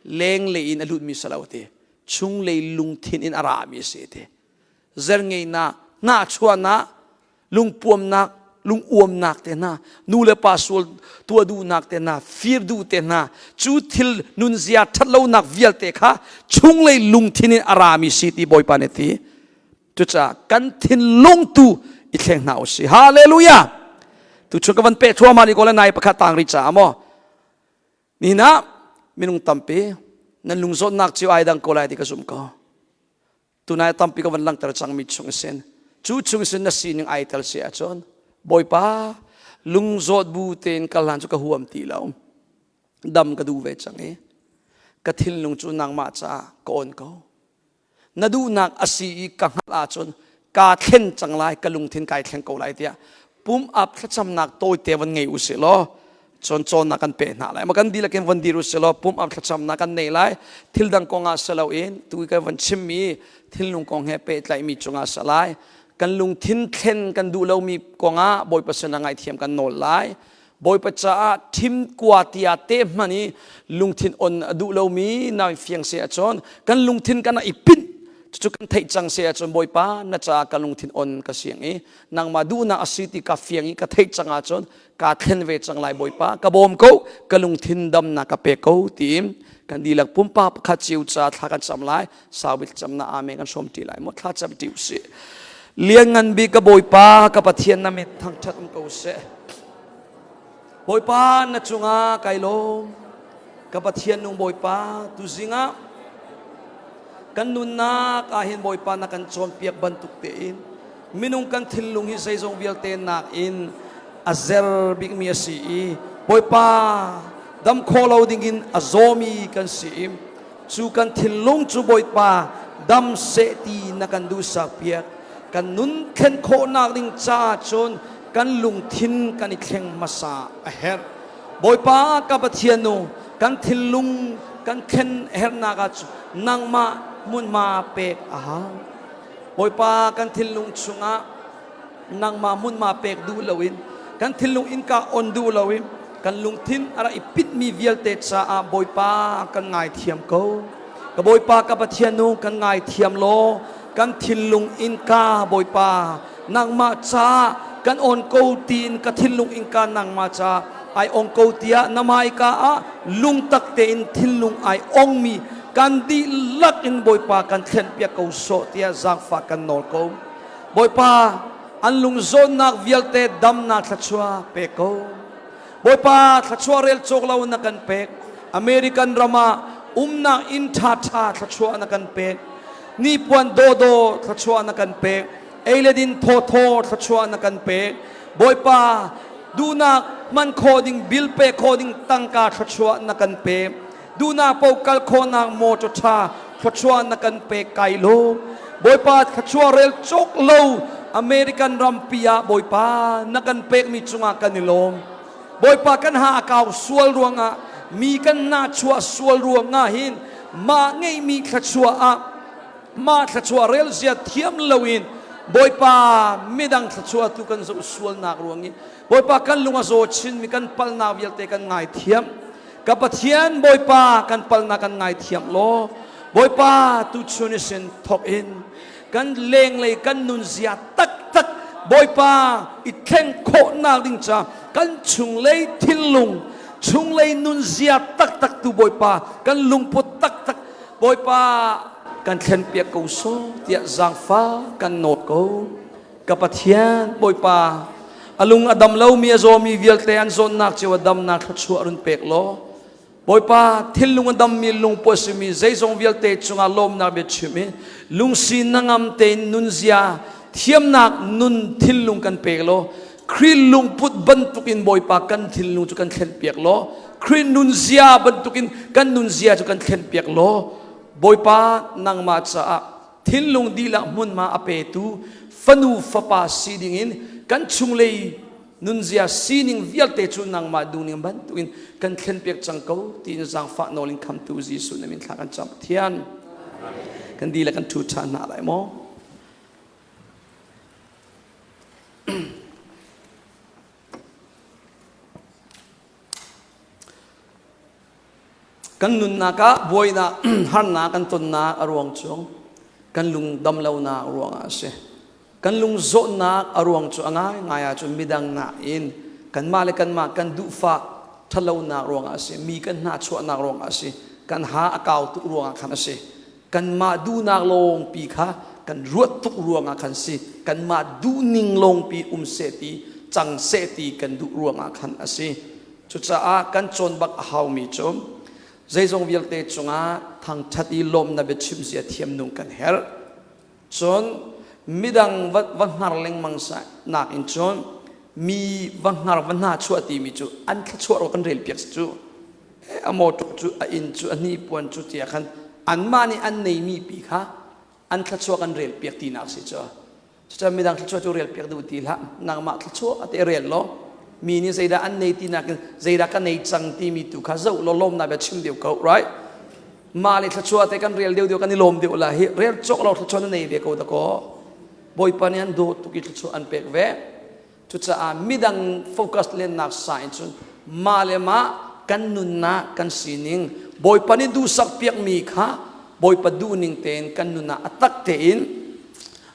lenglei in a lutmi si lo ti, chunglei lungthin in a rami a si ti. Zerngeinak, hnahchuahnak, lungpuamnak, lunguamnak te hna, nu le pa sual tuah duhnak te hna, fir duh te hna, cu thil nunzia ṭhatlonak vialte kha chunglei lungthin in a rami si ti Bawipa nih a ti. Cucaah kan thinlung tu i thleng hna u sih. Hallelujah! Tuchun ka van peh thluahmah ni ko le nai pakhat tang ri caah maw. Nihin ah minung tampi nan lungzawtnak cio ai dang ko lai ti ka zumh ko. Tunai tampi ka van langhter cangmi chung sin cu chung sin na sining ai tel si ahcun Bawipa lungzawt bu tein kal hlan cu ka huam ti lo. Dam ka duh ve cang i ka thinlung cu nangmah caah ka on ko. Na duhnak a si i ka hngalh ahcun kaa thlen cang lai, ka lungthin kai thleng ko lai tiah pum ap thlacamnak tawite van ngei u sih law cun cawnnak kan pe hna lai. Ma kan dihlak in van dir u sih law pum ap thlacamnak kan nei lai. Thil dang kong ah si loin tu kan van chimmi thinlung kong he pehtlaihmi cungah si lai. Kan lungthin thlen kan duh lomi kong ah Bawipa sinah ngaihthiam kan nawl lai. Bawipa caah thim kua tia te hman i lungthin on a duh lomi na fiang se ahcun kan lungthin kan i pinh cucu kan theih cang se ahcun Bawipa na caah ka lungthin on ka siang i nangmah duhnak a si ti ka fiang i ka theih cang ahcun kaa thlen ve cang lai Bawipa ka bawm ko ka lungthin damnak ka pe ko tiin kan dihlak pumpak pakhat cio ca thla kan cam lai saubik camnak amen kan hrawm ṭi lai maw thla cam ṭi usih lianngan bik ka Bawipa ka Pathian na mit thangṭhat um ko seh Bawipa na cungah kai lawm ka Pathian nung Bawipa tuzing ah kan nunnak ah hin Bawipa na kan cawnpiak bantuk tein minung kan thinlung hi zeizong vialte nakin a zer bikmi a si i Bawipa dam khawh lo dingin a zawmi kan si i cu kan thinlung cu Bawipa dam seh ti na kan duhsak piak kan nun thlen khawhnak ding caah cun kan lungthin kan i thleng hmasa a herh Bawipa ka Pathian nu kan thinlung kan thlen herhnak ah nangmah hmunhma pek a hau Bawipa kan thinlung chungah nangmah hmunhma pek duh loin kan thinlung innka on duh loin kan lungthin a rak i pitmi vialte caah Bawipa kan ngaithiam ko. Ka Bawipa ka Pathian nu kan ngaithiam law kan thinlung innka Bawipa nangmah ca kan on ko tiin ka thinlung innka nangmah ca ai ong ko tiah na hmaika ah lungtak tein thinlung ai ongmi kan dihlak in Bawipa kan thlenpiak ko sawh tiah zaangfah kan nawl ko. Bawipa an lungzawnnak vialte damnak thluachuah pe ko. Bawipa thluachuah rel cawk lo na kan pek. American ram ah umnak inn ṭhaṭha thluachuah na kan pek. Nipuan dawdawh thluachuah na kan pek. Ei le din thawthaw thluachuah na kan pek. Bawipa duhnak hman khawh ding bil pek khawh ding tangka thluachuah na kan pek. Duhnak paoh kal khawhnak motor ṭha thluachuah na kan pek kai lo. Bawipa thluachuah rel cawk lo. American rampi ah Bawipa na kan pekmi cungah kan i lawm. Bawipa kan ha a kau sual ruangah mi kan na chuah sual ruangah hin mah ngeihmi thluachuah ah mah thluachuah rel zia thiam loin Bawipa midang thluachuah tu kan zoh sualnak ruang i Bawipa kan lung a zaw chinmi kan palnak vialte kan ngaithiam. Ka Pathian Bawipa kan palnak kan ngaithiam law Bawipa tuchun isin thok in kan lenglei kan nunzia taktak Bawipa i thleng khawhnak ding ca kan chunglei thinlung chunglei nunzia taktak tu Bawipa kan lungput taktak Bawipa kan thlen piak ko so tiah zaangfa kan nawt ko. Ka Pathian Bawipa a lung a dam lomi a zawmi vialte an zawnnak cio a damnak thluachuah run pek law Bawipa thinlung a dammi lungput a simi zeizong vialte cungah lawmnak bia chim i lungsi nangam tein nunzia thiamnak nun thinlung kan pek law Khrih lungput bantukin Bawipa kan thinlung cu kan thlenpiak law Khrih nunzia bantukin kan nunzia cu kan thlenpiak law Bawipa nangmah caah thinlung dihlak hmunhma a petu fanu fapa si dingin kan chunglei nunzia sining vialte cu nangmah duhning bantukin kan thlenpiak cang ko tiin zaangfah nawl in khamtu Jesuh na min thla kan cam. Pathian kan di le kan ṭhu ṭhan hna lai maw? Kan nunnak ah buainak harnak kan tonnak a ruang cu kan lung dam lonak ruangah a si. Kan lung zawtnak a ruang cu a ngaingai ahcun midang nakin kanmah le kanmah kan duhfah ṭhatlonak ruangah a si, mi kan hnahchuahnak ruangah a si, kan ha a kau tuk ruangah khan a si. Kanmah duhnak lawngpi kha kan ruat tuk ruangah khan si. Kanmah duhning lawngpi um seh ti, cang seh ti kan duh ruangah khan a si. Cucaah kan cawn bak a haumi cu zeizong vialte cungah thangṭhat i lawmnak biachim zia thiam nung kan herh. Cun midang va, va hngar lengmang nak in cun mi va hngar va hna chuah timi cu an thluachuah ro kan rel piak si cu a motor cu a inn cu a hnipuan cu tiah khan anmah nih an neimi pi kha an thluachuah kan rel piak tinak si cu. Cucaah midang thluachuah cu rel piak duh ti hlah. Nangmah thluachuah ate rel law mi nih zeidah an nei ti nakin zeidah ka nei cang timi tu kha zoh law lawmnak bia chim deuh ko, right? Mah le thluachuah te kan rel deuh deuh kan i lawm deuh la hi rel cawk lo thluachuah na nei ve ko dakaw. Bawipa nih an dawt tuk i thluachuah an pek ve. Cucaah midang focus lennak sa in cun mah le mah kan nunnak kan sining Bawipa nih duhsak piakmi kha Bawipa duhning tein kan nunah a tak tein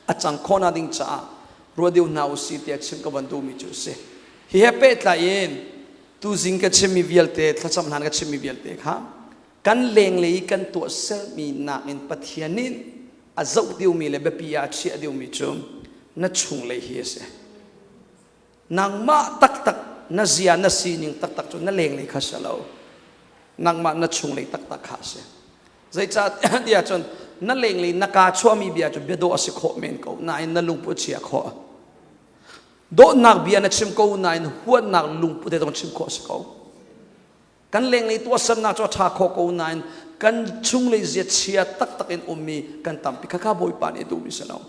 a cang khawhnak ding caah ruah deuh hna usih tiah chim ka van duhmi cu a si. Hi he pehtlai in tuzing ka chimmi vialte thlacam hlan ka chimmi vialte kha kan lenglei i kan tuahsermi nakin Pathian nih a zoh deuhmi le biapi ah a chiah deuhmi cu na chunglei hi a si. Nangmah taktak na zia na sining taktak cu na lenglei kha si lo. Nangmah na chunglei taktak kha a si. Zeicah tiah cun na lenglei na kaa chuahmi bia cu bia dawh a si khawh men ko nain na lungput chia khawh. Dawtnak bia na chim ko nain huatnak lungput he zong chim khawh a si ko. Kan lenglei tuahsernak cu a ṭha khawh ko nain kan chunglei zia chia taktak in ummi kan tampi khakha Bawipa nih a duhmi si lo.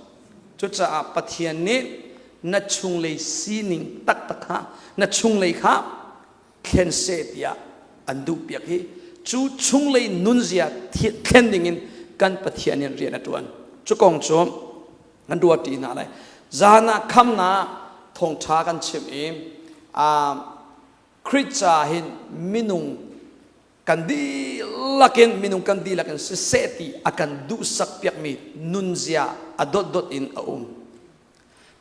Cucaah Pathian nih na chunglei sining taktak kha na chunglei kha thlen seh tiah an duhpiak hi cu chunglei nunzia thlen dingin kan Pathian in rian a ṭuan. Cu kong cu kan ruat ṭi hna lai. Zan ah khamnak thawngṭha kan chim i Khrih ca hin minung kan dihlak in minung kan dihlak in siseh ti a kan duhsak piakmi nunzia a dotdot in a um.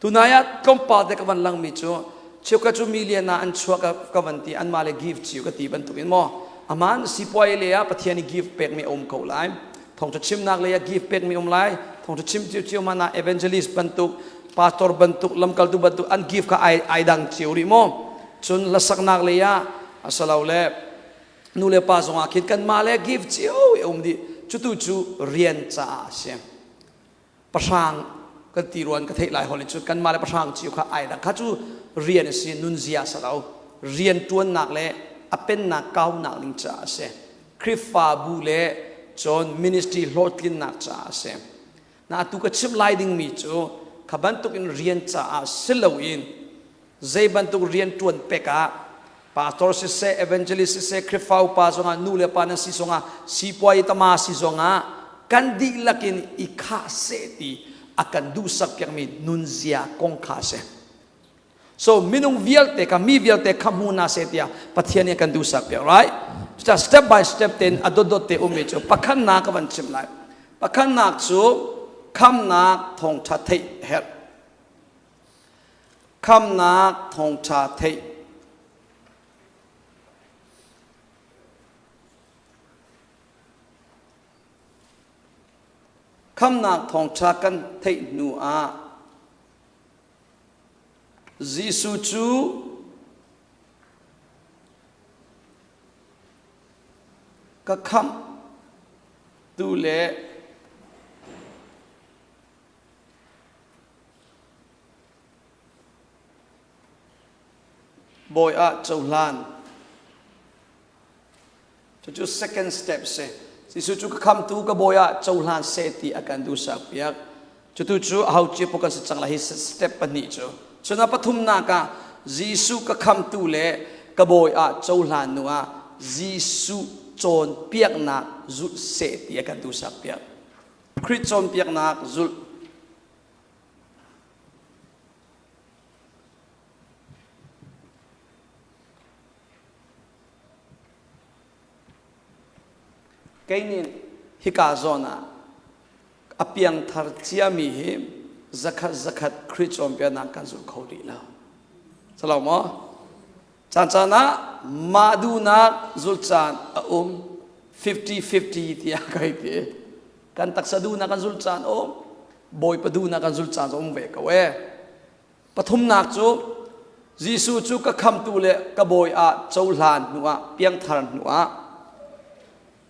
Tunai ah tlawmpal te ka van langmi cu cheukhat cu million ah an chuak ka van ti anmah le give cio ka ti bantuk in maw aman sipuai le ah Pathian i give pekmi a um ko lai thawngtha chimnak lei ah give pekmi um lai thawngtha chim cio cio man ah evangelist bantuk pastor bantuk lamkaltu bantuk an give kha ai ai dang cio rih maw cun hlasaknak lei ah asalo le nu le pa zong ah khin kanmah le give cio i um dih cutu cu rian caah a si pahrang kan ti ruan ka theih lai hol in cun kanmah le pahrang cio kha ai dang kha cu rian a si nunzia a si lo rian ṭuannak le a pennak kaunak ding caah a si Khrihfabu le cun ministry hlawhtlinnak caah a si na atu ka chim lai dingmi cu. Kha bantuk in rian caah si loin zei bantuk rian ṭuan pek ah pastor siseh, evangelist siseh, Khrihfa upa zongah, nu le pa nan si zongah, sipuai tama si zongah kan dihlak in i khah seh ti a kan duhsak piakmi nunzia kong kha a si. So minung vialte kha mi vialte kha hmu na seh tiah Pathian nih a kan duhsak piak, right? Cucaah step by step tein a dotdot te ummi cu pakhatnak ka van chim lai. Pakhatnak cu khamnak thawngṭha theih herh. Khamnak thawngṭha theih. Khamnak thawngṭha kan theih hnu ah Jesuh cu ka khamh tu le Bawi ah cohlan. Cucu second step si. Jesuh cu ka khamtu ka bawi ah cohlan seh ti a kan duhsak piak. Cutu cu aho cia kan si cang lai hi step pahnih cu. Cun a pathumnak ah Jesuh ka khamtu le ka bawi ah cohlan nu ah Jesuh cawnpiaknak zulh seh ti a kan duhsak piak. Khrih cawnpiaknak zulh. Kei nih hika zawn ah a piangthar ciami hi zakhat zakhat Khrih cawnpiaknak kan zul kho rih lo. Salo maw? Caan caan ah mah duhnak zulh caan a um 50-50 tiah kai ti. Kan taksa duhnak kan zulh caan um, Bawipa duhnak kan zulh caan um ve ko ee. Pathumnak cu Jesuh cu ka khamtu le ka bawi ah cohlan hnuah piangthar hnuah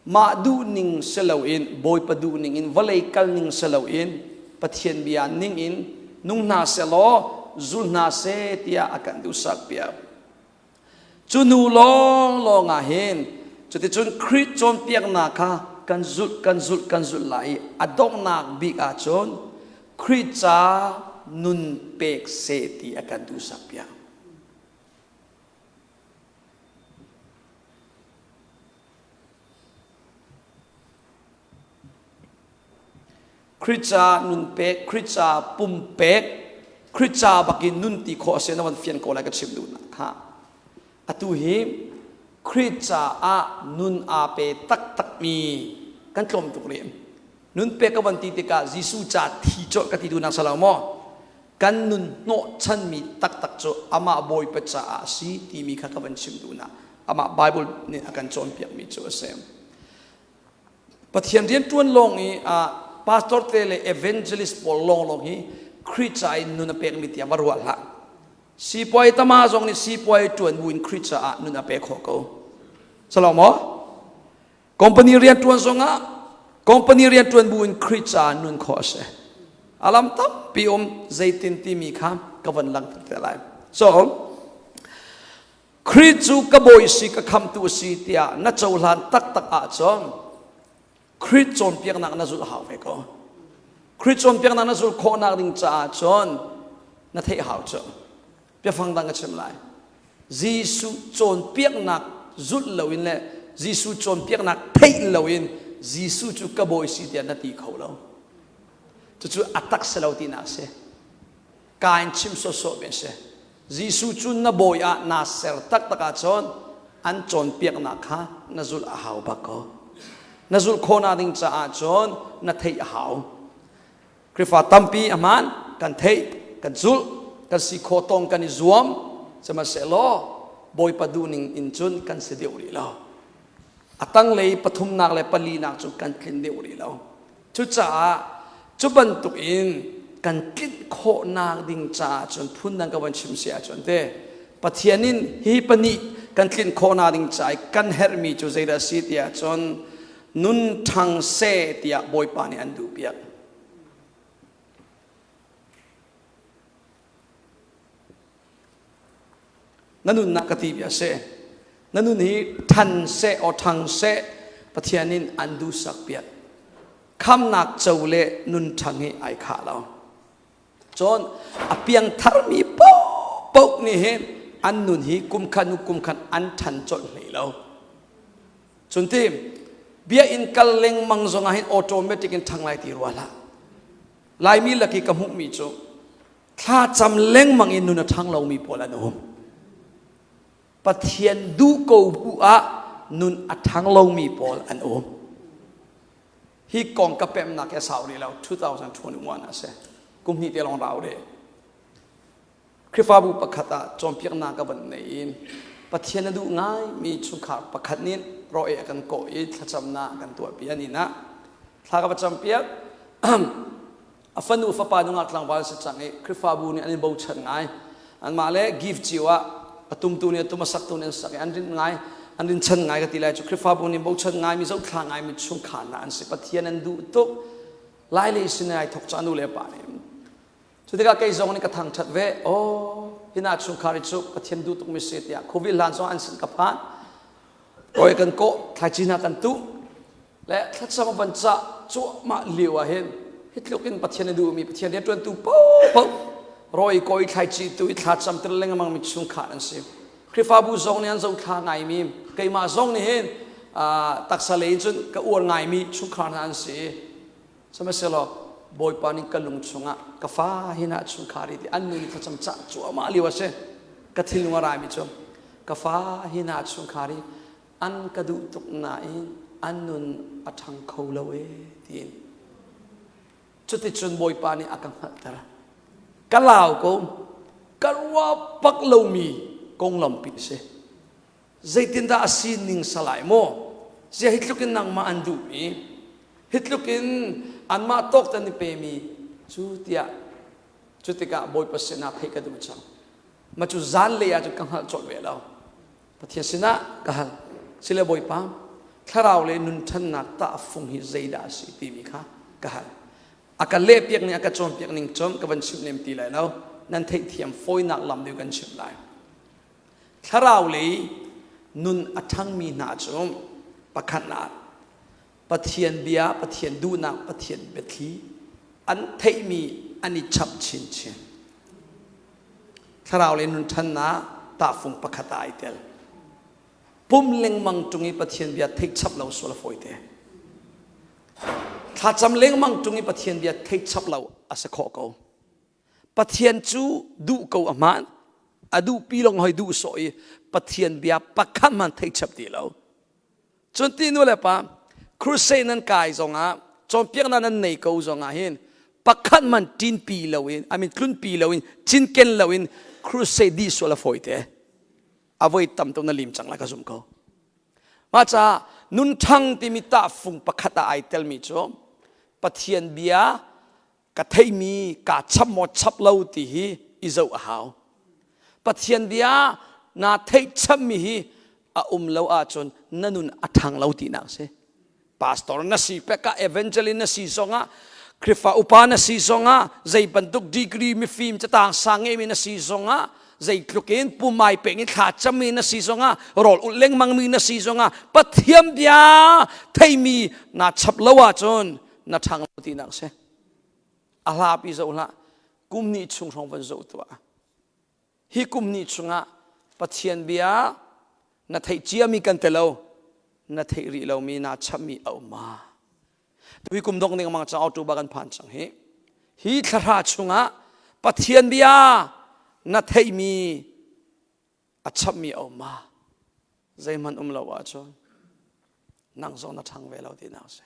mah duhning si loin Bawipa duhning in vawlei kalning si loin Pathian bia ning in nung hna selaw zul hna seh tiah a kan duhsak piak. Cu hnu lawnglawng ah hin cuticun Khrih cawnpiaknak kha kan zulh kan zulh kan zulh lai i a donghnak bik ahcun Khrih ca nun pek seh ti a kan duhsak piak. Khrih ca nun pek, Khrih ca pumpek, Khrih ca bakin nun ti khawh a si na van fian ko lai ka chim duhnak kha. Atu hi Khrih caah nun aa pe taktakmi kan tlawm tuk rih. Nun pek ka van ti tikah Jesuh ca thi colh ka ti duhnak si lo maw? Kan nun hnawhchanmi taktak cu amah Bawipa caah a si timi kha ka van chim duhnak. Amah Bible nih a kan cawnpiakmi cu a si. Pathian rianṭuan lawng i pastor te le evangelist pawl lawnglawng hi Khrih ca in nun a pekmi tiah va ruah hlah. Sipuai tama zong nih sipuai ṭuan bu in Khrih caah nun a pe khawh ko. Salo maw? Company rianṭuan zongah company rianṭuan bu in Khrih caah nun khawh a si. Alam tampi um zeitin timi kha ka van langhter te lai. So, Khrih cu ka bawi si ka khamtu a si tiah na cohlan taktak ahcun Khrih cawnpiaknak na zulh hau ve ko. Khrih cawnpiaknak na zulh khawhnak ding caah cun na theih hau cu. Biafang dang ka chim lai. Jesuh cawnpiaknak zulh loin le Jesuh cawnpiaknak theih loin Jesuh cu ka bawi si tiah na ti kho lo. Cucu a tak si lo tinak a si. Ka in chim sawsawh mi a si. Jesuh cu na bawi ah naa ser taktak ahcun an cawnpiaknak kha na zulh a hau bak ko. Na zulh khawhnak ding caah cun na theih a hau. Khrihfa tampi a hmaan kan theih, kan zulh, kan si khawh tong kan i zuam, sihmanhsehlaw Bawipa duhning in cun kan si deuh rih lo. A tanglei pathumnak le palinak cu kan tlin deuh rih lo. Cucaah cu bantuk in kan tlinh khawhnak ding caah cun phundang ka van chim si ahcun te Pathian in hi pahnih kan tlinh khawhnak ding caah kan herhmi cu zeidah a si tiah cun nun ṭhang seh tiah Bawipa nih an duhpiak. Na nunnak ka ti bia si. Na nun hi ṭhan seh aw ṭhang seh Pathian in an duhsak piak. Khamnak co le nun ṭhang hi ai khah lo. Cun a piangtharmi paohpaoh nih hin an nun hi kumkhat hnu kumkhat an ṭhan colh hlei lo. Cun ti bia in kal lengmang zongah hin automatic in ṭhang lai ti rua hlah. Laimi laki ka hmuhmi cu thlacam lengmang in nun a ṭhang lomi pawl an um. Pathian duh ko bu ah nun a ṭhang lomi pawl an um. Hi kong ka pemnak hi a sau rih lo 2021 a si. Kum hnih te lawng rau rih. Khrihfabu pakhat ah cawnpiaknak ka van nei i Pathian a duh ngaimi chungkhar pakhat nih raw a kan kawh i thlacamnak kan tuahpi an inn ah thla ka va campiak. A fanu fapa nungak tlangval si cang i Khrihfabu nih an in bochan ngai. Anmah le gift cio ah a tumtu nih a tum a saktu nih an sak i an rinh ngai an rinchan ngai ka ti lai cu Khrihfabu nih bochan ngaimi zohthla ngaimi chungkhar hna an si. Pathian an duh tuk. Lai lei sin ai thok ca nu le pa nih. Cu tikah kei zong nih ka thangṭhat ve. Aw, hina chungkhar hi cu Pathian duh tukmi si tiah Covid hlan zong an sin ka phan. Kawi kan kawh, thlaici hna kan tuh. Le thlacam van cah cuahmah lio ah hin hi tluk in Pathian a duhmi Pathian rianṭuantu paohpaoh rawi kawi thlaici tu i thlacam tir lengmang mi chungkhar an si. Khrihfabu zong nih an zohthla ngaimi keimah zong nih hin taksa lei in cun ka uar ngaimi chungkhar hna an si. Sihmanhsehlaw Bawipa nih ka lung chungah ka fa hi na chungkhar i ti an nu nih thlacam cah cuahmah lio a si. Ka thinlung a raimi cu ka fa hi na chungkhar i an ka duh tuk nain an nun a ṭhang kho lo e tiin. Cuticun Bawipa nih a ka hngalhter. Ka lau ko, ka ruah bak lomi konglampi a si. Zeitindah a sining salai maw? Zia hi tluk in nangmah an duhmi, hi tluk in anmah tawk tan i pemi cu tiah cu tikah Bawipa sinah theih ka duh cang. Ma cu zanlei ah cun ka hngalh colh ve lo. Pathian sinah ka hal. Sile Bawipa, thlarau le nun ṭhannak tahfung hi zeidah a si timi kha ka hal. A ka lehpiak ning, a ka cawnpiak ning cun ka van chimh lem ti lai lo. Nan theihthiam fawinak lam deuh kan chimh lai. Thlarau lei nun a ṭhangmi hna cu pakhatnak Pathian bia, Pathian duhnak, Pathian biathli an theihmi an i chap chinchin. Thlarau lei nun ṭhannak tahfung pakhat ah ai tel. Pum lengmang ṭung i Pathian bia theih chap lo sual a fawite. Thlacam lengmang ṭung i Pathian bia theih chap lo a si khawh ko. Pathian cu duh ko a hmaan. A duhpi lawng hoi duh sawh i Pathian bia pakhat hmanh thei chap ti lo. Cun ti nu le pa crusade nan kai zongah cawnpiaknak nan nei ko zongah hin pakhat hmanh ṭinpi loin I mean tlunpi loin cinken loin crusade dih sual a fawi te. A voi tam tuk na lim cang lai ka zum ko. Mah caah nun ṭhang timi tahfung pakhat ah ai telmi cu Pathian bia ka theimi kaa chap maw chap lo ti hi i zoh a hau. Pathian bia naa theih chapmi hi a um lo ahcun na nun a ṭhang lo tinak a si. Pastor na si pek ah evangelist na si zongah Khrihfa upa na si zongah zei bantuk degree mifim catang sang ngeimi na si zongah zeitluk in pumai peng in thla cammi na si zongah rawl ulh lengmangmi na si zongah Pathian bia theimi naa chap lo ahcun na ṭhang lo tinak si. A hlapi zoh hlah. Kum hnih chung hrawng van zoh tuah. Hi kum hnih chungah Pathian bia na theih ciami kan te lo, na theih rih lomi naa chapmi a um ma? Tui kum dong ning mang cang October kan phan cang hi. Hi thlahra chungah Pathian bia na theihmi a chapmi a um ma? Zeihmanh um lo ahcun nang zong na ṭhang ve lo tinak si.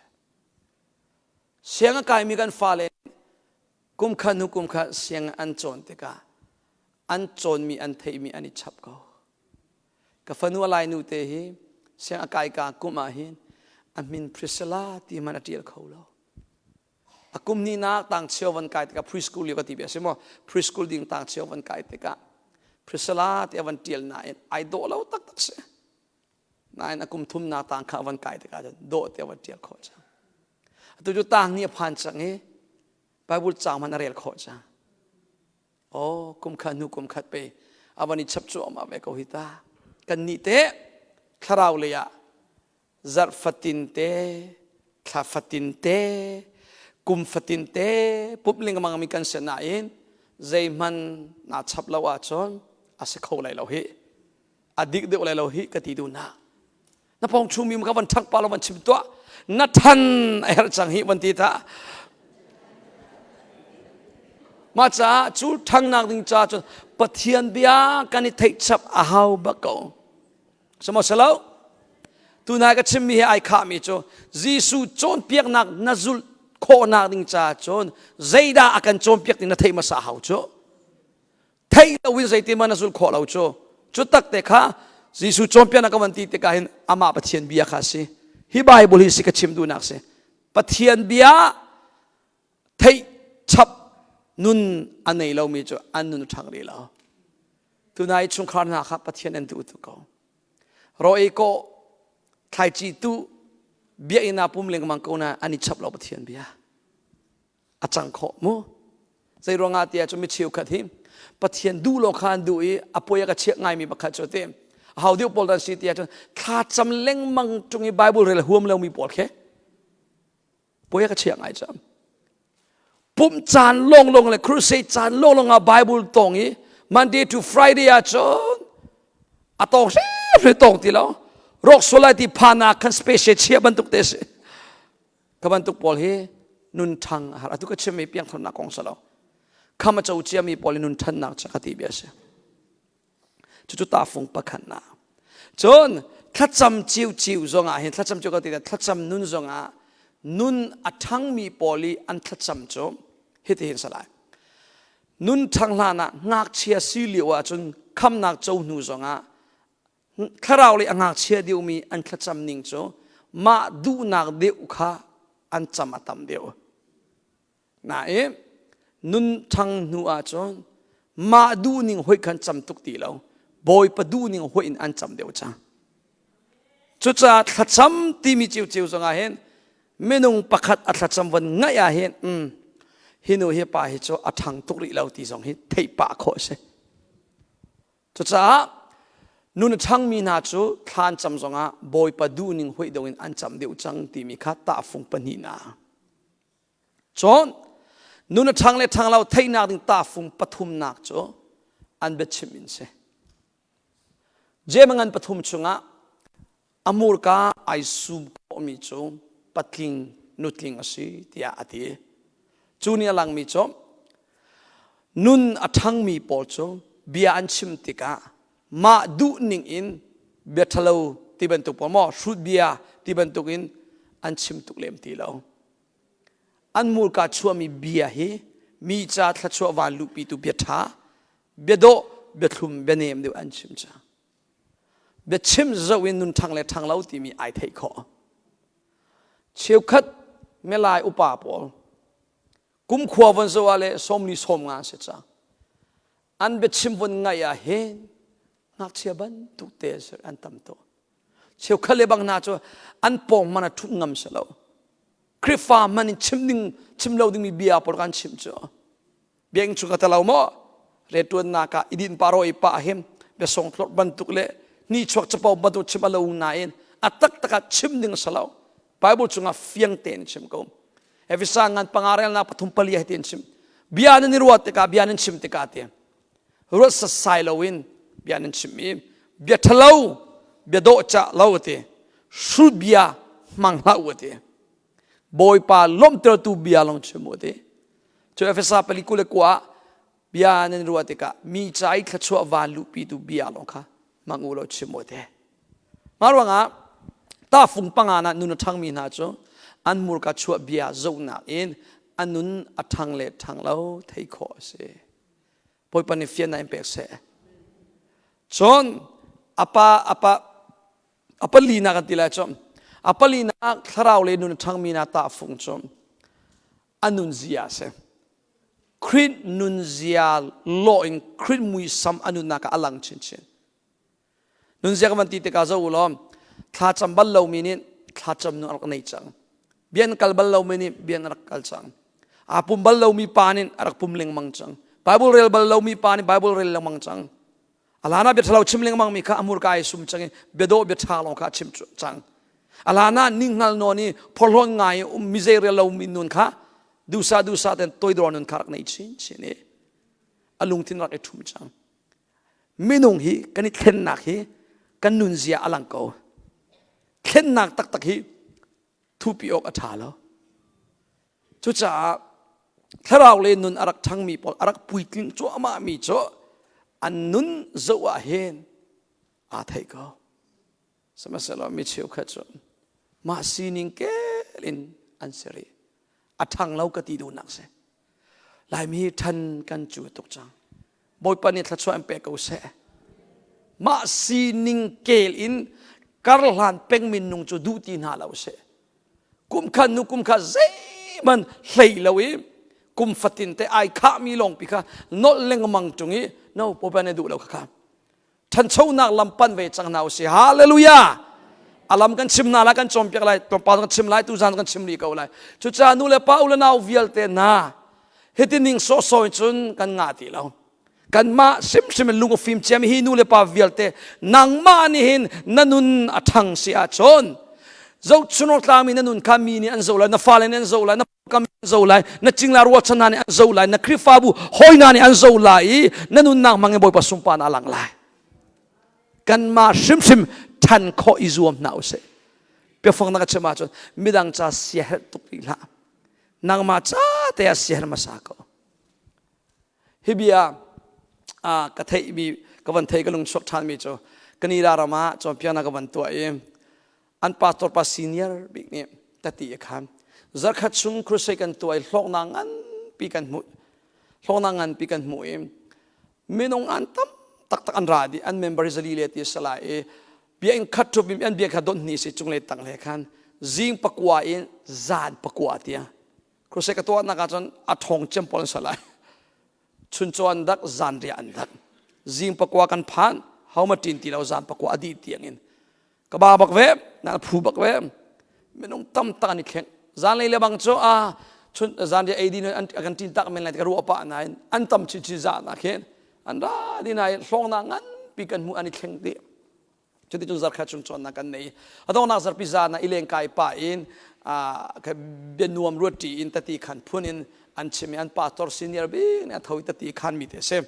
Siang a kaimi kan fale kum khat hnu kum khat siang an cawn tikah an cawnmi an theihmi an i chap ko. Ka fanu a lai nu te hi siang a kai ka kum ah hin a min Priscilla ti hmanh a ṭial kho lo. A kum hnihnak tangcheu van kai tikah preschool lio ka ti bia si maw preschool ding tangcheu van kai tikah Priscilla ti a van ṭial nain ai dawh lo taktak si. Nain a kum thumnak tang kha a van kai tikah cun dawh te a van ṭial khawh cang. Atu cu tang nih a phan cang i Bible caang hmanh a rel khawh cang. Oh, kum khat hnu kum khat pe a van i chap cuahmah ve ko hi ta. Kan nih te thlarau lei ah zarh fatin te thla fatin te kum fatin te pumh lengmang mi kan si nain. Zeihman naa chap lo ahcun a si kho lai lo hi. A dik deuh lai lo hi ka ti duh na. Na pawng chungmi ka van ṭhangh pa lo van chim tuah. Na ṭhan a herh cang hi van ti ta. Mah caah cu ṭhangnak ding ca cun Pathian bia kan i theih chap a hau bak ko. Samaw selo? Tunai ka chimmi he ai khahmi cu Jesuh cawnpiaknak na zulh khawhnak ding caah cun zeidah a kan cawnpiak ding na theih hmasa hau cu. Theih loin zeitin na zulh khawh lo cu. Cu tak te kha Jesuh cawnpiaknak ka van ti tikah hin amah Pathian bia kha a si. Hi Bible hi si ka chim duhnak si. Pathian bia theih chap nun a nei lomi cu an nun a ṭhang rih lo. Tunai chungkhar hna kha Pathian an duh tuk ko. Ro ei kawh, thlaici tu, biakinn ah pum lengmang ko na an i chap lo Pathian bia. A cang khawh mu. Zei ruangah tiah cu mi cheukhat hi Pathian duh lo kha an duh i a poi a ka chiah ngaimi pakhat cu te. A hau deuh pawl dan si tiah cun thlacam lengmang ṭung i Bible rel huam lomi pawl khi Poi ka chia ngai cam. Pumh caan lawnglawng le crusade caan lawnglawng ah Bible tong i Monday to Friday ah cun a tong hrimhrim tong ti lo. Rawk sual lai ti phan ah khan special chia bantuk te si. Ka bantuk pawl hi nun ṭhang a har. Atu ka chimmi piangtharnak kong si lo. Kham a co ciami pawl hi nun ṭhannak ca ka ti bia si. Cucu tahfung pakhatnak. Cun thlacam ciuciu zongah hin thlacam ciu ka ti thlacam nun zongah nun a ṭhangmi pawl i an thlacam cu hitihin si lai. Nun ṭhang hlan ah ngakchia si lio ahcun khamnak co hnu zongah thlarau le a ngakchia deuhmi an thlacam ning cu mah duhnak deuh kha an cam a tam deuh. Nain nun ṭhang hnu ahcun mah duhning hoih khan cam tuk ti lo. Bawipa duhning hoih in an cam deuh cang. Cucaah thlacam timi ciuciu zongah hin minung pakhat a thlacam von ngaih ah hin mm, hi nu hi pa hi cu a ṭhang tuk rih lo ti zong hi theih pah khawh a si. Cucaah nun a ṭhangmi hna cu thla an cam zongah Bawipa duhning hoih deuh in an cam deuh cang timi kha tahfung pahnihnak. Cun nun a ṭhang le ṭhang lo theihnak ding tahfung pathumnak cu an biachim in si. Jeim a ngan pathum chungah a hmurka ai sum khawhmi cu patling nutling a si tiah a ti. Cu nih a langmi cu nun a ṭhangmi pawl cu bia an chim tikah mah duhning in bia ṭhalo ti bantuk pawl maw hrut bia ti bantuk in an chim tuk lem ti lo. An hmurka chuahmi bia hi mi ca thluachuah van luhpitu bia ṭha, bia dawh, bia thlum, bia nem deuh an chim cang. Biachim zoh in nun ṭhang le ṭhang lo timi ai theih khawh. Cheukhat milai upa pawl kumkhua von zoh ah le sawmli 50 an si cang. An biachim von ngaih ah hin ngakchia bantuk te an tam tuk. Cheukhat le bang hna cu an pawng man a ṭhut ngam si lo. Khrihfa hman in chim ding chim lo dingmi bia pawl kan chim cu. Biakinn chung ka talo maw? Retuannak ah idin paro i pa him bia song thlor bantuk le ni chuak capo bantuk chim a lo nain a taktak ah chim ding si lo. Bible chungah fiang tein chim ko. Efesa ngan panga relnak pathum pali hi tin chim. Bia nan i ruat tikah bia nan chim tikah ti. Ruat sasai loin bia nan chim i bia ṭhalo bia dawh cah lo ti hrut bia hmang hlah u ti. Bawipa lawmhtertu bia lawng chim u ti. Cu Efesa pali 29 bia nan ruah tikah mi ca i thluachuah van luhpitu bia lawng kha hmang u law chim u ti. Mah ruangah tahfung panga na nun a ṭhangmi hna cu an hmurka chuah bia zohnak in a nun a ṭhang le ṭhang lo thei khawh a si. Bawipa nih fiannak in pek seh. Cun apa apa a palinak kan ti lai cu a palinak thlarau le nun a ṭhangmi hna tahfung cu a nunzia a si. Khrih nunzia lawh in Khrih muisam a nunnak ah a lang chinchin. Nunzia ka van ti tikah zoh u law thlacam bal lomi nih thlacam nu a rak nei cang. Bian kal bal lomi nih bian a rak kal cang. Aa pum bal lomi pa nih a rak pum lengmang cang. Bible rel bal lomi pa nih Bible rel lengmang cang. Alana bia ṭhalo chim lengmang mi kha a hmurka ai sum cang i bia dawh bia ṭha lawng kha a chim cang. Alana ninghngal nawn i phorhlawn ngai um mi zei rel lomi nun kha dusa dusa ten toidor nun kha rak nei chinchin i. A lungthin rak i ṭhum cang. Minung hi kan i thlennak hi kan nunzia a lang ko. Thlennak taktak hi thupi awk a ṭha lo. Cucaah thlarau le nun a rak ṭhangmi pawl a rak puitling cuahmahmi cu an nun zoh ah hin aa theih ko. Sihmanhsehlaw mi cheukhat cu mah sining kel in an si rih. A ṭhang lo ka ti duhnak si. Laimi hi ṭhan kan cu tuk cang. Bawipa nih thluachuah in pe ko seh. Mah sining kel in karhlan peng minung cu duh ti hna lo seh. Kum khat nu kum khat zeihmanh hlei lo i kum fatin te ai khahmi lawngpi kha nolh lengmang ṭung i no Bawipa nih duh lo kha kha. Ṭhanchonak lam pan ve cang hna usih. Hallelujah! A lam kan chim hna lai, kan cawnpiak lai, tlawmpal kan chim lai, tuzan kan chim rih ko lai. Cucaah nu le pa u le nau vialte hna, hiti ning sawhsawh in cun kan ngah ti lo. Kanmah hrimhrim in lung a fim ciami hi nu le pa vialte nangmah nih hin na nun a ṭhang si ahcun zohchunawk tlangmi na nun kha mi nih an zoh lai, na fale nih an zoh lai, na kam an zo lai na cingla rualchan hna nih an zo lai na Khrihfabu hawi hna nih an zo lai i na nunnak hmang in Bawipa sunparnak a lang lai kanmah hrimhrim ṭhan khawh i zuam hna usih biafang na ka chim ahcun midang ca siaherh tuk rih hlah nangmah ca te ah siaherh hmasa ko hi bia ka theihmi ka van thei ka lung chuak ṭhanmi cu kanila ram ah cawnpiaknak ka van tuah i an pastor pa senior bik nih tati a khan zarkhat chung crusade kan tuah i hlawknak nganpi kan hmuh hlawknak nganpi kan hmuh i minung an tam taktak an ra dih an member zali le ti sala i bia in khat thup an bia kha don hni si cung le tang le khan zing pakua in zan pakua tia crusade ka tuah nak ah cun a thong cem pawl an salai chuncaw an dak zanriah an dak zing pakua kan phan hau ma tin ti lo zan pakua adi tiang in ka ba bak ve na phu bak ve minung tam tak an i thleng zanlei le bang cu a chun zanriah ei din an kan tin tak men lai ka ruah pa nain an tam chin chin za na khin an ra di nai hlawng na ngan pi kan hmu an i thleng ti cuti cun zarkhat chung cawnnak kan nei adongnak zarpi zan ah ileng kai pa in bia nuam ruat ṭi in tati khan phun in an chim i an pastor senior bik nih a tho i tati khan mi te a si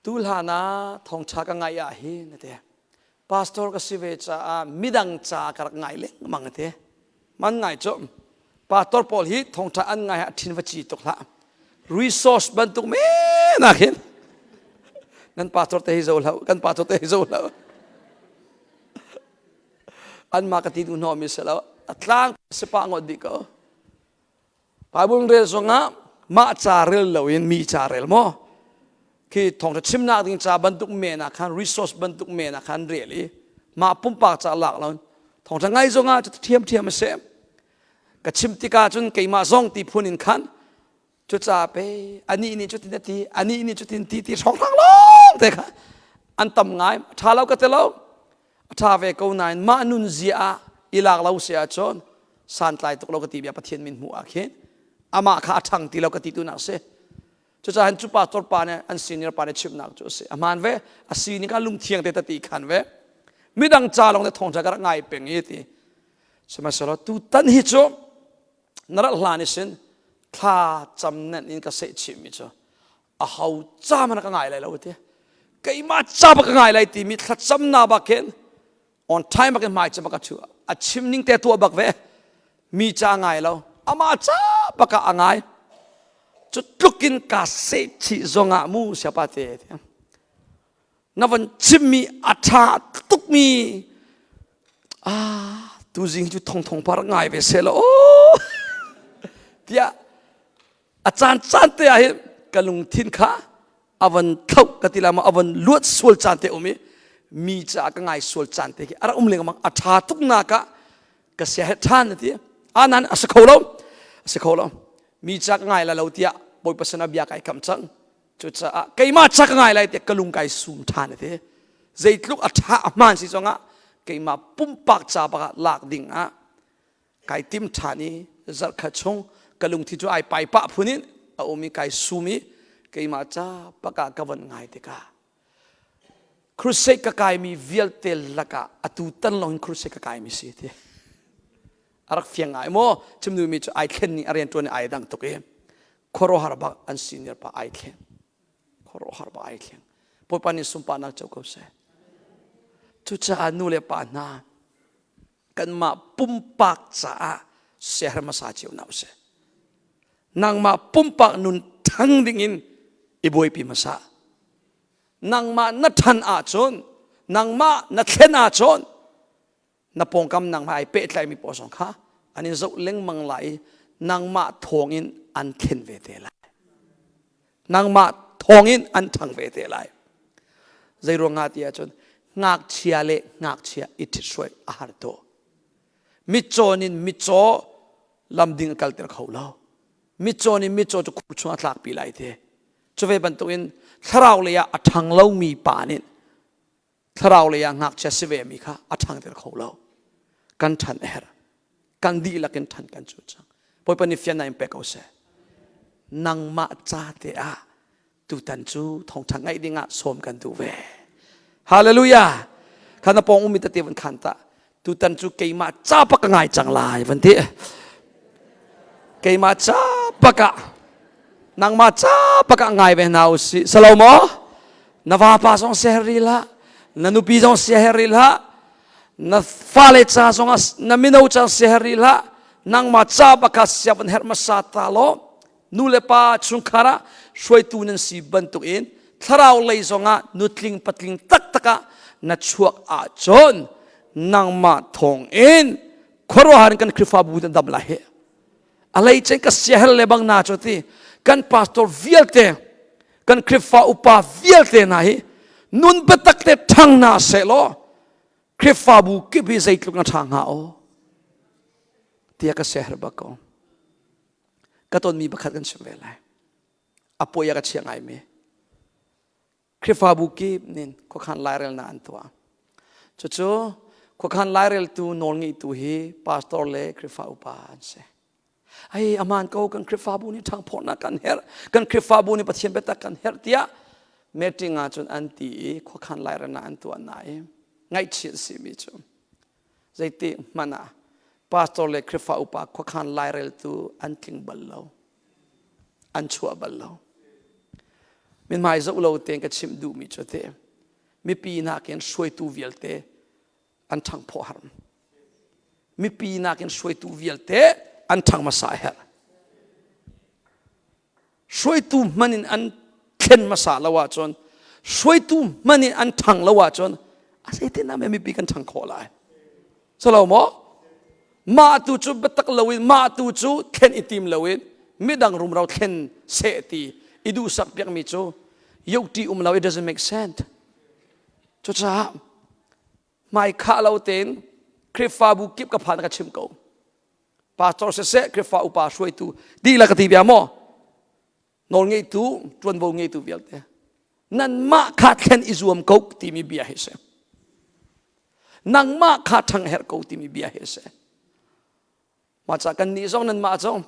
Tu hlan ah thawngṭha ka ngaih ah hin a ti. Pastor ka si ve caah midang ca ka rak ngai lengmang a ti. Man ngai cu pastor pawl hi thawngṭha an ngai ah ṭhin va ci tuk hlah. Resource bantuk men ah khin nan pastor te hi zo hlah kan pastor te hi zo hlah. Anmah ka ti duh hnawh mi si lo. A tlang si pah ngawt dih ko. Bible rel zongah mah ca rel loin mi ca rel maw khi thawngṭha chimnak ding ca bantuk men ah khan resource bantuk men ah khan rel i mah pumpak ca lak lo thawngṭha ngai zongah cu ṭhiamṭhiam a si ka chim tikah cun keimah zong ti phun in khan cu ca pe anih nih cutin a ti anih nih cutin ti ti hrawnghrang lawng te kha an tam ngai ṭha lo ka ti lo a ṭha ve ko nain mah nun zia ah i lak lo si ahcun santlai tuk lo ka ti bia Pathian min hmuh ah khin amah kha a ṭhang ti lo ka ti tu nak si cucaah cu pastor pa nih an senior pa nih chimnak cu a si a hmaan ve a si ning kha lungthiang te tati khan ve midang ca lawng te thawngṭha ka rak ngai peng i ti sihmanhsehlaw tutan hi cu na rak hlan i sin thla cam nen in ka seh chihmi cu a ho ca man ka ngai lai lo ti keimah ca bak ka ngai lai timi thlacamnak bak khin on time bak in hmai cam bak a thu a chim ning te tuah bak ve mi ca ngai lo amah ca bak ah a ngai cu tluk in ka seh chih zongah mu siapa te na van chimmi a ṭha tukmi ah tuzing cu thong thong par ngai ve se lo tiah a caan caan te ah hin ka lungthin kha a van thlauh ka ti lai ma a van luat sual caan te um i mi caah ka ngai sual caan te khi a rak um lengmang a ṭha tuk nak ah ka sia he ṭhan a ti anan a si kho lo a si kho lo mi ca ka ngai la lo tiah bawipa sinah bia kai kam cang cucaah keimah ca ka ngai lai tiah ka lung kai sum ṭhan a ti zeitluk a ṭha a hmaan si zongah keimah pumpak ca bak ah lak ding ah kai tim ṭhan i zarhkhat chung ka lungthi cu ai pai pah phun in a um i kai sum i keimah ca pakah ka von ngai tikah crusade ka kaimi vialte lakah atu tan lawng in crusade ka kaimi si ti a rak fiang ngai maw chim duhmi cu ai thlen ning a rian ṭuan i ai dang tuk i khuaruahhar bak an senior pa ai thlen. Khuaruahhar ba ai thleng. Bawipa nih sunparnak co ko seh. Cucaah nu le pa hna kanmah pumpak caah ser hmasa cio hna usih. Nangmah pumpak nun ṭhang dingin i buaipi hmasa. Nangmah na ṭhan ahcun, nangmah na thlen ahcun, na pawngkam nangmah ai pehtlaimi pawl zong kha an in zoh lengmang lai i nangmah thawngin an thlen ve te lai. Nangmah thawngin an ṭhang ve te lai. Zei ruangah ti ahcun ngakchia le ngakchia i ṭhithruai a har tuk. Mitcaw nin mitcaw lamding a kalter kho lo. Mitcaw nih mitcaw cu khur chung a tlakpi lai te. Cu ve bantukin thlarau lei ah a ṭhang lomi pa nih thlarau lei ah ngakchia si ve mi kha a ṭhangter kho lo. Kan ṭhan a herh. Kan dihlak in ṭhan kan cu cang. Bawipa nih fiannak in pe ko seh. Nangmah ca te ah tutan cu thawngṭha ngaih dingah sawm kan duh ve. Hallelujah! Kha na pawng ummi tete van khan ta. Tutan cu keimah ca pak ka ngai cang lai van ti. Keimah ca pak ah nangmah ca pak ah ngai ve hna usih. Salo maw? Na vapa zong siaherh rih hlah. Na nupi zong siaherh rih hlah. Na fale ca zong ah na mino ca siaherh rih hlah. Nangmah ca bak ah sia van herh hmasa ta law nu le pa chungkhar ah hruaitu nan si bantuk in thlarau lei zongah nutling patling taktak ah na chuak ahcun nangmah thawng in khuaruahhar in kan Khrihfabu nan dam lai hi a lei cen ka siahel le bang na cu ti kan pastor vialte kan Khrihfa upa vialte hna hi nun biatak te ṭhang hna seh law Khrihfabu kip hi zeitluk na ṭha hnga aw tiah ka siaherh bak ko. Ka tonmi pakhat kan chim ve lai. A puai a ka chia ngaimi. Khrihfabu kip nin khuakhan lairelnak an tuah. Cucu khuakhan laireltu nawlngeitu hi pastor le Khrihfa upa an si. Ai aman ko kan Khrihfabu nih ṭhangphawhnak kan herh. Kan Khrihfabu nih Pathian biatak kan herh tiah meeting ah cun an ti i khuakhan lairelnak an tuah na i ngaihchih simi cu Zeitik hmanh ah pastor le Khrihfa upa khuakhan laireltu an tling bal lo. An chuah bal lo. Mithmai zoh lo tein ka chimh duhmi cu te mipi nakin hruaitu vialte an ṭhangphawh har. Mipi nakin hruaitu vialte an ṭhang hmasa a herh. Hruaitu hman in an thlen hmasa lo ahcun hruaitu hman in an ṭhang lo ahcun a zeitin ah mipi kan ṭhang khawh lai. Salo maw? Mah tu cu biatak loin mah tu cu thlen i tim loin midang rumro thlen seh ti i duhsak piakmi cu yokti um lo it doesn't make sense. Cucaah hmai khah lo tein Khrihfabu kip ka phan ka chim ko. Pastor siseh Khrihfa upa hruaitu dihlak ka ti bia maw? Nawlngeitu, ṭuanvo ngeitu vialte. Nanmah kha thlen i zuam ko timi bia hi si. Nangmah kha ṭhang herh ko timi bia hi si. Mah ca kan nih zong nanmah zong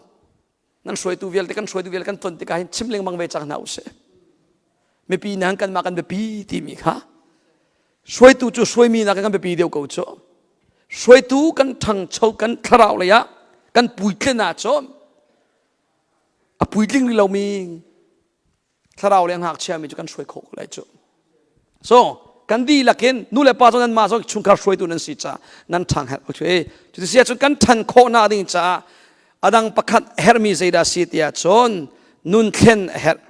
nan hruaitu vialte kan hruaitu vialte kan ton tikah hin chim lengmang ve cang hna usih. Mipi nang kanmah kan biapi timi kha hruaitu cu hruaimi nakin kan biapi deuh ko cu. Hruaitu kan ṭhangcho kan thlarau lei ah kan puitlin ahcun a puitling rih lomi thlarau le ngakchia mi cu kan hruai khawh ko lai cu. So kan dihlak in nu le pa cu nan mah zong chungkhar hruaitu nan si caah nan ṭhang herh ko cu. Cuti si ahcun kan ṭhan khawhnak ding caah a dang pakhat herhmi zeidah si tiah cun nun thlen a herh.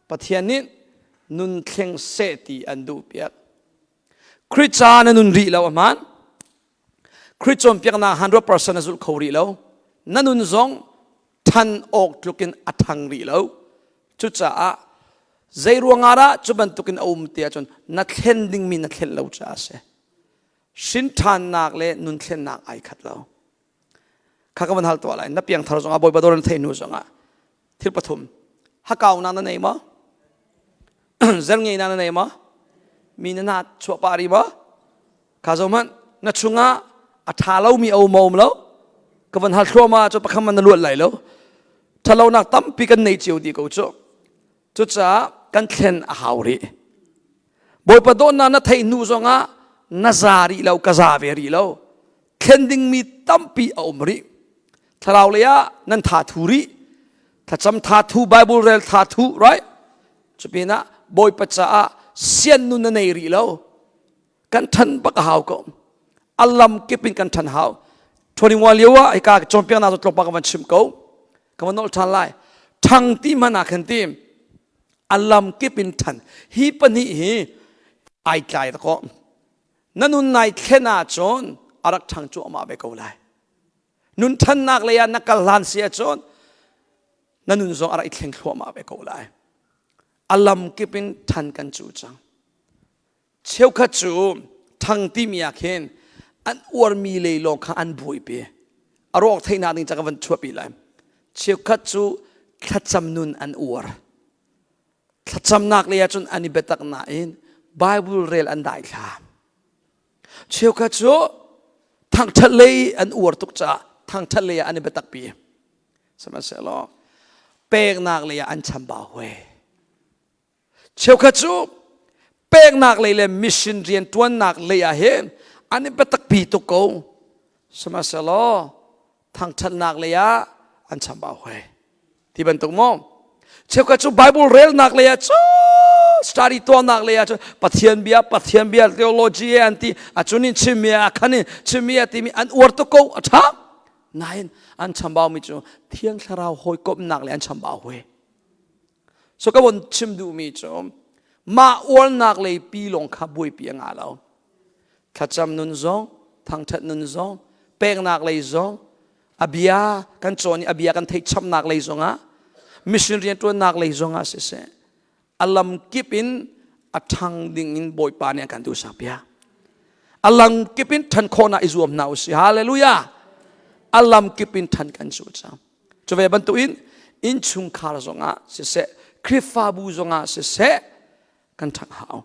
Pathian nih nun thleng seh ti an duh piak. Khrih ca na nun rih lo a hmaan. Khrih cawnpiaknak 100% na zulh kho rih lo. Na nun zong ṭhan awk tluk in a ṭhang rih lo. Cucaah zei ruangah dah cu bantukin a um ti ahcun na thlen dingmi na thlen lo caah a si. Hrin ṭhannak le nun thlennak ai khat lo. Kha ka van hal tuah lai. Na piangthar zongah Bawipa dawr na theih hnu zongah thil pathum hakaunak na nei maw? Zer ngeinak na nei maw? Mi na nat chuah pah rih maw? Kha zo hmanh na chungah a ṭha lomi a um um lo? Ka van hal thluahmah cu pakhat man na luat lai lo. Ṭhatlonak tampi kan nei cio dih ko cu. Cucaah kan thlen a hau rih. Bawipa dawtnak na theih hnu zongah na za rih lo, ka za ve rih lo. Thlen dingmi tampi a um rih. Thlarau lei ah nan tha thu rih. Thlacam tha thu, Bible rel tha thu, right? Cupinah Bawipa caah sian nun na nei rih lo. Kan ṭhan bak a hau ko. A lam kip in kan ṭhan hau. 21 lio ah hika cawnpiaknak cu tlawmpal ka van chim ko. Ka van nolh ṭhan lai. Ṭhang ti hmanh ah khan ti a lam kip in ṭhan. Hi pahnih hi ai tlai ko. Na nun nai thlen ahcun a rak ṭhang cuahmah ve ko lai. Nun ṭhannak lei ah na kal hlan si ahcun na nun zong a rak i thleng thluahmah ve ko lai. A lam kip in ṭhan kan cu cang. Cheukhat cu ṭhang timi ah khin an uarmi lei lawng kha an buaipi. A rawk theihnak ding ca ka van chuahpi lai. Cheukhat cu thlacam nun an uar. Thlacamnak lei ahcun an i biatak nain Bible rel an daithla. Cheukhat cu thangṭhat lei an uar tuk caah thangṭhat lei ah an i biatakpi. Sihmanhsehlaw peknak lei ah an chambau hoi. Cheukhat cu peknak lei le mission rian ṭuannak lei ah hin an i biatakpi tuk ko. Sihmanhsehlaw thangṭhatnak lei ah an chambau hoi. Ti bantuk maw? Cheukhat cu Bible relnak lei ah cu study tuahnak lei ah cu Pathian bia Pathian bia theology an ti a cunin chimmi a khanin chimmi a timi an uar tuk ko a ṭha nain an chambau mi cu Thiang Thlarau hawikomhnak le an chambau hoi. So ka von chim duhmi cu mah uarnak lei pi lawng kha buaipi a ngah lo. Thlacam nun zong, thangṭhat nun zong, peknak lei zong, a bia kan cawn i a bia kan theih chapnak lei zongah, mission rianṭuannak lei zongah siseh, a lam kip in a ṭhang ding in Bawipa nih a kan duhsak piak. A lam kip in ṭhan khawhnak i zuam hna usih. Hallelujah! A lam kip in ṭhan kan cu cang. Cu ve bantukin innchungkhar zongah siseh, Khrihfabu zongah siseh, kan ṭhang hau.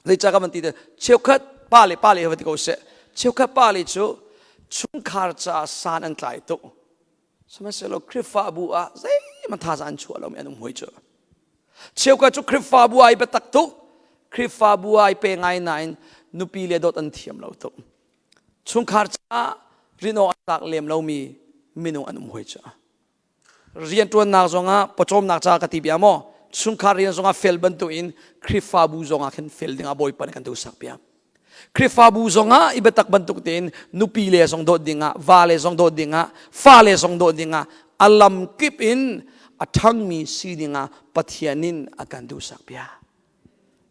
Zeicah ka van ti te cheukhat pa le pa le va ti ko seh. Cheukhat pa le cu chungkhar caah san an tlai tuk. Sihmanhsehlaw Khrihfabu ah zeihmanh thazaang an chuah lomi an um hoi cu. Cheukhat cu Khrihfabu ah i biatak tuk. Khrihfabu ah i pe ngai nain nupi le dawt an thiam lo tuk. Chungkhar caah rin awk a tlak lem lomi minung an um hoi cu. Rianṭuannak zongah pawcawmnak caah ka ti bia maw chungkhar rian zongah fel bantukin Khrihfabu zongah khin fel dingah Bawipa nih kan duhsak piak. Khrihfabu zongah i biatak bantuk tein nupi le zong dawt dingah, va le zong dawt dingah, fa le zong dawt dingah a lam kip in a ṭhangmi si dingah Pathian in a kan duhsak piak.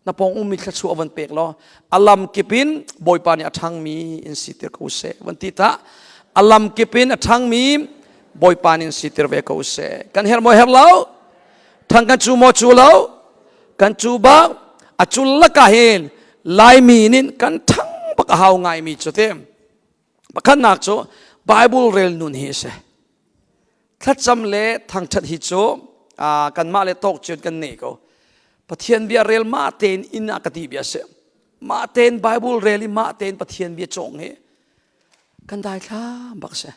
Na pawng ummi thluachuah van pek law a lam kip in Bawipa nih a ṭhangmi in siter ko seh van ti tah a lam kip in a ṭhangmi Bawipa nih in siter ve ko seh kan herh maw herh lo ṭhang kan cu maw cu lo kan cu bak a cul lakah hin Laimi nin kan ṭhang bak a hau ngaimi cu te pakhatnak cu Bible rel nun hi a si Thlacam le thangṭhat hi cu kanmah le tawk cun kan nei ko. Pathian bia rel mah tein inn ah ka ti bia si. Mah tein Bible rel i mah tein Pathian bia cawng hi kan daithlam bak si.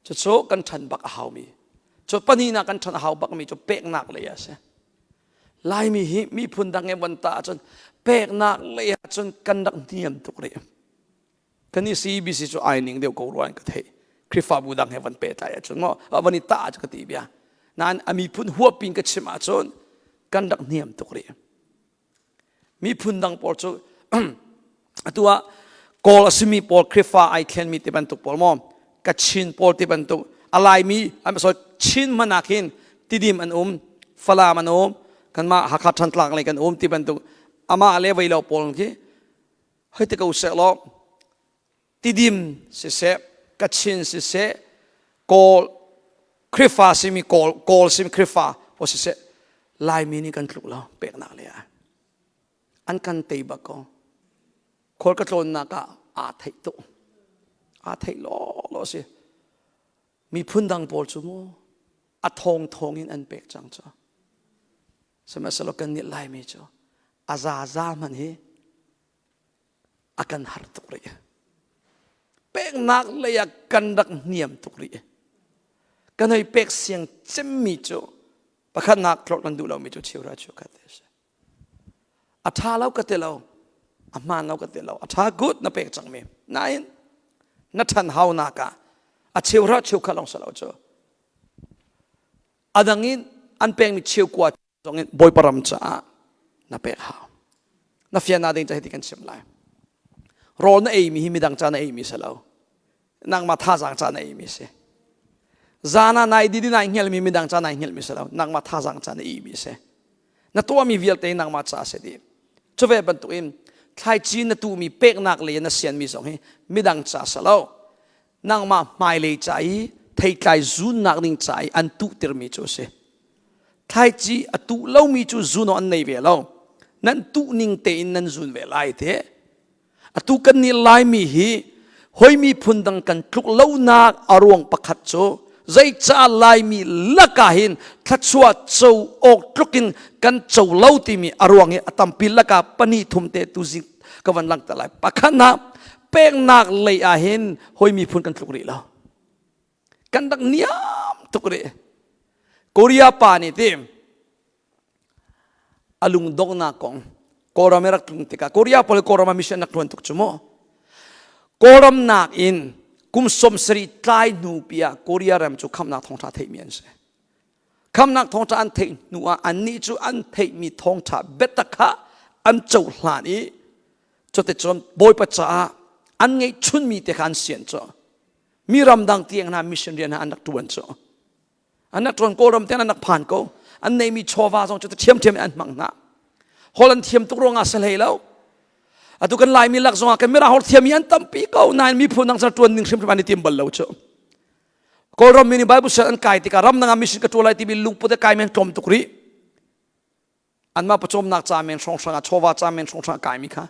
Cucu kan ṭhan bak a haumi. Cu pahnihnak kan ṭhan a hau bakmi cu peknak lei ah si. Laimi hi miphun dang i von ta ahcun peknak lei ahcun kan rak niam tuk rih. Kan i CBC cu ai ning deuh ko rua in ka theih. Khrihfabu dang he van pehtlai ahcun maw van i tah cu ka ti bia. Nain a miphun huap in ka chim ahcun kan rak niam tuk rih. Miphun dang pawl cu atu ah Kawl a simi pawl Khrihfa ai thlenmi ti bantuk pawl maw Kachin pawl ti bantuk a Laimi an sorry Chin hmanh ah khin Tidim an um Falam an um kanmah Hakha Thantlang lei kan um ti bantuk amah le vei lo pawl khi hei ti ko seh law Tidim siseh Kachin siseh Kawl Khrihfa simi Kawl Kawl simi Khrihfa pawl siseh Laimi nih kan tluk lo peknak le ah an kan tei bak ko khual ka tlawnnak ah aa theih tuk aa theih law law si miphun dang pawl cu mu a thawng thawng in an pek cang cu sihmanhsehlaw kan nih Laimi cu a zaza hmanh hi a kan har tuk rih. Peknak lei ah kan rak niam tuk rih. Kan hei pek siang cemmi cu pakhatnak tlawt kan duh lomi cu cheuhra cheukhat a si. A ṭha lo ka ti lo, a hmaan lo ka ti lo, a ṭha good na pek cangmi. Nain na ṭhan haunak ah. A cheuhra cheukhat lawng si lo cu. A dang in an pekmi cheukua zong in Bawipa ram caah na pek hau. Na fiannak ding ca hiti kan chim lai. Rawl na eimi hi midang ca na eimi si lo. Nangmah thazaang ca na eimi si. Zan ah nai didi nai hngelmi midang ca nai hngelmi si lo. Nangmah thazaang ca na eimi si. Na tuahmi vialte nangmah ca si dih. Cuve bantukin thlaici na tuhmi peknak lei na sianmi zong hi midang ca si lo. Nangmah hmailei ca i theitlai zunnak ding ca i an tuhtirmi cu a si. Thlaici a tuh lomi cu zun an nei ve lo. Nan tuh ning tein nan zun ve lai te. Atu kan nih Laimi hi hoi miphun dang kan tluk lonak a ruang pakhat cu zeicah Laimi lakah hin thluachuah co awk tluk in kan co lo timi a ruang hi a tampi lakah pahnih thum te tuzing ka van langhter lai. Pakhatnak peknak lei ah hin hoi miphun kan tluk rih lo. Kan rak niam tuk rih. Korea pa nih ti a lungdonghnak kong Kawlram i rak tlung tikah Korea pawl Kawlram ah mission rak ṭuan tuk cu mu. Kawlram nakin kum 70 tlai hnu pi ah Korea ram cu khamhnak thawngṭha theihmi an si. Khamhnak thawngṭha an theih hnu ah annih cu an theihmi thawngṭha biatak kha an cohlan i cuticun Bawipa caah an ngeihchunmi te kha an sian cu. Mi ramdang tiang hna mission rian hna an rak ṭuan cu. An rak ṭuan Kawlram tiang an rak phan ko. An neimi chawva zong cu ṭhiamṭhiam in an hmang hna. Holh an thiam tuk ruangah si hlei lo. Atu kan Laimi lak zongah kan Mirang holh thiammi an tampi ko nain miphun dang cu ṭuan ding hrimhrim an i tim bal lo cu. Kawlram mi nih Bible sianginn an kai tikah ramdang ah mission ka ṭuan lai timi lungput a kaimi an tlawm tuk rih. Anmah pawcawmnak ca men hrawnghrang ah chawva ca men hrawnghrang a kaimi kha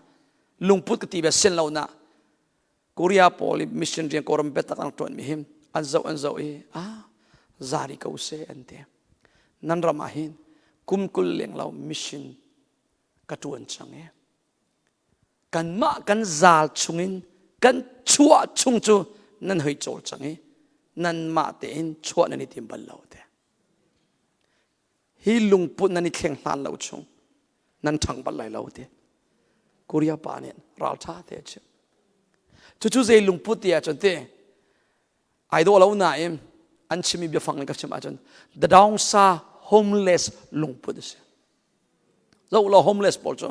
lungput ka ti bia sian lo na Korea pawl i mission rian Kawlram biatak an ṭuanmi hi an zoh an zoh i ah zari ko seh an ti. Nan ram ah hin kum 20 leng lo mission ka ṭuan cang i kanmah kan zal chungin kan chuah chung cu nan hei cawl cang i nanmah tein chuah nan i tim bal lo te. Hi lungput nan i thleng hlan lo chung nan ṭhang bal lai lo ti. Korea pa nih ralṭha te a chim. Cucu zei lungput ti ahcun ti ai dawh lo nain an chimmi biafang in ka chim ahcun the downgsa homeless lungput a si. Zoh law homeless pawl cu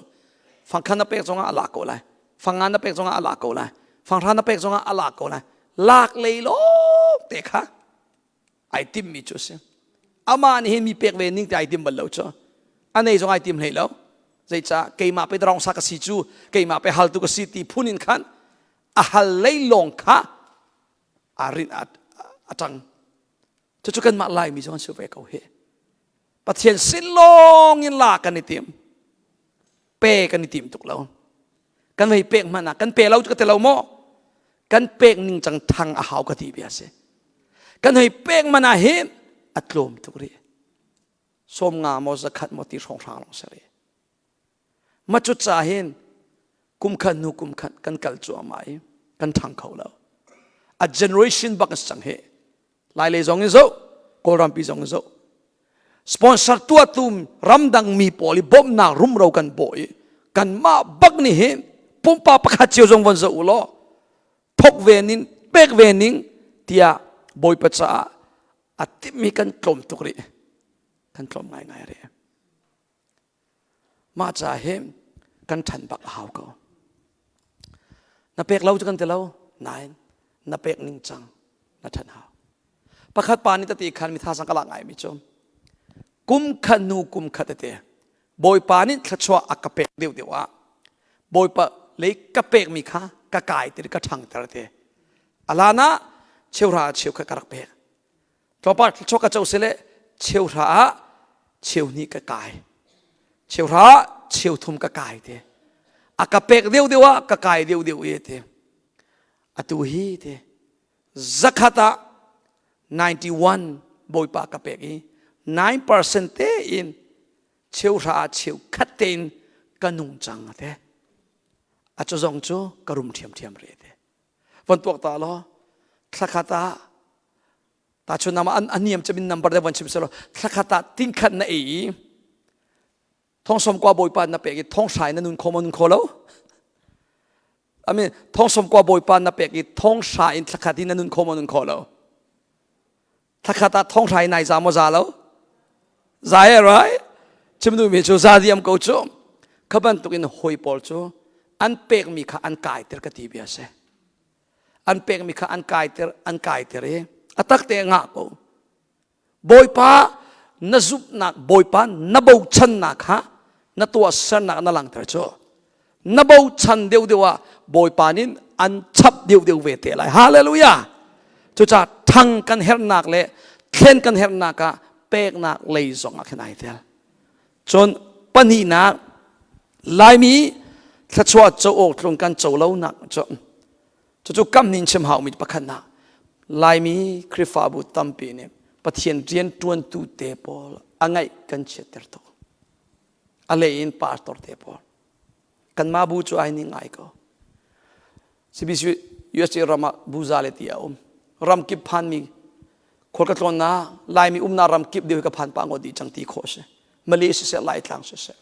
fangkhan na pek zongah a lak ko lai. Fangan na pek zongah a lak ko lai. Fanghra na pek zongah a lak ko lai. Lak lei lawng te kha ai timmi cu a si amah nih hin mi pek ve ning te ai tim bal lo cu a nei zong ai tim hlei lo zeicah keimah pe darong sa ka si cu keimah pe haltu ka si ti phun in khan a hal lei lawng kha a rin a ṭang cucu kanmah Laimi zong an si ve ko hi Pathian sin lawng in la kan i tim pe kan i tim tuk lo kan hei pek hmanh ah kan pe lo cu ka ti lo maw kan pek ning cang thang a hau ka ti bia si kan hei pek man ah hin a tlawm tuk rih 50 maw 100 maw ti hrawnghrang lawng si rih ma cu ca hin kum khat hnu kum khat kan kal cuahmah i kan ṭhang kho lo a generation bak a si cang hi Lailei zong in zoh, Kawlrampi zong in zoh. Sponsor tuahtu ramdang mi pawl i bawmhnak rumro kan bawh i kanmah bak nih hin pumpak pakhat cio zong von zoh u law thok ve ning pek ve ning tiah Bawipa caah a timhmi kan tlawm tuk rih. Kan tlawm ngaingai rih. Mah ca hi kan ṭhan bak a hau ko. Na pek lo cu kan ti lo, nain na pek ning cang na ṭhan hau. Pakhat pa nih tati khan mi thazang ka lak ngaimi cu kum khat hnu kum khat tete Bawipa nih thluachuah a ka pek deuh deuh ah Bawipa lei ka pekmi kha ka kai ti ka ṭhangter te. Alan ah cheuhra cheukhat ka rak pek. Tlawmpal thluachuah ka co sile cheuhra ah cheuhnih ka kai. Cheuhra ah cheuthum ka kai te. A ka pek deuhdeuh ah ka kai deuhdeuh e te. Atu hi te 100 ah 91 Bawipa ka pek i 9% te in cheuhra ah cheukhat tein ka nung cang te. A cu zong cu ka rum ṭhiamṭhiam re te. Von tuak ta law thlakhat ah tahchun nama an aniam chamin number de von chim selo thlakhat ah tingkhat na ei i thong som kwa bawipa na pek i thong hrai na nun kho ma nun kho lo I mean thong som kwa bawipa na pek i thong hra in thlakhat in na nun kho ma nun kho lo. Thakhat ah thonghrai nai za maw za lo? Za e right? Chim duhmi cu za diam ko cu. Kha bantukin hawi pawl cu an pekmi kha an kaiter ka ti bia si. An pekmi kha an kaiter an kaiter i a tak te ngah ko. Bawipa na zumhnak Bawipa na bochannak kha na tuahsernak na langhter cu na bochan deuhdeuh ah Bawipa nih an chap deuhdeuh ve te lai. Hallelujah! Cucaah thang kan herhnak le thlen kan herhnak ah peknak lei zong ah khin ai tel. Cun pahnihnak Laimi thluachuah co awk tlung kan co lonak cu cucu kam nin chim haumi pakhatnak Laimi Khrihfabu tampi nih Pathian rian ṭuantu te pawl a ngaih kan chiatter tuk. A lei in pastor te pawl. Kanmah bu cu ai ning ngai ko. CBC USA ram ah buza le ti a um. Ram kip phanmi khual ka tlawnnak Laimi umnak ram kip deuh ka phan pa ngawt dih cang ti khawh a si. Malay siseh Laitlang siseh.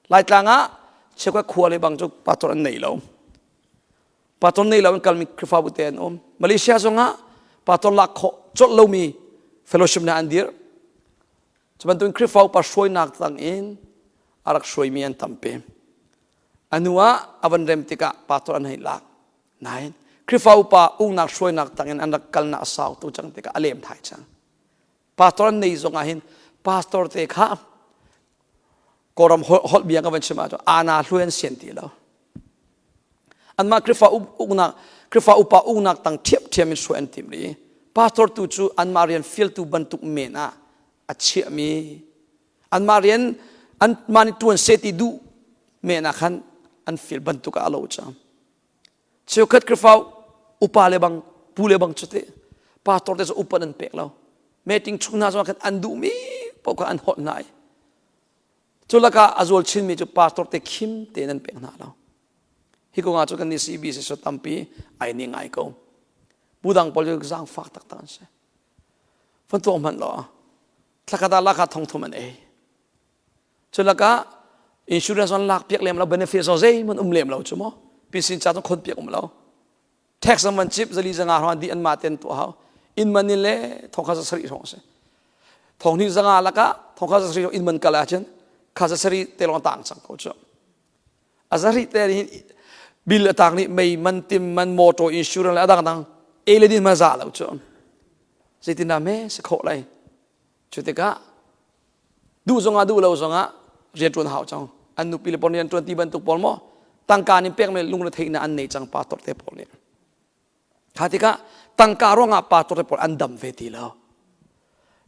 Laitlang ah cheukhat khua le bang cu pastor an nei lo. Pastor nei lo in kalmi Khrihfabu te an um. Malaysia zong ah pastor lak khawh colh lomi fellowship na an dir. Cu bantukin Khrihfa upa hruainak tang in a rak hruaimi an tampi. A hnu ah a van rem tikah pastor an hei lak. Nain Khrihfa upa uknak hruainak tang in an rak kalnak a sau tu cang tikah a lem thai cang. Pastor an nei zong ah hin pastor te kha Kawlram holh bia ka van chim ahcun ana hluai an sian ti lo. Anmah Khrihfa uknak Khrihfa upa uknak tang ṭhiamṭhiam in hruai an timh rih. Pastor tu cu anmah rian fialtu bantuk men ah a chiahmi anmah rian anmah nih ṭuan seh ti duh men ah khan an fial bantuk ah a lo cang. Cheukhat Khrihfa upa le bang pu le bang cu teh pastor te cu upat an pek lo. Meeting chung hna zong khan an duhmi paoh kha an holh hna i Cu lakah a zual chinmi cu pastor te khim tein an pek hna lo. Hi kong ah cu kan nih CBC so tampi ai ni ngai ko. Bu dang pawl cu zaangfak taktak an si. Fon tuak hmanh law thlakhat ah lakah thongthum an ei. Cu lakah insurance an lak piak lem lo benefit zong zeihmanh um lem lo cu maw. Pinsin ca zong khon piak um lo. Tax an van chip zali zanga hrawng dih anmah ten tuah hau. Inn man in le thongkha za sarih hrawng a si. Thong hnih zanga lakah thongkha za sarih inn man kal ahcun kha za sarih te lawng tang cang ko cu. A zarih te hin bill a tang nih mei man tim man motor insurance le a dang dang e le din ma za lo cu. Zeitindah me si khawh lai. Cu tikah duh zongah duh lo zongah rianṭuan hau cang. An nupi le pawl rianṭuan ti bantuk pawl maw tangka nih pek me lungretheihnak an nei cang pastor te pawl nih. Kha tikah tangka ruangah pastor te pawl an dam ve ti lo.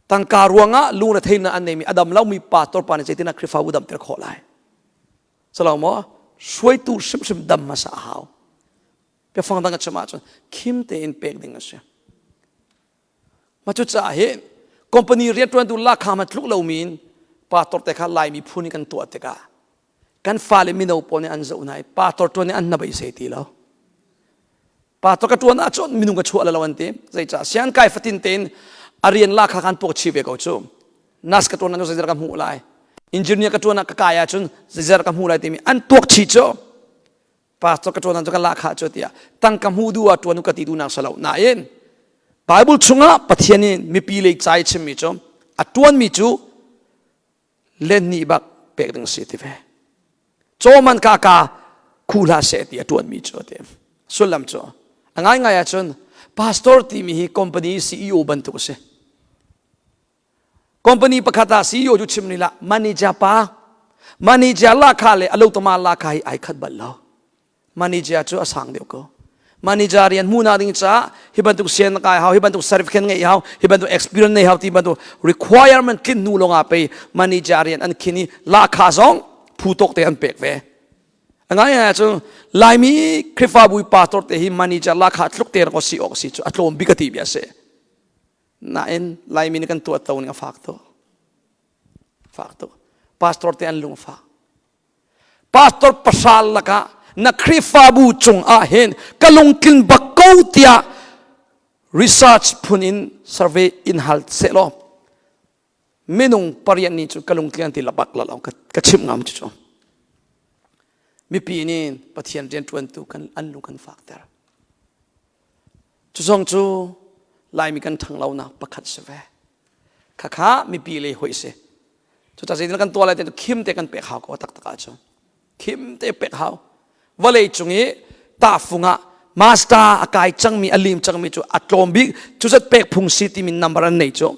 Tangka ruangah lungretheihnak an neimi a dam lomi pastor pa nih zeitinah Khrihfabu damter khawh lai. Salo maw hruaitu hrimhrim dam hmasa a hau. Biafang dang a chim ahcun khim tein pek ding a si. Mah cucaah hi company rianṭuantu lakha hmanh tluk lomi in pastor te kha Laimi phun in kan tuah tikah kan fale mino pawl nih an zoh hna i pastor ṭuan nih an hnabeisei ti lo. Pastor ka ṭuan ahcun minung ka chuah lo an ti. Zeicah sian kai fatin tein a rian lakha khan puak chih ve ko cu. Nurse ka ṭuan ahcun zeizat ka hmuh lai. Engineer ka ṭuan ah ka kai ahcun zeizat ka hmuh lai timi an tuak chih cu. Pastor ka ṭuan cu ka lahkhah cu tiah tangka hmuh duh ah ṭuan ka ti duhnak si lo nain Bible chungah Pathian nih mipi lei ca i chimmi cu a ṭuanmi cu len nih bak pek ding si ti ve caw man ka ka khu hlah seh ti a ṭuanmi cu a ti sullam cu a ngaingai ahcun pastor timi hi company CEO bantuk a si Company pakhat ah CEO cu chim ni lah manager pa manager lakha le alotama lakha hi ai khat bal lo. Manager cu a sang deuh ko. Manager rian hmuhnak ding caah hi bantuk sian kai hau, hi bantuk certificate ngeih hau, hi bantuk experience nei hau ti bantuk requirement tlin hnu lawngah pei manager rian an khin i lakha zong phu tawk te an pek ve. A ngai ngai cu Laimi Khrihfabu pastor te hi manager lakha tluk te rak si awk si cu a tlawm bik a ti bia si. Nain Laimi nih kan tuahto ning a fak tuk. Fak tuk. Pastor te an lung a fak. Pastor pasal lakah na Khrihfabu cung ah hin ka lungtlin bak ko tiah research phun in survey in hal sehlaw minung pariat nih cu ka lungtling an ti labak la lo ka chimh ngam cu cu mipi nih Pathian rianṭuantu kan an lung kan fakter cu zong cu. Laimi kan ṭhang lonak pakhat si ve. Khakha mipi lei hoih si. Cucaah zeitin kan tuah lai ti khim te kan pek hau ko taktak ahcun. Khim te pek hau. Vawlei cung i tahfung ah master a kai cangmi a lim cangmi cu a tlawm bik cu zat pek phung si timi number an nei cu.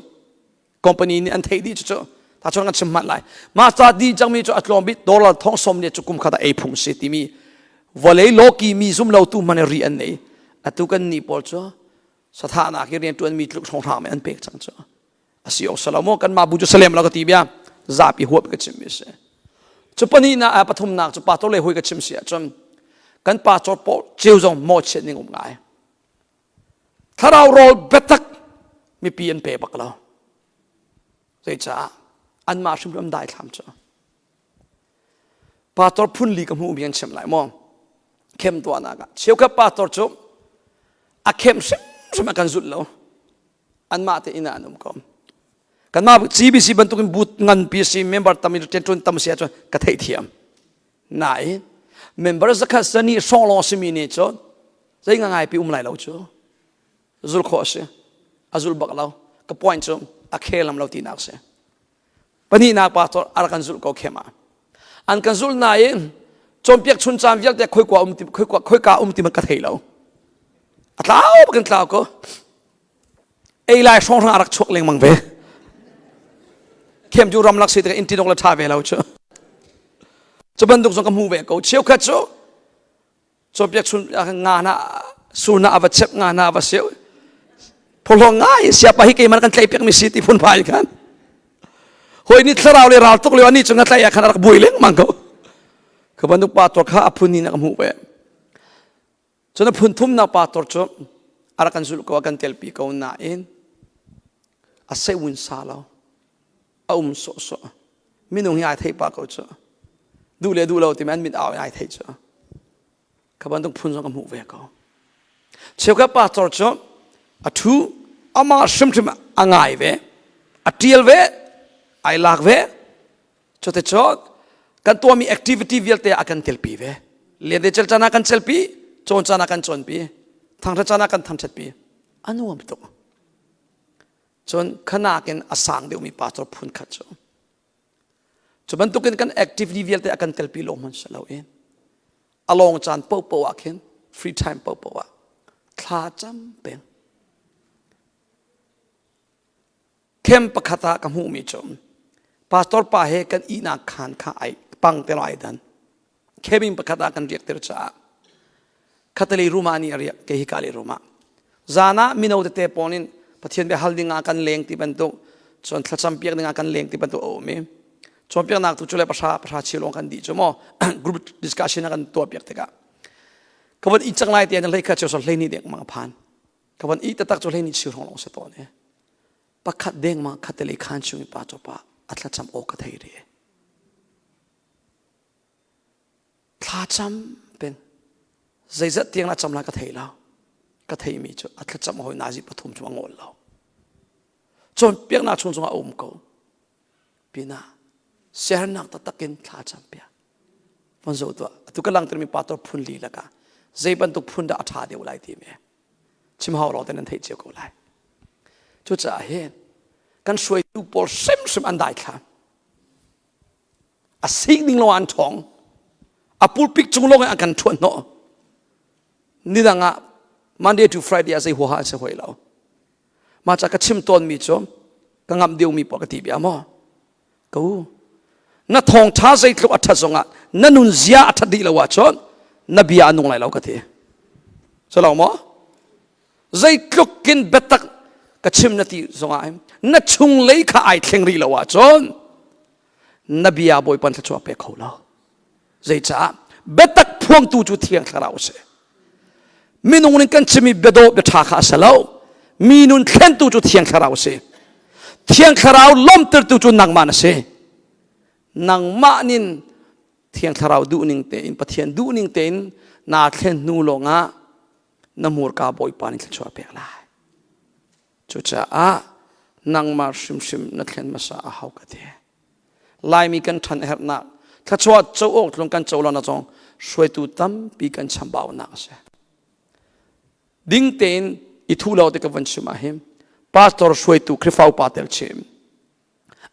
Company nih an theih dih cu cu. Ta chuan kan chim hmanh lai. Master di cangmi cu a tlawm bik dollar thong som ne cu kum khat ah ei phung si timi vawlei lawki mi zum lo tu hmanh ri an nei. Atu kan ni pawl cu sathahnak hi rianṭuanmi tluk hrawnghrang an pek cang cu a si awk salo maw kanmah bu cu salem lo ka ti bia zapi huap ka chim mi si cu pahnihnak a pathumnak cu pastor le hui ka chim si ahcun kan pastor pawl ceu zong mawhchiat ning um ngai thlarau rawl biatak mipi an pe bak lo zeicah anmah hrimhrim daithlam cu Pastor phun li ka hmuh mi an chim lai maw? Khem tuahnak ah cheukhat pastor cu a khem hrimhrim a kan zulh lo. Anmah te inn ah an um ko. Kanmah CBC bantukin but nganpi si member tam in ṭuan tam si ahcun ka theihthiam. Nain member zakhat sani hrawng lawng simi nih cun zei ngai pi um lai lo cu. Zul khawh a si. A zul bak lo. Ka point cu a khelam lo tinak si. Pahnihnak pastor a rak kan zulh ko khem ah. An kan zulh nain cawnpiak chun caan vialte khoika um ti khoika khoika um ti man ka thei lo. A tlau bakin tlau ko. Ei lai hrawng hrang a rak chuak lengmang ve. Khem cu ramlak si tikah in tinok le tha ve lo cu. Cu bantuk zong ka hmu ve ko. Cheukhat cu cawnpiak chun nga na sur na ava chep nga na ava seu phawhlawng ngai siapa hi keimah kan tlaih piak mi si ti phun phai khan hoi ni thlarau le ral tuk lio ani chung a tlaih ah khan rak buai lengmang ko ka bantuk pa tor kha a phun ni na ka hmuh ve cun a phun thum na pa tor cu a rak kan zulh ko a kan telpi ko nain a sewun sa lo a um sawhsawh minung hi ai theih pah ko cu duh le duh lo timi an mit au in ai theih cu kha bantuk phun zong ka hmuh ve ko cheukhat pastor cu a thu amah hrimhrim a ngai ve a tial ve ai lak ve cuticun kan tuahmi activity vialte a kan telpi ve lente cel caan ah kan celpi cawn caan ah kan cawnpi thangthat caan ah kan thangthatpi a nuam tuk Cun khanak in a sang deuhmi pastor phun khat cu cu bantukin kan actively vialte a kan telpi lo hmanh si loin a lawng caan paohpaoh ah khin free time paohpaoh ah thla cam peng camp pakhat ah ka hmuhmi cu pastor pa he kan ihnak khaan kha ai pang te lo ai dan cabin pakhat ah kan riak tir caah khatalei room ah nih a riak kei hi ka lei room ah zan ah mino tete pawl in Pathian bia hal ding ah kan leng ti bantuk cun thlacam piak ding ah kan leng ti bantuk a um i cawnpiaknak tu cu le pahra pahra cheu lawng kan dih cu maw group discussion a kan tuah piak tikah ka von i cang lai ti an hlei kha cheu so hlei ni deng mang phan ka von i tatak cu hlei ni chiu hrawng lawng se tawn e pakhat deng ma khatele khan chung i pa chawpa a thlacam aw ka thei ri Thlacam peng zeizat tiang na cam lai ka thei lo. Ka theimi cu a thlacam hawi nazi pathum cu a ngol lo. Cawnpiaknak chung zongah a um ko. Pinah siahernak taktak in thla cam piak. Von zoh tuah. Atu ka langtermi pastor phun li lakah zei bantuk phun dah a ṭha deuh lai timi chim hau lo te nan theih cio ko lai. Cucaah hin kan hruaitu pawl hrimhrim an daithlam. A sik ding lo an ṭhawng. A pulpit cung lawng in an kan ṭhuan hnawh. Nidang ah Monday to Friday ah zei huaha an si hoi lo. Mah ca ka chim tawnmi cu ka ngamh deuhmi poah ka ti bia maw? Ka u, na thawngṭha zeitluk a ṭhat zongah na nunzia a ṭhat dih lo ahcun na bia a nung lai lo ka ti. Cu lo maw? Zeitluk in biatak ka chim na ti zongah na chunglei kha ai thleng rih lo ahcun na bia Bawipa thluachuah pe kho lo. Zeicah? Biatak phuangtu cu Thiang Thlarau a si. Minung nih kan chimmi biadawh biaṭha kha a si lo. Mi nun thlentu cu Thiang Thlarau a si. Thiang Thlarau lawmtertu cu nangmah na si. Nangmah nin Thiang Thlarau duhning tein Pathian duhning tein naa thlen hnu lawngah na hmurka Bawipa nih thluachuah pek lai. Cucaah nangmah hrimhrim na thlen hmasa a hau ka ti. Laimi kan ṭhan a herhnak, thluachuah co awk tlung kan co lo zong hruaitu tampi kan chambaunak a si. Ding tein I thu lo te ka van chim ah hin pastor hruaitu Khrihfa upa tel chim.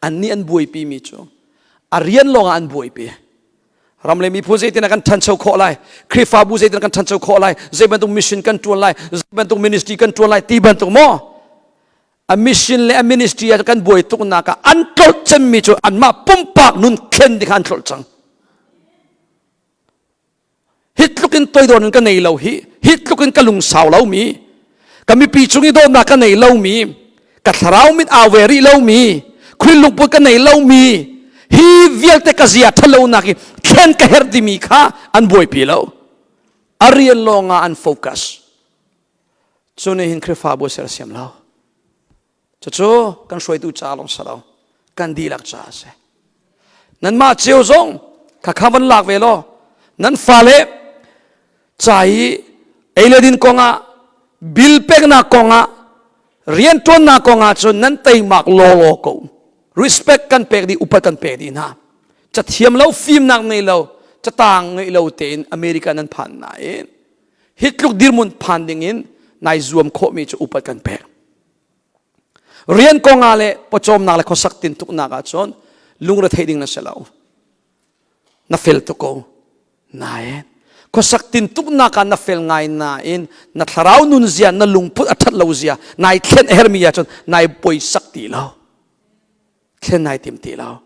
Annih an buaipi mi cu a rian lawng ah an buaipi. Ram le miphun zeitin ah kan ṭhancho khawh lai, Khrihfabu zeitin ah kan ṭhancho khawh lai, zei bantuk mission kan ṭuan lai, zei bantuk ministry kan ṭuan lai ti bantuk maw? A mission le a ministry ah kan buai tuknak ah an tlolh cemmi cu anmah pumpak nun thlen ding kha an tlolh cang. Hi tluk in toidor in ka nei lo hi, hi tluk in ka lungsau lomi, ka mipi cung i dawtnak ka nei lomi, ka thlarau mit au ve rih lomi, Khrih lungput ka nei lomi, hi vialte ka zia ṭhalonak hi thlen ka herh timi kha an buaipi lo. A rian lawng ah an focus. Cu nih hin Khrihfabu a sersiam lo. Cucu kan hruaitu ca lawng si lo, kan dihlak ca a si. Nanmah cio zong khakha van lak ve law nan fale ca i ei le din kongah bil peknak kongah rianṭuannak kongah cun nan teimak lawlaw ko. Respect kan pek dih, upat kan pek dih hna. Cathiam lo, fimnak ngei lo, catang ngei lo tein America nan phan nain hi tluk dirhmun phan dingin nai zuam khawhmi cu upat kan pek. Rian kongah le pawcawmnak le khuasak tintuknak ahcun lungre theih ding na si lo. Na fel tuk ko. Nain khuasak tintuknak ah na fel ngai nain na thlarau nun zia na lungput a ṭhat lo zia nai thlen a hermi ahcun nai poisak ti lo. Thlen nai tim ti lo.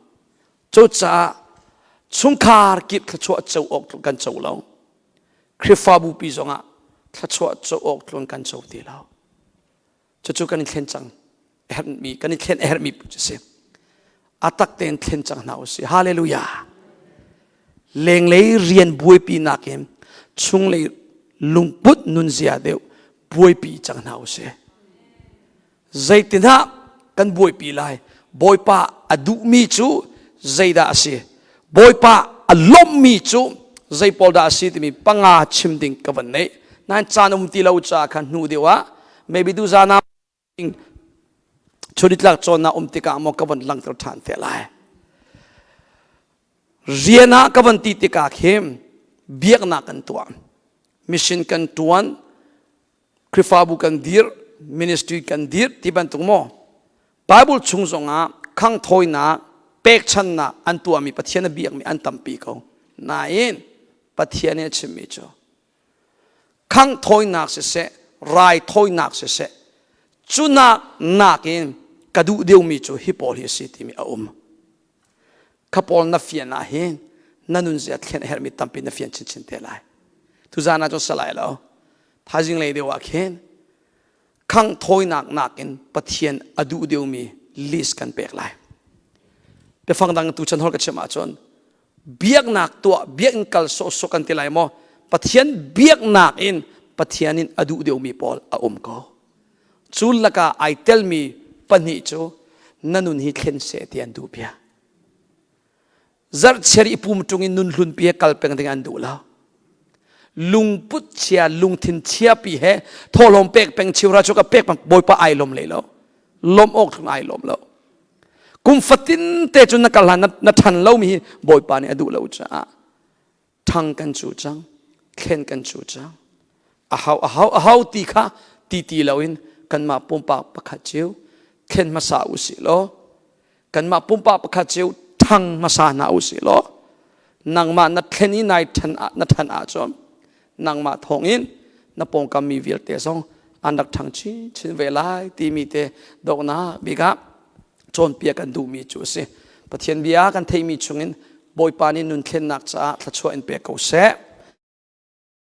Cucaah chungkhar kip thluachuah co awk kan co lo. Khrihfabu pi zongah thluachuah co awk tlun kan co ti lo. Cucu kan i thlen cang herhmi kan i thlen a herhmi cu si. A tak tein thlen cang hna usih. Hallelujah. Lenglei rian buaipi nakin chunglei lungput nunzia deuh buaipi cang hna usih. Zeitinah kan buaipi lai? Bawipa a duhmi cu zeidah a si? Bawipa a lawmhmi cu zei pawl dah a si timi panga chim ding ka van neih. Nain caan um ti lo caah khan hnu deuh ah maybe tu zan ah chunitlak cawnnak um tikah maw ka van langhter ṭhan te lai. Rian ah ka van ti tikah khin biaknak kan tuah. Mission kan ṭuan, Khrihfabu kan dir, ministry kan dir ti bantuk maw? Bible chung zongah khangthawinak, pekchannak an tuahmi Pathian a biakmi an tampi ko. Nain Pathian nih a chimmi cu khangthawinak siseh, raithawinak siseh, cunak nakin ka duh deuhmi cu hi pawl hi a si timi a um. Kha pawl na fian ah hin na nunzia thlen a herhmi tampi na fian chinchin te lai. Tuzaan ah cun salai lo. Thaizing lei deuh ah khin khang thawinak nakin Pathian a duh deuhmi list kan pek lai. Biafang dang tu chan hol ka chim ahcun biaknak tuah biakinn kal sawhsawh kan ti lai maw Pathian biaknak in Pathian in a duh deuhmi pawl a um ko. Cu lakah ai telmi pahnih cu na nun hi thlen seh ti an duh bia. Zarhchiar i pum ṭung in nun hlunpi he kal peng ding an duh lo. Lungput chia, lungthin chia pi he thawhlawm pek peng chiura cu ka pek peng Bawipa ai lawm lei lo. Lawm awk thlung ai lawm lo. Kum fatin te cun na kal hlan na ṭhan lomi hi Bawipa nih a duh lo caah ṭhang kan cu cang, thlen kan cu cang. A hau, a hau, a hau ti kha ti ti loin kanmah pumpak pakhat cio thlen hmasa u sih law kanmah pumpak pakhat cio ṭhang hmasa hna u sih law nangmah na thlen i nai ṭhan na ṭhan ahcun nangmah thawngin na pawngkam mi vialte zong an rak ṭhang chinchin ve lai timi te doknak bik ah cawnpiak kan duhmi cu a si. Pathian bia kan theihmi chungin Bawipa nih nun thlennak caah thluachuah in pek ko seh.